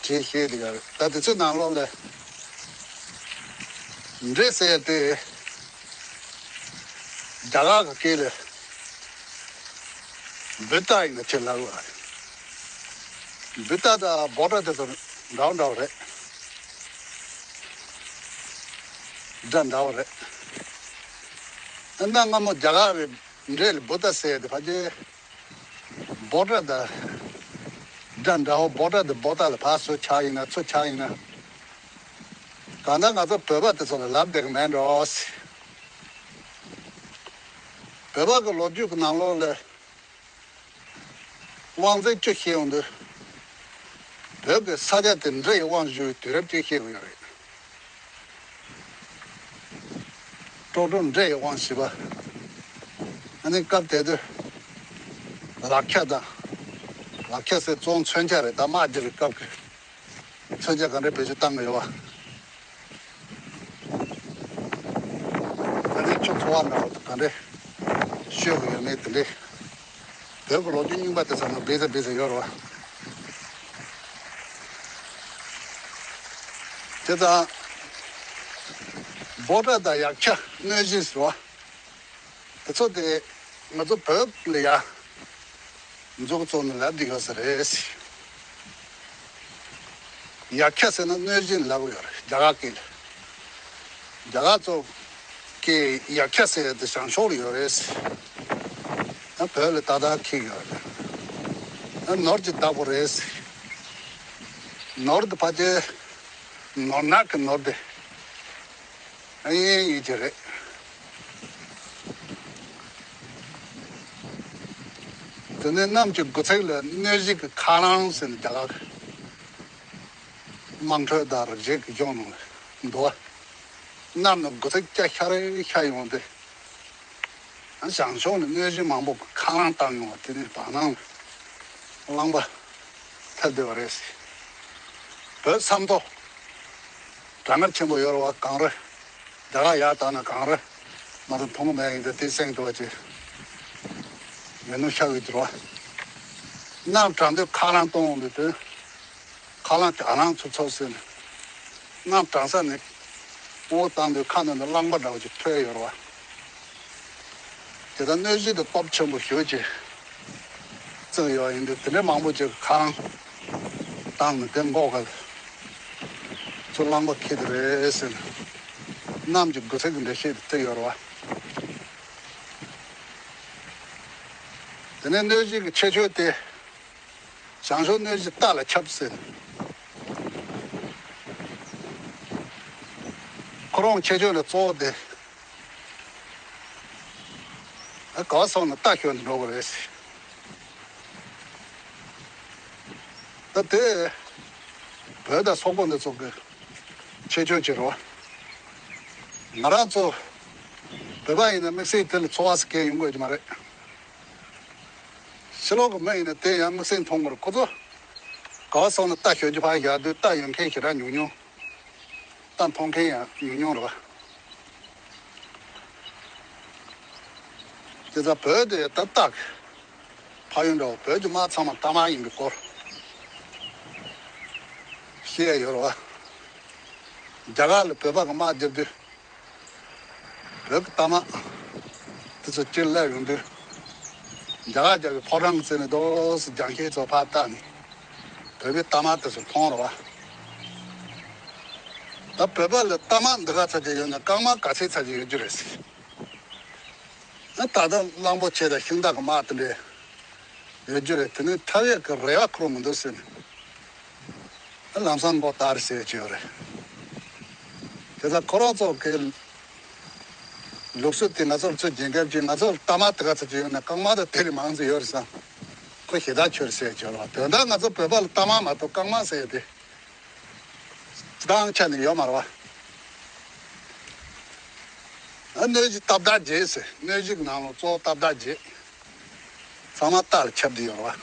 བྲིས་བཤད་དེ་ཡོད་རེད། ད་དེ་ཚོའི་ནང་ལོགས་ལ་འདྲེ་ཟེར་ཡ་དེ་རྒྱ་གར་གི་སྐད་ལ་བུ་ཏ་ཡིན་ན་ཁྱེད་ལབ་དགོས་རེད། བུ་ཏ་དང་བྷོ་ཊ་དེ་ཚོ་འདྲ་བོ་འདྲ་བོ་རེད། འདྲ་འདྲ་བོ་རེད། ཨ་གནའ་སྔ་མོ་རྒྱ་གར་རེད། འདྲེ་ལ་བུ་ཏ་ཟེར་ཡ་དེ་ཕལ་ཆེར་བྷོ་ཊ་དང་འདྲ་འདྲ་བོ། བྷོ་ཊ་དེ་བྷོ་ཊ་ལ་ཕར་ཚུར་ཆགས་ཡིན་ན་ཚུར་ཆགས་ཡིན་ན། གང་ལྟར་ང་ཚོ་བོད་པ་དེ་ཚོ་ལ་ལབ་བསྡད་གི་མེད་འགྲོ། བོད་པ་གི་ལོ་རྒྱུས་ཀྱི་ནང་ལོགས་ལ་དབང་ཚད་བཅུ་བཤད་ཡོང་དུས། བོད་ཀྱི་ས་ཆ་དེ་འདྲེ་ཡི་དབང་བསྒྱུར་བའི་དུས་རབས་ཅིག་བཤད་གི་ཡོད་རེད། ཀྲོ་ཀྲོ་འདྲེ་ཡི་དབང་བཞི་པ། ཨ་ནི་སྐབས་དེ་དུས་ལག་ཆ་དང་། ལག་ཆ་ཟེར་བཙོང་མཚོན་ཆ་རེད། ད་དམག་རྒྱག་གི་སྐབས་ཀྱི་མཚོན་ཆ་ག་འདྲ་བེད་སྤྱོད་བཏང་གི་ཡོད་པ། ཨ་ནི་ཁྱོད་འཚོ་བ་འདྲ་བོ་ག་འདྲ་ཤོད་གི་ཡོད་མེད་དེ་འདྲས། བོད་ཀྱི་ལོ་རྒྱུས་རྙིང་པ་དེ་ཚོ་ནང་སྦས་ཚ་སྦས་ཚ་ཡོད་རེད་བ། དེ་དང་། བྷོ་ཊ་དང་ཡག་ཆ་གནོད་སྦྱིན་ཟེར་བ། དེ་ཚོ་དེ་ང་ཚོ་བོད་ལ་ཡ་མཛུབ་བཙུགས་ནས་ལབ་བསྡད་ཡོད་ས་རེད། ཡག་ཆ་ཟེར་ན་གནོད་སྦྱིན་ལབ་ཡོད་རེད་རྒྱ་གར་སྐད་ལ། རྒྱ་གར་ཚོ་གི་ཡག་ཆ་ཟེར་ཡ་དེ་བྱང་ཕྱོགས་ལ་ཡོད་རེད། ཨ་བོད་ལ་ཏག་ཏག་འཁྱེར་ཡོད་རེད། ཨ་ནོར་གྱི་བདག་པོ་རེད། ནོར་དེ་ཕལ་ཆེར་ནོར་ནག་གི་ནོར་དེ་ཨ་ཡིན་ཡིན་གྱི་རེད། དེ་ནས་གནམ་གྱི་དགུ་ཚིགས་ལ་གནོད་སྦྱིན་གྱི་ཁ་རླངས་ཟེར་ནས་རྒྱ་གར་གྱི་དམངས་ཁྲོད་དང་རིག་བྱེད་ཀྱི་གཞུང་ནང་ལ་འདུག་བ། གནམ་ནས་དགུ་ཚིགས་སྐྱ་ཤར་ཤར་ཡོང་སྟེ། བྱང་ཕྱོགས་ནས་གནོད་སྦྱིན་མང་པོ་ཁ་རླངས་བཏང་ཡོང་བ་དེ་ནི་བར་སྣང་རླངས་པ་ཐལ་བསྡད་པ་རེད། བོད་ས་མཐོ་གྲང་ངར་ཆེན་པོ་ཡོད་རེད་བ། གངས་རི་རྒྱ་གར་ཡར་བལྟས་ན་གངས་རི་མ་གཏོགས་མཐོང་གི་མེད། ཡིན་ད་དེ་སེང་འགྲོ་བ་ཅིག་ཡོད་ནོ་ཤ་འོད་འགྱུར་བ། གནམ་གྲང་དུས་ཁ་རླངས་གཏོང་འོང་དུས་དེ། ཁ་རླངས་དེ་ཨ་རང་ཚུབ་ཚུབ་ཟེར་ནས། གནམ་གྲང་ས་ནས་འོ་བཏང་དུས་ཁ་ནང་དུ་རླངས་པ་འདྲ་བོ་ཅིག་འཕྲོས་ཡོད་རེད་བ། དེ་ལྟར་གནོད་གཞི་དེ་སྟོབས་ཆེན་པོ་ཞེ་པོ་ཅིག་བརྩིགས་ཡོད། ཡིན་དུས་དེ་འདྲའི་མང་པོ་ཅིག་གིས་ཁ་རང་བཏང་ནས་དེ་འགོག་ག་ཚུར་རླངས་པ་འཁྱེར་གྱི་རེད་ཟེར་ནས་གནམ་གྱི་དགུ་ཚིགས་ཀྱི་འགྲེལ་བཤད་དེ་བརྩིགས་ཡོད་རེད་བ། དེ་ནས་གནོད་གཞི་གི་ཆེ་ཆུང་དེ། བྱང་ཕྱོགས་གནོད་གཞི་རྟ་ལ་ཁྱབ་ཟེར། ཁོ་རང་ཆེ་ཆུང་ལ་གཙོ་བོ་དེ། ཨ། ག་པར་སོང་ན་རྟ་ཞོན་ནས་འགྲོ་གི་རེད་ཟེར། ད་དེ་བོད་དང་སོག་པོ་འདི་ཚོ་གི་ཆེ་ཆུང་ཅིག་རེད་བ། ང་རང་ཚོ་བོད་པ་ཡིན་ན་དམིགས་བསལ་དེ་ལ་ཚོར་བ་ཟེར་མཁན་ཡོང་གི་ཡོད་ཀྱི་མ་རེད། ཕྱི་ལོགས་ཀྱི་མི་ཡིན་ན་དེ་ཡང་དམིགས་བསལ་མཐོང་གི་རེད། ཁོ་ཚོ་ག་པར་སོང་ན་རྟ་ཞོན་རྒྱུ་ཕར་བཞག་དུས་རྟ་ཡོད་མཁན་ཞེ་དྲག་ཉུང་ཉུང་། རྟ་མཐོང་མཁན་ཡང་ཉུང་ཉུང་རེད་བ། དེ་ཚོ་བོད་དེ་ད་རྟ་གི་ཕན་ཡོན་འདྲ་བོ། བོད་ཀྱི་དམག་ཚང་མ་རྟ་དམག་ཡིན་པའི་སྐོར་བཤད་ཡ་ཡོད་རེད་བ། རྒྱ་གར་ལ་བོད་པ་གི་དམག་རྒྱབ་དུས། བོད་ཀྱི་རྟ་དམག་དེ་ཚོ་ཕྱིར་སླེབས་ཡོང་དུས། རྒྱ་གར་རྒྱབ་ཀྱི་ཕོ་བྲང་གི་རྩེ་ནས་རྡོ་སི་རྒྱང་ཤེལ་ཚོ་ཕར་བལྟས་ནས། བོད་པའི་རྟ་དམག་དེ་ཚོ་མཐོང་རེད་བ། ད་བོད་པ་ལ་རྟ་དམག་འདི་ག་ཚོད་ཅིག་ཡོད་ན་རྐང་དམག་ག་ཚད་ཚད་ཅིག་ཡོད་རྒྱུ་རེད་ཟེར། ཨ། ད་ལྟ་གླང་པོ་ཆེ་དང་ཤིང་སྟག་གི་དམག་དེ་འདྲས་ཡོད་རྒྱུ་རེད། དེ་ནས་ཐར་ཡག་གི་རེ་བ་འཁོར་མི་འདུག་ཟེར་ནས། ཨ། ལམ་སང་མགོ་བཏགས་རེད་ཟེར་གྱི་ཡོད་རེད། དེ་ཚོ་ཁོ་རང་ཚོ་གི་ལུགས་སྲོལ་དེ་ང་ཚོར་ཚུར་རྒྱན་སྐབས་ཀྱི་ང་ཚོར་རྟ་དམག་དེ་ག་ཚོད་ཅིག་ཡོད་ན་རྐང་དམག་དང་དེ་ལས་མང་ཙམ་ཡོད་རེད་བསམ། ཁོ་ཞེ་དྲག་ཆེ་རེད་ཟེར་གྱི་ཡོད་རེད་བ། དོན་དག་ང་ཚོ་བོད་པ་ལ་རྟ་དམག་མ་གཏོགས་རྐང་དམག་ཟེར་ཡ་དེ། སྤྱིར་བཏང་ཆ་ནས་ཡོད་མ་རེད་བ། ཨ། གནོད་གཞི་རྟ་བདག་བརྒྱད་ཟེར། གནོད་གཞི་གི་ནང་ལ་གཙོ་བོ་རྟ་བདག་བརྒྱད། ཚང་མ་རྟ་ལ་ཁྱབ་བསྡད་ཡོད་རེད་བ།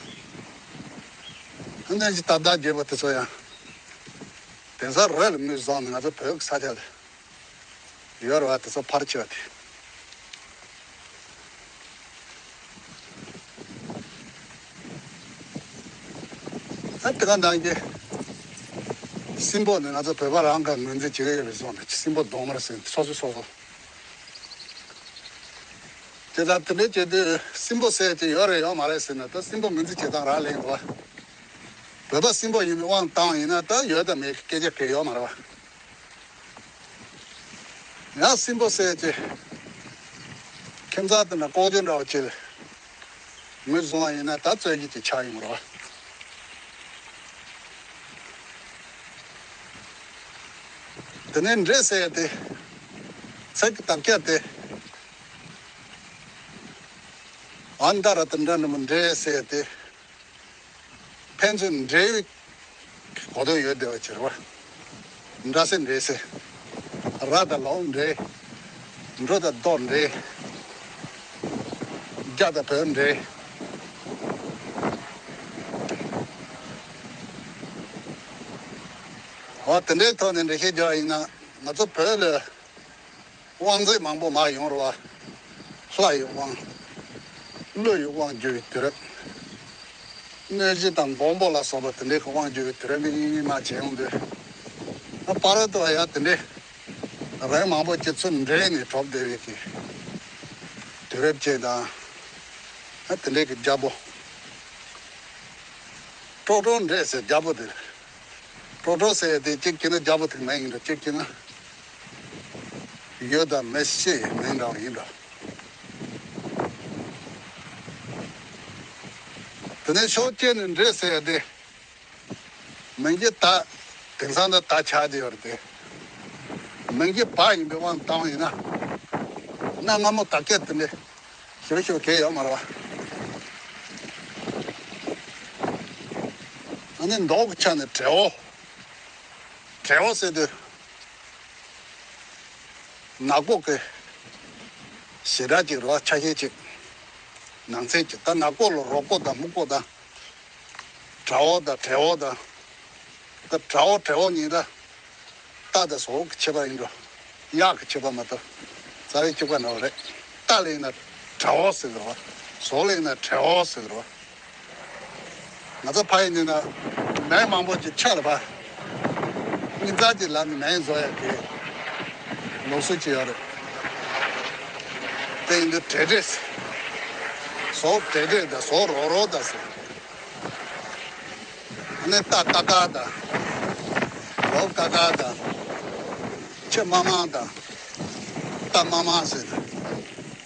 ཨ། གནོད་གཞི་རྟ་བདག་བརྒྱད་པོ་དེ་ཚོ་ཡང་དེང་སང་རི་ལ་ངོས་བཟུང་ནས་ང་ཚོ་བོད་ཀྱི་ས་ཆ་ལ་ཡོད་རེད་བ། དེ་ཚོ་ཕལ་ཆེ་བ་དེ། ཨ། དེ་ག་ནང་གི་སྲིན་པོ་ནི་ང་ཚོ་བོད་པ་རང་ག་ངོས་འཛིན་བྱེད་ཀྱི་ཡོད་པའི་བཟོ་འདྲ། སྲིན་པོ་གདོང་དམར་ཟེར་སོ་སོ་སོ་སོ། དེ་ལྟར་དེ་འདྲའི་བྱེད་དུས་སྲིན་པོ་ཟེར་གྱི་ཡོད་རེད་ཡོད་མ་རེད་ཟེར་ན། ད་སྲིན་པོ་ངོས་འཛིན་བྱེད་སྟངས་རག་ལས་ཡིན་པ། བོད་པ་སྲིན་པོ་ཡིན་པའི་དབང་བཏང་ཡིན་ན་ད་ཡོད་དང་མེད་ཀྱི་སྐད་ཆ་གང་ཡང་ཡོད་མ་རེད་བ། ཡང་སྲིན་པོ་ཟེར་གྱི་ཁྱིམ་ཚང་དེ་འདྲ་ལྐོག་ཇོ་འདྲ་བོ་ཅིག་ངོས་བཟུང་བ་ཡིན་ན་ད་རྩོད་གཞི་ཅིག་ཆགས་ཡོང་རེད་བ། དེ་ནས་འདྲེ་ཟེར་ཡ་དེ། ཚིག་གི་དག་ཆ་དེ། ཨན་ད་ར་དེ་འདྲ་ནི་མོ་འདྲེ་ཟེར་ཡ་དེ། ཕན་ཚུན་འདྲེ་བའི་གོ་དོན་ཡོད་བསྡད་པ་ཅིག་རེད་བ། འདྲ་སེ་འདྲེ་སེ། ར་དང་ལོང་འདྲེ། འབྲུ་དང་རྡོ་འདྲེ། རྒྱ་དང་བོད་འདྲེ། འོ་དེ་འདྲའི་ཐོག་ནས་འགྲེལ་བཤད་རྒྱག་པ་ཡིན་ན། ང་ཚོ་བོད་ལ་དབང་རྫས་མང་པོ་མར་ཡོང་རེད་བ། ལྷ་ཡི་དབང་། ཀླུ་ཡི་དབང་བསྒྱུར་བའི་དུས་རབས། གནོད་སྦྱིན་དང་མགོན་པོ་ལ་སོགས་པ་དེ་འདྲའི་གི་དབང་བསྒྱུར་བའི་དུས་རབས་མི་གཉིས་མ་བྱས་ཡོང་དུས། ཨ། བར་དུ་ཡང་དེ་འདྲའི་རིང་མང་པོ་ཅིག་ཚུར་འདྲེས་ནས་གྲུབ་བསྡད་པའི་གི་དུས་རབས་ཅིག་དང་། ཨ། དེ་འདྲའི་གི་རྒྱལ་པོ། ཀྲོ་ཀྲོ་འདྲེ་ཟེར་རྒྱལ་པོ་དེ། ཀྲོ་ཀྲོ་ཟེར་ཡ་དེ་གཅིག་བྱས་ན་རྒྱལ་པོ་དེ་མིང་ཡིན་འགྲོ། གཅིག་བྱས་ན་ཡོད་དང་མེད་ཤེས་ཡི་མིང་འདྲ་བ་ཡིན་འགྲོ། དེ་ནས་ཕྱོགས་གཅིག་ནས་འདྲེ་ཟེར་ཡ་དེ། མིང་གི་ད་དེང་སང་ད་ད་ཆགས་བསྡད་ཡོད་རེད་དེ། མིང་གི་བ་ཡིན་པའི་དབང་བཏང་བ་ཡིན་ན། གནའ་སྔ་མོ་དག་ཆ་དེ་འདྲ་ཞིབ་ཞིབ་གང་ཡང་ཡོད་མ་རེད་བ། ཨ་ནི་མདོག་གི་ཆ་ནས་བྲེ་བོ། བྲེ་བོ་ཟེར་དུས་ནག་པོ་གི་ཞེ་དྲག་ཅིག་རེད་བ། ཆ་ཤས་ཅིག་ནང་ཚན་ཅིག་ད་ནག་པོ་ལ་རོག་པོ་དང་སྨུག་པོ་དང་། དགྲ་བོ་དང་བྲེ་བོ་དང་། ད་དགྲ་བོ་བྲེ་བོ་གཉིས་ད། རྟ་དང་ཟོག་གི་ཁྱད་པར་ཡིན་འགྲོ། གཡག་གི་ཁྱད་པར་མ་གཏོགས་རྩ་བའི་གཅིག་པ་འདྲ་བོ་རེད། རྟ་ལ་ཡིན་ན་དགྲ་བོ་ཟེར་གི་རེད་བ། ཟོག་ལ་ཡིན་ན་བྲེ་བོ་ཟེར་གི་རེད་བ། ང་ཚོ་ཕ་ཡུལ་ནས་ན་མིང་མང་པོ་ཅིག་ཆགས་ལ་ཕ། སྙན་གྲགས་ཀྱི་ལམ་ནས་མིང་བཟོ་ཡ་གི་ལུགས་སྲོལ་ཅིག་ཡོད་རེད། ད་ ཡིན་དུས་བྲེ་བྲེ་ཟེར། ཟོག་བྲེ་བྲེ་དང་ཟོག་རོག་རོག་དང་ཟེར། ཨ་ནི་རྟ་ཀ་ཀ་དང་། འོ་ཀ་ཀ་དང་། ཆེ་མ་མ་དང་། རྟ་མ་མ་ཟེར།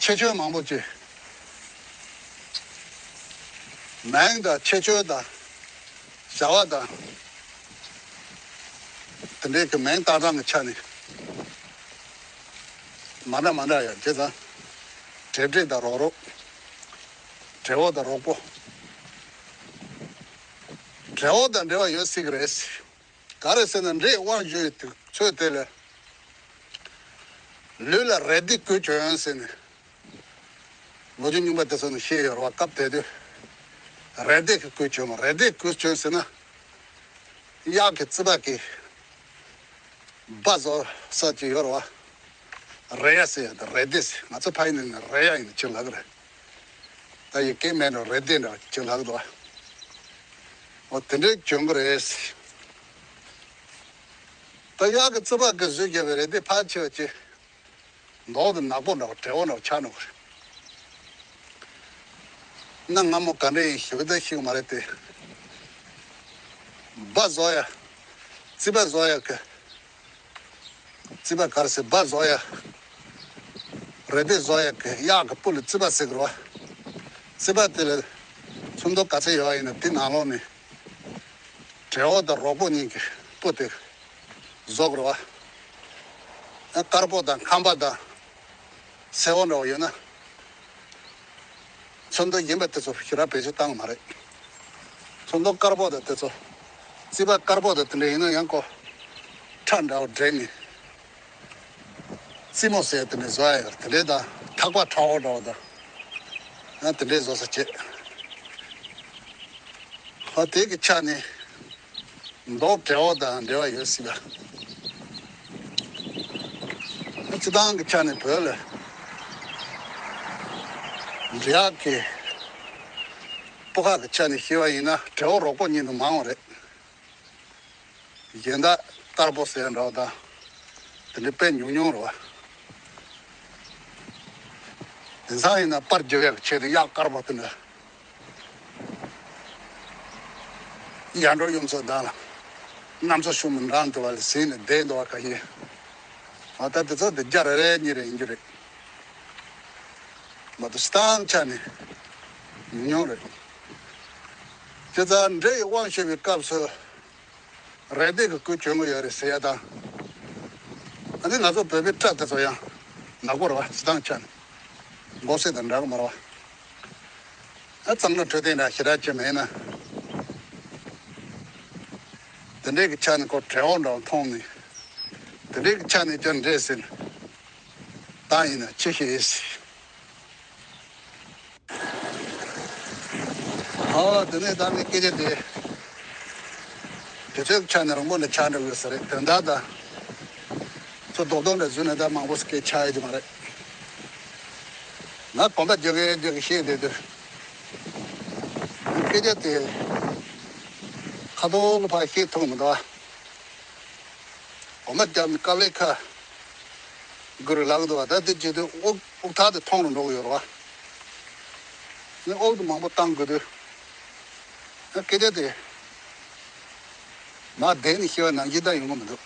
ཆེ་ཆུང་མང་པོ་ཅིག་མེང་དང་ཆེ་ཆུང་དང་། བྱ་བ་དང་། དེ་འདྲའི་གི་མིང་བཏགས་སྟངས་ཀྱི་ཆ་ནས་མ་འདྲ་མ་འདྲ་ཡོད། བྱས་ཙང་བྲེ་བྲེ་དང་རོག་རོག་བྲེ་བོ་དང་རོག་པོ། བྲེ་བོ་དང་འབྲེལ་བ་ཡོད་སྲིད་ཀྱི་རེད། ག་རེ་ཟེར་ན་འདྲེས་དབང་བཞུ་ཡི་དུས་ཚོད་དེ་ལ། ལུས་ལ་རེ་ལྡེ་བསྐུལ་བྱོན་ཟེར་ནས། ལོ་རྒྱུས་རྙིང་པ་དེ་ཚོ་ནས་བཤད་ཡོད་རེད་བ། སྐབས་དེ་དུས་རེ་ལྡེ་གི་བསྐུལ་བྱོན། རེ་ལྡེ་བསྐུལ་བྱོན་ཟེར་ན། གཡག་གི་རྩིད་པ་གི་སྦ་བཟོ་ས་ཅིག་ཡོད་རེད་བ། རེ་ཡ་ཟེར་ཡ་དང་རེ་ལྡེ་ཟེར། ང་ཚོ་ཕ་ཡུལ་ནས་ནི་རེ་ཡ་ཡིན་ཅིག་ལབ་ཀྱི་རེད། ད་ཡི་གེ་མེད་འགྲོ། རེ་ལྡེ་འདྲ་ཅིག་ལབ་ཀྱི་འདུག་བ། འོ་དེ་འདྲའི་བྱོན་གྱི་རེད། ད་གཡག་གི་རྩིད་པ་གི་བཟོས་བརྒྱབ་པའི་རེ་ལྡེ་ཕལ་ཆེ་བ་ཅིག་མདོག་དང་ནག་པོ་འདྲ་བ་བྲེ་བོ་འདྲ་བ་ཆགས་འགྲོ་གི་རེད། གནའ་སྔ་མོ་ག་འདྲ་ཡིན་ཞུ་གི་ད་ཤེས་ཀྱི་མ་རེད་དེ། སྦ་བཟོ་ཡ། རྩིད་པ་བཟོ་ཡ་གི། རྩིད་པ་ག་རེ་ཟེར། སྦ་བཟོ་ཡ། རེ་ལྡེ་བཟོ་ཡ་གི་གཡག་གི་སྤུ་ལ་རྩིད་པ་ཟེར་གི་རེད་བ། རྩིད་པ་དེ་ལ་ཚོན་མདོག་ག་ཚད་ཡོད་ཡིན་ན་དེ་ནང་ལོགས་ནས་བྲེ་བོ་དང་རོག་པོ་གཉིས་ཀྱི་སྤུ་དེ་བཟོ་དགོས་རེད་བ། དཀར་པོ་དང་ཁམ་པ་དང་སེར་པོ་འདྲ་བོ་ཡོད་ན། ཚོན་མདོག་ཡིན་པ་དེ་ཚོ་ཞེ་དྲག་བེད་སྤྱོད་བཏང་གི་མ་རེད། ཚོན་མདོག་དཀར་པོ་དང་དེ་ཚོ། རྩིད་པ་དཀར་པོ་དང་དེ་འདྲ་ཡིན་ན་ཡང་ཁོ། ཁྲ་འདྲ་བོ་འདྲེས་ནས། རྩེ་མོ་ཟེར་དེ་འདྲ་བཟོ་ཡ་ཡོད་རེད། དེ་འདྲ་དང་ཐག་པ་ཁྲ་བོ་འདྲ་བོ་དང་། ཡང་དེ་འདྲའི་བཟོ་ས་བྱེད། ཧོ་དེ་གི་ཆ་ནས། མདོག་བྲེ་བོ་དང་འབྲེལ་བ་ཡོད་སྲིད་པ། སྤྱི་བཏང་གི་ཆ་ནས་བོད་ལ་འབྲི་གཡག་གི་སྤུ་ཁ་གི་ཆ་ནས་བཤད་པ་ཡིན་ན་བྲེ་བོ་རོག་པོ་གཉིས་དུ་མང་བ་རེད། གཞན་དག་དཀར་པོ་ཟེར་འདྲ་བ་དང་དེ་འདྲ་དཔེ་ཉུང་ཉུང་རེད་བ། དེང་སང་ཡིན་ན་པར་རྒྱག་ཡག་ཆེད་དུ་གཡག་དཀར་པོ་དེ་འདྲ། ཡར་འབྲོག་གཡུ་མཚོ་དང་ལ། གནམ་མཚོ་ཤུགས་མི་འགྲང་འདུག་བ་ལ་ཟིན་ནས་བསྡད་འདུག་བ་ཁ་ཤས། ཨ་ད་དེ་ཚོ་དེ་རྒྱ་རེ་རེ་གཉིས་རེ་ཡིན་རྒྱུ་རེད། མ་གཏོགས་སྤྱི་བཏང་ཆ་ནས་ཉུང་ཉུང་རེད། དེ་ལྟར་འདྲེ་ཡི་དབང་ཤེས་པའི་སྐབས་སུ། རེ་ལྡེ་གི་སྐུལ་བྱོན་གི་ཡོད་རེད་ཟེར་ཡ་དང་། ཨ་ནི་ང་ཚོ་བོད་པའི་སྐྲ་དེ་ཚོ་ཡང་ནག་པོ་རེད་བ། སྤྱི་བཏང་ཆ་ནས་མགོ་སེར་དང་འདྲ་གི་མ་རེད་བ། ཨ་གཙང་ལ་འཕྲོད་བསྟེན་འདྲ་ཞེ་དྲག་ཅིག་མེད་ན། དེ་འདྲའི་གི་ཆ་ནས་ཁོ་བྲེ་བོ་འདྲ་བ་མཐོང་ནས། དེ་འདྲའི་གི་ཆ་ནས་ཀྱང་འདྲེ་ཟེར། ད་ཡིན་ན་ཅི་ཞིག་ཨེ་སྲིད། ཨོ་དེ་ནས་ད་ནི་སྐད་ཆ་དེ། དུས་ཚོད་ཆ་ནས་རིང་པོ་འདྲ་ཆགས་འགྲོ་གི་ཡོད་ས་རེད། དོན་དག་ད། ཚོ་རྡོག་རྡོག་འདྲ་བཟོས་ནས་ད་མང་པོ་སྐད་ཆགས་ཡོད་ཀྱི་མ་རེད། ང་གོམ་པ་རྒྱག་གི་རྒྱག་གི་བཤད་བསྡད་དུས། སྐད་ཆ་དེ་ཁ་ཐོག་ལ་ཕར་བཤད་ཐུབ་མི་འདུག་ཨ། གོམ་པ་རྒྱག་ནས་དཀའ་ལས་ཁག་དགོས་རེད་ལབ་ཀྱི་འདུག་བ། ད་དེ་བྱེད་དུས་དབུགས་དབུགས་ཐག་དེ་ཐུང་རུ་འགྲོ་གི་ཡོད་རེད་བ། ནི་དབུགས་དེ་མང་པོ་བཏང་དགོས་དུས། ཨ་སྐད་ཆ་དེ་མར་བསྡད་ནས་བཤད་པ་ནང་བཞིན་ད་ཡོང་གི་མི་འདུག